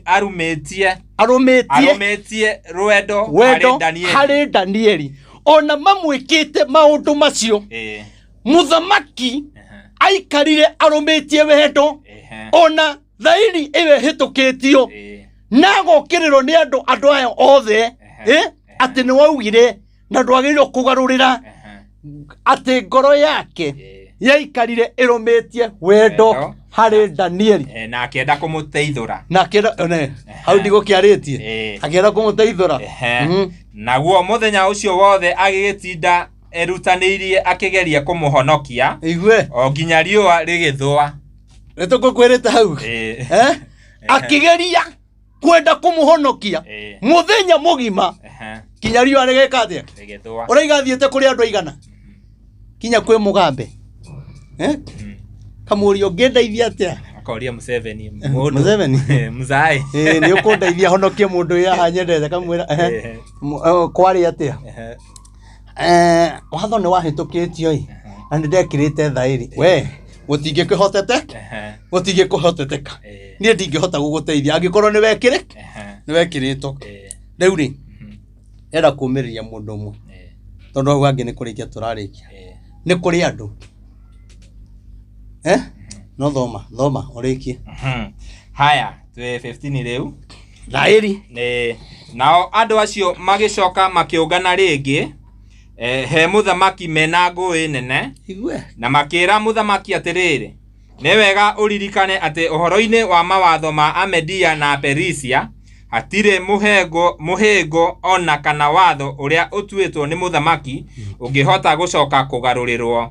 arumĩtie Arũmĩtie arũmĩtie rwendo wendo harĩ Danieli. Harĩ Danieli, ona mamwĩkĩte maũndũ macio, mũthamaki aikarire arũmĩtie wendo, ona thairi ĩyo ĩhĩtũkĩtio na agokĩrĩrwo nĩ andũ aya othe, atĩ nĩ waugire na ndwagĩrĩirwo kũgarũrĩra, atĩ ngoro yake yaikarire ĩrũmĩtie wendo Wendo. harĩ Danieli. Na akĩenda kũmũteithũra. Na akĩenda one hau ndigũkĩarĩtie, akĩenda kũmũteithũra. Naguo mũthenya ũcio wothe agĩgĩtinda erutanĩirie akĩgeria kũmũhonokia, Igue. o nginya riũa rĩgĩthũa. Nĩ tũkũkwĩrĩte hau. Akĩgeria kwenda kũmũhonokia mũthenya mũgima kinya riũa rĩgĩka atĩa? Rĩgĩthũa. Ũraiga athiĩte kũrĩ andũ aigana, kinya kwĩ mũgambe, eh? Kamũria, ũngĩndeithia atĩa? Akoria Museveni mũndũ. Museveni? Mzai. Ĩĩ, nĩ ũkũndeithia honokie mũndũ ũyũ haha nyendete? Kamwĩra, ehe. Kwarĩ atĩa? Watho nĩ wahĩtũkĩtio ĩ, na nĩ ndekĩrĩte thaĩri, we gũtingĩkĩhotete, gũtingĩkũhoteteka. Niĩ ndingĩhota gũgũteithia angĩkorwo nĩ wekĩrĩ, nĩ wekĩrĩtwo. Rĩu rĩ, ndĩrenda kũmĩrĩria mũndũ ũmwe, tondũ hau hangĩ nĩ kũrĩkia tũrarĩkia. Nĩ kũrĩ andũ, eh? No thoma, thoma ũrĩkie. Haya, twĩ 15 rĩu. Thaĩri. Nĩ nao andũ acio magĩcoka makĩũngana rĩngĩ he mũthamaki mena ngũĩ nene, Igue. na makĩra mũthamaki atĩrĩrĩ, nĩ wega ũririkane atĩ ũhoro-inĩ wa mawatho ma Amedia na Aperisia hatirĩ mũhĩngo ona kana watho ũrĩa ũtuĩtwo nĩ mũthamaki ũngĩhota gũcoka kũgarũrĩrwo.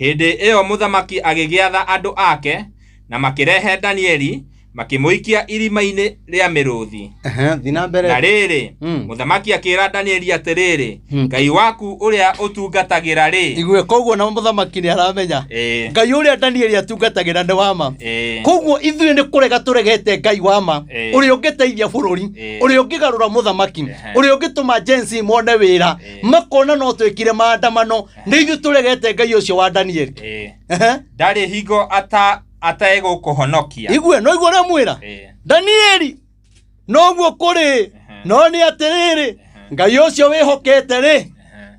Hĩndĩ ĩyo mũthamaki agĩgĩatha andũ ake, na makĩrehe Danieli, makĩmũikia irima-inĩ rĩa mĩrũthi. Thiĩ na mbere. Na rĩrĩ, mũthamaki akĩra Danieli atĩrĩrĩ, Ngai waku ũrĩa ũtungatagĩra rĩ, Igue, koguo na mũthamaki nĩ aramenya Ngai ũrĩa Danieli atungatagĩra nĩ wama. Koguo ithuĩ nĩ kũrega tũregete Ngai wa ma, ũrĩa ũngĩteithia bũrũri, ũrĩa ũngĩgarũra mũthamaki, ũrĩa ũngĩtũma Gen Z mone wĩra, makona no twĩkire maandamano. Nĩ ithuĩ tũregete Ngai ũcio wa Danieli. Ndarĩ hingo ategũkũhonokia. Igue, no igua ũrĩa mwĩra Danieli, noguo kũrĩ, no nĩ atĩrĩrĩ, Ngai ũcio wĩhokete rĩ,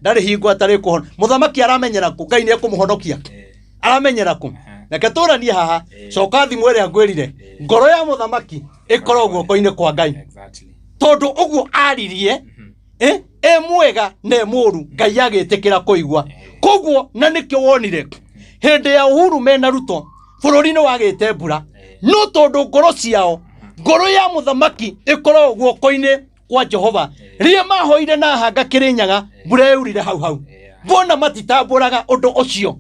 ndarĩ hingo atarĩ kũhona. Mũthamaki aramenyera kũ Ngai nĩ ekũmũhonokia? Aramenyera kũ? Reke tũranie haha. Coka thimũ ĩrĩa ngwĩrire, ngoro ya mũthamaki ĩkorwo guoko-inĩ kwa Ngai. Tondũ ũguo aririe, ĩ mwega na ĩ mũru, Ngai agĩtĩkĩra kũigua. Koguo na nĩkĩo wonire hĩndĩ ya Uhuru mena Ruto bũrũri nĩ wagĩte mbura, no tondũ ngoro ciao, ngoro ya mũthamaki ĩkoragwo guoko-inĩ kwa Jehova. Rĩrĩa mahoire na hanga Kĩrĩnyaga, mbura yaurire hau hau. Mbona matitambũraga ũndũ ũcio?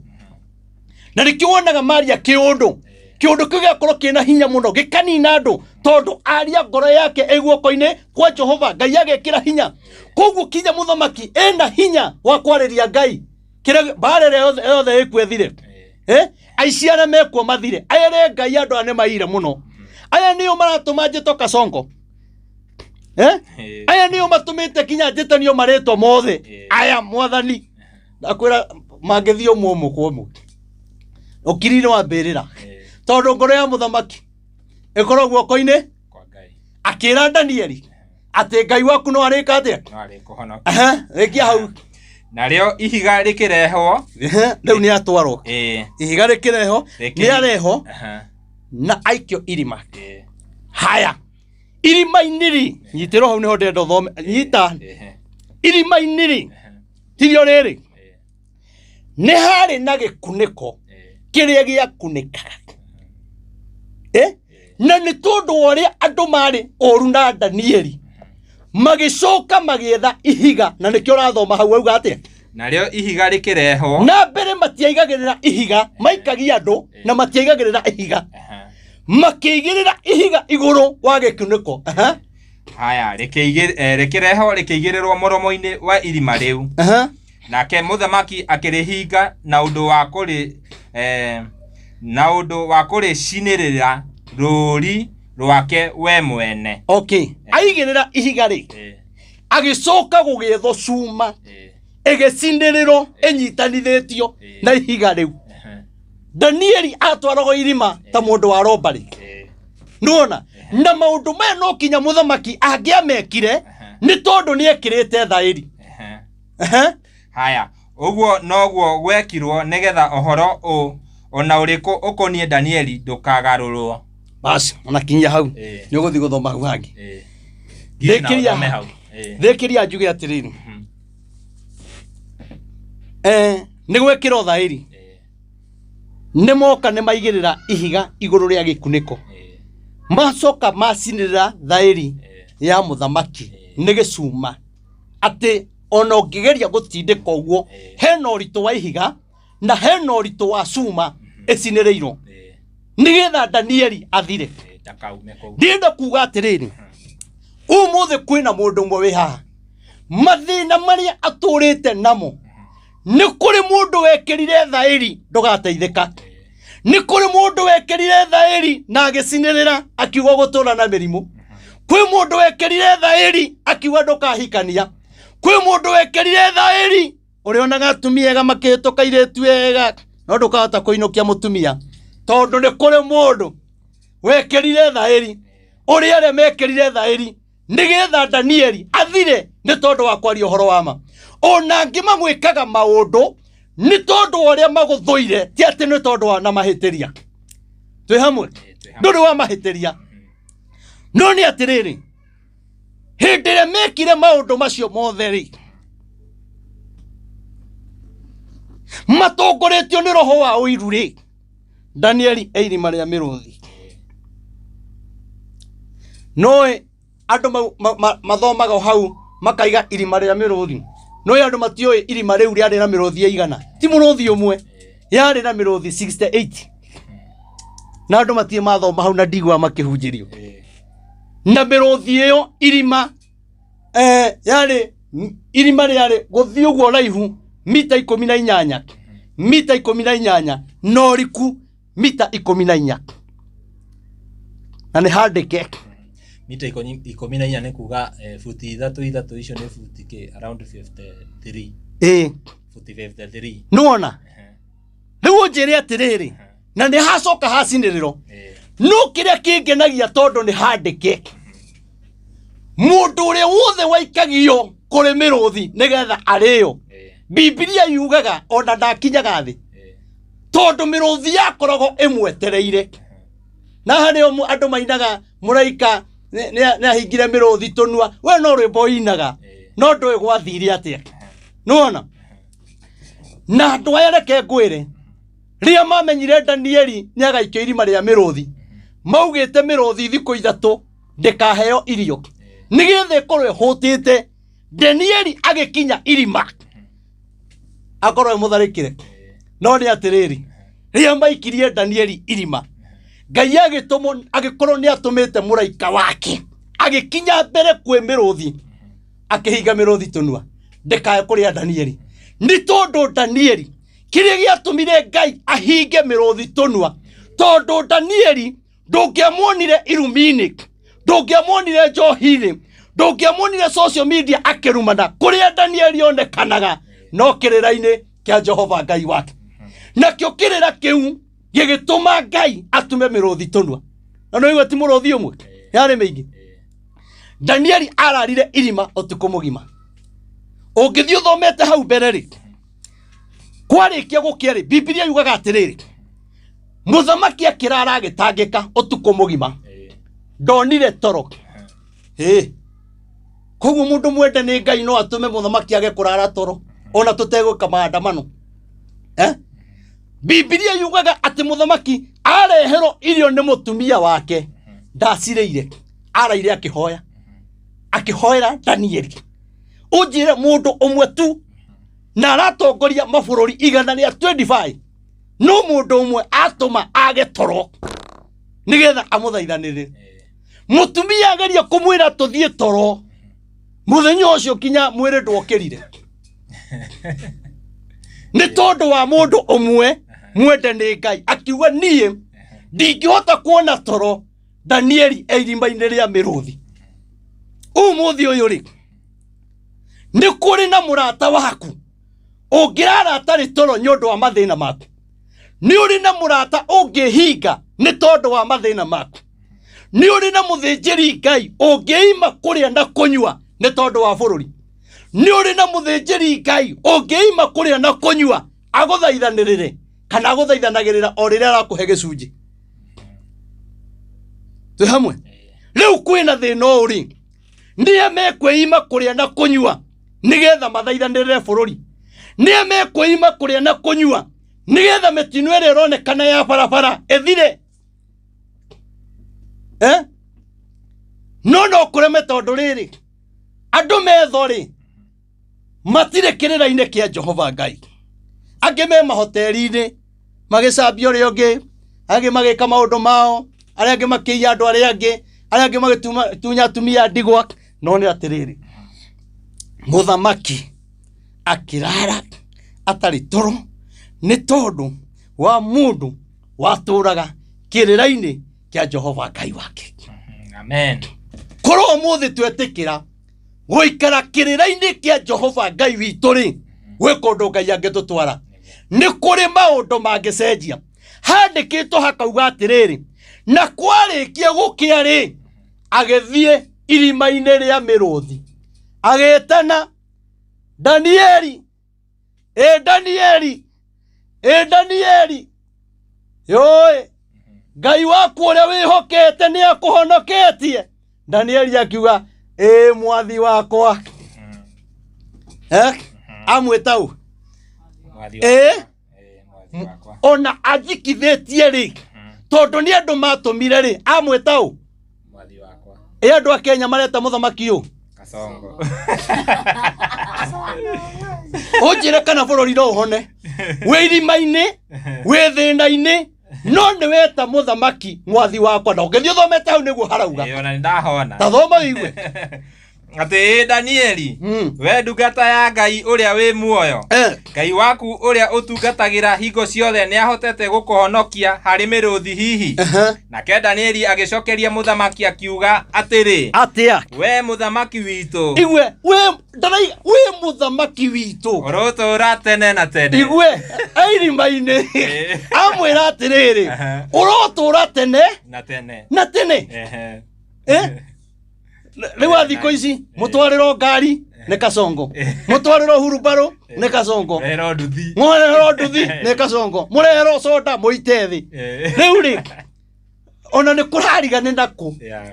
Na nĩkĩo wonaga maria kĩũndũ, kĩũndũ kĩu gĩgakorwo kĩna hinya mũno gĩkanina andũ, tondũ aria ngoro yake ĩ guoko-inĩ kwa Jehova, Ngai agekĩra hinya. Koguo kinya mũthamaki ena hinya wa kwarĩria Ngai, kĩrĩa mbara ĩrĩa yothe yothe ĩkuo ĩthire, aici arĩa mekuo mathire, ere Ngai andũ aya nĩ maire mũno, aya nĩo maratũma njĩtwo Kasongo, aya nĩo matũmĩte kinya njĩtanio marĩtwa mothe. Aya mwathani ndakwĩra mangĩthiĩ ũmwe ũmwe kwa ũmwe, ũkiri-inĩ wa mbĩrĩra, tondũ ngoro ya mũthamaki ĩkorwo guoko-inĩ. Kwa Ngai. Akĩra Danieli atĩ Ngai waku no arĩka atĩa? No arĩkũhonokia. Aha, rĩkia hau. Narĩo ihiga rĩkĩrehwo. Rĩu nĩ atwarwo. Ĩĩ. Ihiga rĩkĩrehwo, nĩ arehwo na aikio irima. Haya, irima-inĩ rĩ, nyitĩrwo hau nĩho ndĩrenda ũthome. Nyita irima-inĩ rĩ, tirio rĩrĩ, nĩ harĩ na gĩkunĩko kĩrĩa gĩakunĩkaga. Eh? Na nĩ tondũ wa ũrĩa andũ marĩ ũru na Danieli, magĩcoka magĩetha ihiga, na nĩkĩo ũrathoma hau auga atĩa? Narĩo ihiga rĩkĩrehwo. Na mbere matiaigagĩrĩra ihiga, maikagia andũ na matiaigagĩrĩra ihiga, makĩigĩrĩra ihiga igũrũ wa gĩkunĩko. Aha. Haya, rĩkĩrehwo rĩkĩigĩrĩrwo mũromo-inĩ wa irima rĩu. Aha. Nake mũthamaki akĩrĩhinga na ũndũ wa kũrĩ na ũndũ wa kũrĩcinĩrĩra rũũri rwake we mwene. Okay, aigĩrĩra ihiga rĩ, agĩcoka gũgĩethwo cuma ĩgĩcinĩrĩrwo ĩnyitanithĩtio na ihiga rĩu. Danieli atwaragwo irima ta mũndũ wa robbery. Nĩwona na maũndũ maya no kinya mũthamaki angĩamekire nĩ tondũ nĩ ekĩrĩte thaĩri. Haya, ũguo noguo gwekirwo nĩgetha ũhoro ona ũrĩkũ ũkoniĩ Danieli ndũkagarũrwo. Basi, ona kinyia hau. Nĩ ũgũthiĩ gũthoma hau hangĩ. Thĩkĩria thĩkĩria njuge atĩrĩrĩ, nĩ gwekĩrwo thaĩri, nĩ moka nĩ maigĩrĩra ihiga igũrũ rĩa gĩkunĩko, macoka macinĩrĩra thaĩri ya mũthamaki nĩ gĩcuma, atĩ ona ũngĩgeria gũtindĩka ũguo hena ũritũ wa ihiga na hena ũritũ wa cuma ĩcinĩrĩirwo nĩgetha Danieli athire. Ndĩrenda kuga atĩrĩrĩ, ũmũthĩ kwĩna mũndũ ũmwe wĩ haha, mathĩna marĩa atũrĩte namo, nĩ kũrĩ mũndũ wekĩrire thaĩri ndũgateithĩka, nĩ kũrĩ mũndũ wekĩrire thaĩri na agĩcinĩrĩra akiuga gũtũra na mĩrimũ, kwĩ mũndũ wekĩrire thaĩri akiuga ndũkahikania, kwĩ mũndũ wekĩrire thaĩri ũrĩonaga atumia ega makĩhĩtũka airĩtu ega no ndũkahota kũinũkia mũtumia, tondũ nĩ kũrĩ mũndũ wekĩrire thaĩri. Ũrĩa arĩa mekĩrire thaĩri nĩgetha Danieli athire nĩ tondũ wa kwaria ũhoro wa ma. Ona angĩ mamwĩkaga maũndũ nĩ tondũ wa ũrĩa magũthũire, ti atĩ nĩ tondũ wa na mahĩtĩria. Twĩ hamwe? Ndũrĩ wa mahĩtĩria, no nĩ atĩrĩrĩ, hĩndĩ ĩrĩa mekire maũndũ macio mothe rĩ, matongoretio nĩ roho wa ũiru rĩ, Danieli e irima rĩa mĩrũthi. Noĩ andũ mathomaga hau makaiga irima rĩa mĩrũthi, noĩ andũ matiũĩ irima rĩu rĩarĩ na mĩrũthi ĩigana, ti mũrũthi ũmwe, yarĩ na mĩrũthi 68, na andũ matirĩ mathoma hau na ndigua makĩhunjĩrio. Na mĩrũthi ĩyo irima yarĩ irima rĩarĩ gũthiĩ ũguo raihu mita 18, mita 18, na ũriku mita 14, na nĩ handĩke mita 14 nĩ kuga futi ithatũ ithatũ, icio nĩ futi kĩ, around 53. Ĩĩ. Futi 53. Nĩwona rĩu ũnjĩre atĩrĩrĩ, na nĩ hacoka hacinĩrĩro, no kĩrĩa kĩngenagia tondũ nĩ handĩke mũndũ ũrĩa wothe waikagio kũrĩ mĩrũthi nĩgetha arĩo, Bibilia yugaga ona ndakinyaga thĩ tondũ mĩrũthi yakoragwo ĩmwetereire. Na harĩ o andũ mainaga mũraika nĩ ahingire mĩrũthi tũnua, we no rwĩmbo ũinaga no ndũĩ gwathire atĩa. Nĩwona na andũ aya, reke ngwĩre, rĩrĩa mamenyire Danieli nĩ agaikio irima rĩa mĩrũthi, maugĩte mĩrũthi thikũ 3 ndĩkaheo irio nĩgetha ĩkorwo ĩhũtĩte. Danieli agĩkinya irima akorwo ĩmũtharĩkĩre, no nĩ atĩrĩrĩ, rĩrĩa maikirie Danieli irima, Ngai agĩtũmwo, agĩkorwo nĩ atũmĩte mũraika wake agĩkinya mbere kwĩ mĩrũthi, akĩhinga mĩrũthi tũnua ndĩkae kũrĩa Danieli. Nĩ tondũ Danieli, kĩrĩa gĩatũmire Ngai ahinge mĩrũthi tũnua, tondũ Danieli ndũngĩamuonire irumi-inĩ, ndũngĩamuonire njohi-inĩ, ndũngĩamuonire social media akĩrumana. Kũrĩa Danieli onekanaga no kĩrĩra-inĩ kĩa Jehova Ngai wake, nakĩo kĩrĩra kĩu gĩgĩtũma Ngai atume mĩrũthi tũnua. Na nĩ ũigua ti mũrũthi ũmwe, yarĩ mĩingĩ. Danieli ararire irima ũtukũ mũgima. Ũngĩthiĩ ũthomete hau mbere rĩ, kwarĩkia gũkĩa rĩ, Bibilia yugaga atĩrĩrĩ, mũthamaki akĩrara agĩtangĩka ũtukũ mũgima, ndonire toro. Ĩ, koguo mũndũ mwende nĩ Ngai no atũme mũthamaki age kũrara toro ona tũtegwĩka maandamano. Eh? Bibilia yugaga atĩ mũthamaki areherwo irio nĩ mũtumia wake, ndacirĩire, araire akĩhoya, akĩhoera Danieli. Ũnjĩre mũndũ ũmwe tu na aratongoria mabũrũri 125, no mũndũ ũmwe atũma age toro nĩgetha amũthaithanĩre. Mũtumia ageria kũmwĩra tũthiĩ toro, mũthenya ũcio kinya mwĩrĩ ndwokĩrire nĩ tondũ wa mũndũ ũmwe mwende nĩ Ngai, akiuga niĩ ndingĩhota kuona toro Danieli e irima-inĩ rĩa mĩrũthi. Ũmũthĩ ũyũ rĩ, nĩ kũrĩ na mũrata waku ũngĩrara atarĩ toro nĩ ũndũ wa mathĩna maku. Nĩ ũrĩ na mũrata ũngĩhinga nĩ tondũ wa mathĩna maku. Nĩ ũrĩ na mũthĩnjĩri Ngai ũngĩima kũrĩa na kũnyua nĩ tondũ wa bũrũri. Nĩ ũrĩ na mũthĩnjĩri Ngai ũngĩima kũrĩa na kũnyua agũthaithanĩrĩre kana agũthaithanagĩrĩra o rĩrĩa arakũhe gĩcunjĩ. Twĩ hamwe? Rĩu kwĩna thĩna ũũ rĩ, nĩa mekwĩima kũrĩa na kũnyua nĩgetha mathaithanĩrĩre bũrũri? Nĩa mekwĩima kũrĩa na kũnyua nĩgetha mĩtino ĩrĩa ĩronekana ya barabara ĩthire? Eh? No no kũreme tondũ rĩrĩ, andũ metho rĩ, matirĩ kĩrĩra-inĩ kĩa Jehova Ngai. Angĩ me mahoteri-inĩ magĩcambia ũrĩa ũngĩ, angĩ magĩka maũndũ mao, arĩa angĩ makĩiya andũ arĩa angĩ, arĩa angĩ magĩtunya atumia ndigwa. No nĩ atĩrĩrĩ, mũthamaki akĩrara atarĩ toro nĩ tondũ wa mũndũ watũraga kĩrĩra-inĩ kĩa Jehova Ngai wake. Amen. Korwo ũmũthĩ twetĩkĩra gũikara kĩrĩra-inĩ kĩa Jehova Ngai witũ rĩ, gwĩ kũndũ Ngai angĩtũtwara. Nĩ kũrĩ maũndũ mangĩcenjia. Handĩkĩtwo hakauga atĩrĩrĩ, na kwarĩkia gũkĩa rĩ, agĩthiĩ irima-inĩ rĩa mĩrũthi, agĩtana Danieli, ĩ Danieli, ĩ Danieli, yũĩ Ngai waku ũrĩa wĩhokete nĩ akũhonoketie. Danieli akiuga, ĩ mwathi wakwa. Eh? Amwĩta ũ? Mwathi Ĩ? wakwa. Ĩ, mwathi wakwa. Ona anjikithĩtie rĩ, tondũ nĩ andũ matũmire rĩ, amwĩta ũ? Mwathi wakwa. Ĩ andũ a Kenya mareta mũthamaki ũ? Kasongo. Ũnjĩre kana bũrũri no ũhone wĩ irima-inĩ, wĩ thĩna-inĩ, no nĩ weta mũthamaki mwathi wakwa. Na ũngĩthiĩ ũthomete hau nĩguo harauga. Ĩ, ona nĩndahona. Ta thoma ũigue. Atĩ ĩ Danieli, Mm. we ndungata ya Ngai ũrĩa wĩ muoyo, Eh. Ngai waku ũrĩa ũtungatagĩra hingo ciothe nĩahotete gũkũhonokia harĩ mĩrũthi hihi? Aha. Nake Danieli agĩcokeria mũthamaki akiuga atĩrĩ, Atĩa? we mũthamaki witũ, Igue, wĩ ndaraiga wĩ mũthamaki witũ. ũrotũũra tene na tene. Igue, airima-inĩ. Eh. Amwĩra atĩrĩrĩ, Aha. ũrotũũra tene Na tene. na tene. Ehe. Eh? Rĩu a thikũ ici mũtwarĩro ngari nĩ Kasongo, mũtwarĩro hurumbarũ nĩ Kasongo, Rero nduthi. mũrehero nduthi nĩ Kasongo, mũrehero soda mũite thĩ. Eh. Rĩu rĩ, ona nĩ kũrariga nĩ nakũ. Yeah.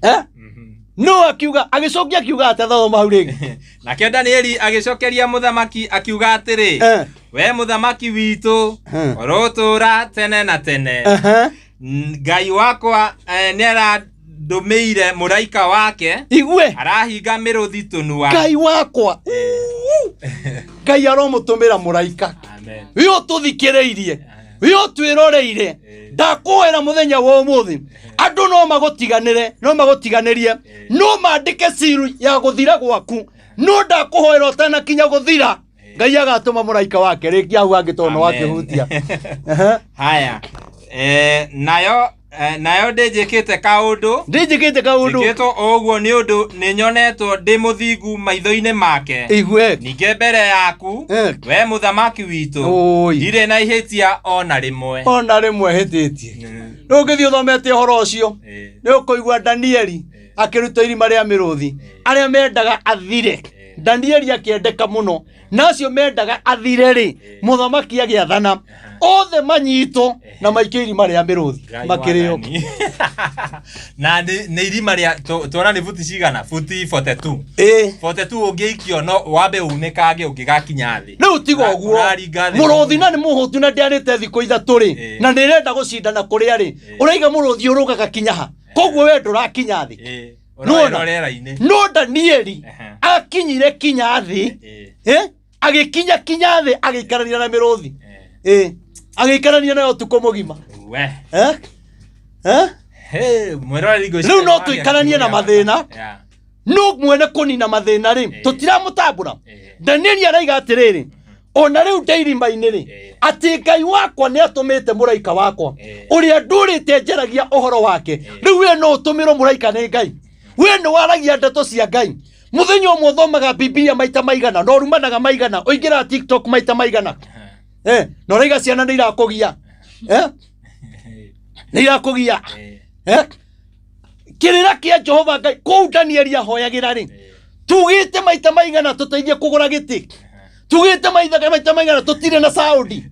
Eh? Mhm. No akiuga, agĩcokia akiuga atĩa? Thoma hau rĩngĩ. Nake Danieli agĩcokeria mũthamaki akiuga atĩrĩ, Eh. we mũthamaki witũ, Hmm. ũrotũũra tene na tene. Aha. Ngai wakwa nĩarandũmĩire mũraika wake, Igue, arahinga mĩrũthi tũnua. Ngai wakwa. Ngai aromũtũmĩra mũraika. Amen. Wĩ ũtũthikĩrĩirie, wĩ ũtwĩroreire, ndakũhoera mũthenya wa ũmũthĩ, andũ no magũtiganĩre, no magũtiganĩrie, no mandĩke ciru ya gũthira gwaku, no ndakũhoera ũtanakinya gũthira, Ngai agatũma mũraika wake rĩngĩ hau angĩ tondũ nĩ Amen. wakĩhutia. Aha. Haya. Nayo nayo ndĩnjĩkĩte kaũndũ Ndĩnjĩkĩte kaũndũ. Njĩkĩtwo o ũguo nĩ ũndũ nĩnyonetwo ndĩ mũthingu maitho-inĩ make, Igue. ningĩ mbere yaku, Eh. we mũthamaki witũ, Oi. ndirĩ na ihĩtia o na rĩmwe. Ona rĩmwe hĩtĩtie. Rĩu ũngĩthiĩ ũthomete ũhoro ũcio, nĩ ũkũigua Danieli akĩrutwo irima rĩa mĩrũthi, arĩa mendaga athire. Danieli akĩendeka mũno na acio mendaga athire rĩ, mũthamaki agĩathana othe manyitwo na maikio irima rĩa mĩrũthi Ngai makĩrĩo. wathani. Na nĩ irima rĩa tuona nĩ buti cigana? Buti 42. Ĩĩ. 42 ũngĩikio no wambe unĩkange ũngĩgakinya thĩ. Rĩu tiga ũguo. Ũraringa thĩ. Mũrũthi na nĩ mũhũtu na ndĩarĩte thikũ 3 rĩ, na nĩ ĩrenda gũcindana kũrĩa rĩ, ũraiga mũrũthi ũrũgaga kinya ha? Koguo we ndũrakinya thĩ. Nĩwona? Ũroerwo rĩera-inĩ. No Danieli akinyire kinya thĩ. Eh? Agĩkinya kinya thĩ, agĩikarania na mĩrũthi. Ĩ, agĩikarania nayo ũtukũ mũgima. We. Eh? Eh? Hey, mwĩroreri ngwĩciria Rĩu no nĩwagĩa tũikaranie na kiugo gĩa mathĩna. bata. Yeah. No mwene kũnina mathĩna rĩ, tũtiramũtambũra. Danieli araiga atĩrĩrĩ, ona rĩu ndĩ irima-inĩ rĩ, atĩ Ngai wakwa nĩ atũmĩte mũraika wakwa ũrĩa ndũrĩte njaragia ũhoro wake. Rĩu we no ũtũmĩrwo mũraika nĩ Ngai? We nĩ waragia ndeto cia Ngai mũthenya ũmwe, ũthomaga Bibilia maita maigana, na ũrumanaga maigana, ũingĩraga TikTok maita maigana, na ũraiga ciana nĩ irakũgia, nĩ irakũgia. Kĩrĩra kĩa Jehova Ngai kũu Danieli ahoyagĩra rĩ, tugĩte maita maigana tũteithie kũgũra gĩtĩ, tugĩte maita maigana tũtirĩ na saũndi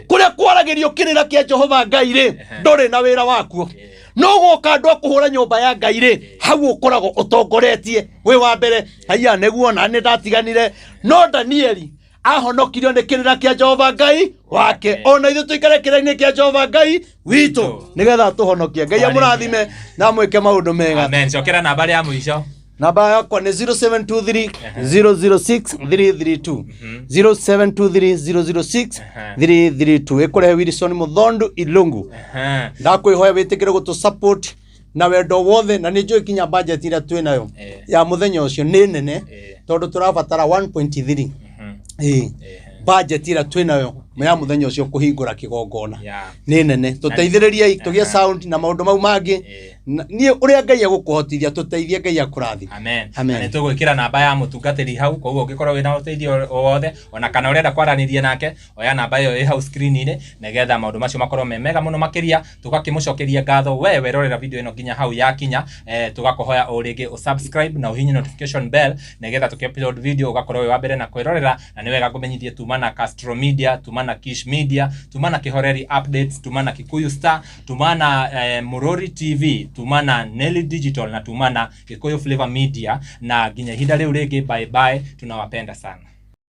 kũrĩa kwaragĩrio kĩrĩra kĩa Jehova Ngai rĩ, ndũrĩ na wĩra wakuo. No gwoka andũ a kũhũra nyũmba ya Ngai rĩ, hau ũkoragwo ũtongoretie wĩ wa mbere. Haiya, nĩguo na nĩ ndatiganire. No Danieli ahonokirio nĩ kĩrĩra kĩa Jehova Ngai wake. Ona ithuĩ tũikare kĩrĩra-inĩ kĩa Jehova Ngai witũ nĩgetha tũhonokie. Ngai amũrathime na amwĩke maũndũ mega. Amen. Cokera namba ya mũico. Namba yakwa nĩ 0723 006 332, 0723 006 332, ĩkũrehe Wilson Mũthondu Ilungu. Ndakwĩhoya wĩtĩkĩre gũtũ support na wendo wothe, na nĩ njũĩ kinya budget ĩrĩa twĩ nayo ya mũthenya ũcio nĩ nene, tondũ tũrabatara 1.3. Ĩĩ, budget ĩrĩa twĩ nayo ya mũthenya ũcio kũhingũra kĩgongona nĩ nene. Tũteithĩrĩriei tũgĩe sound na maũndũ mau mangĩ. Niĩ ũrĩa Ngai egũkũhotithia, tũteithie, Ngai akũrathime. Amen. Amen. Na nĩ tũgwĩkĩra namba ya mũtungatĩri hau, koguo ũngĩkorwo wĩna ũteithio o wothe ona kana ũrenda kwaranĩria nake, oya namba ĩyo ĩ hau screen-inĩ nĩgetha maũndũ macio makorwo me mega mũno makĩria. Tũgakĩmũcokeria ngatho we werorera video ĩno nginya hau yakinya. Tũgakũhoya o rĩngĩ ũsubscribe na ũhihinye notification bell nĩgetha tũkĩ-upload video ũgakorwo wĩ wa mbere na kwĩrorera. Na nĩ wega ngũmenyithie tuma na Castro Media, tuma na Kish Media, tuma na Kihoreri Updates, tuma na Kikuyu Star, tuma na Murori TV, tuma na Nelly Digital na tuma na Gikuyu Flavor Media. Na nginya ihinda rĩu rĩngĩ, bye bye, tunawapenda sana.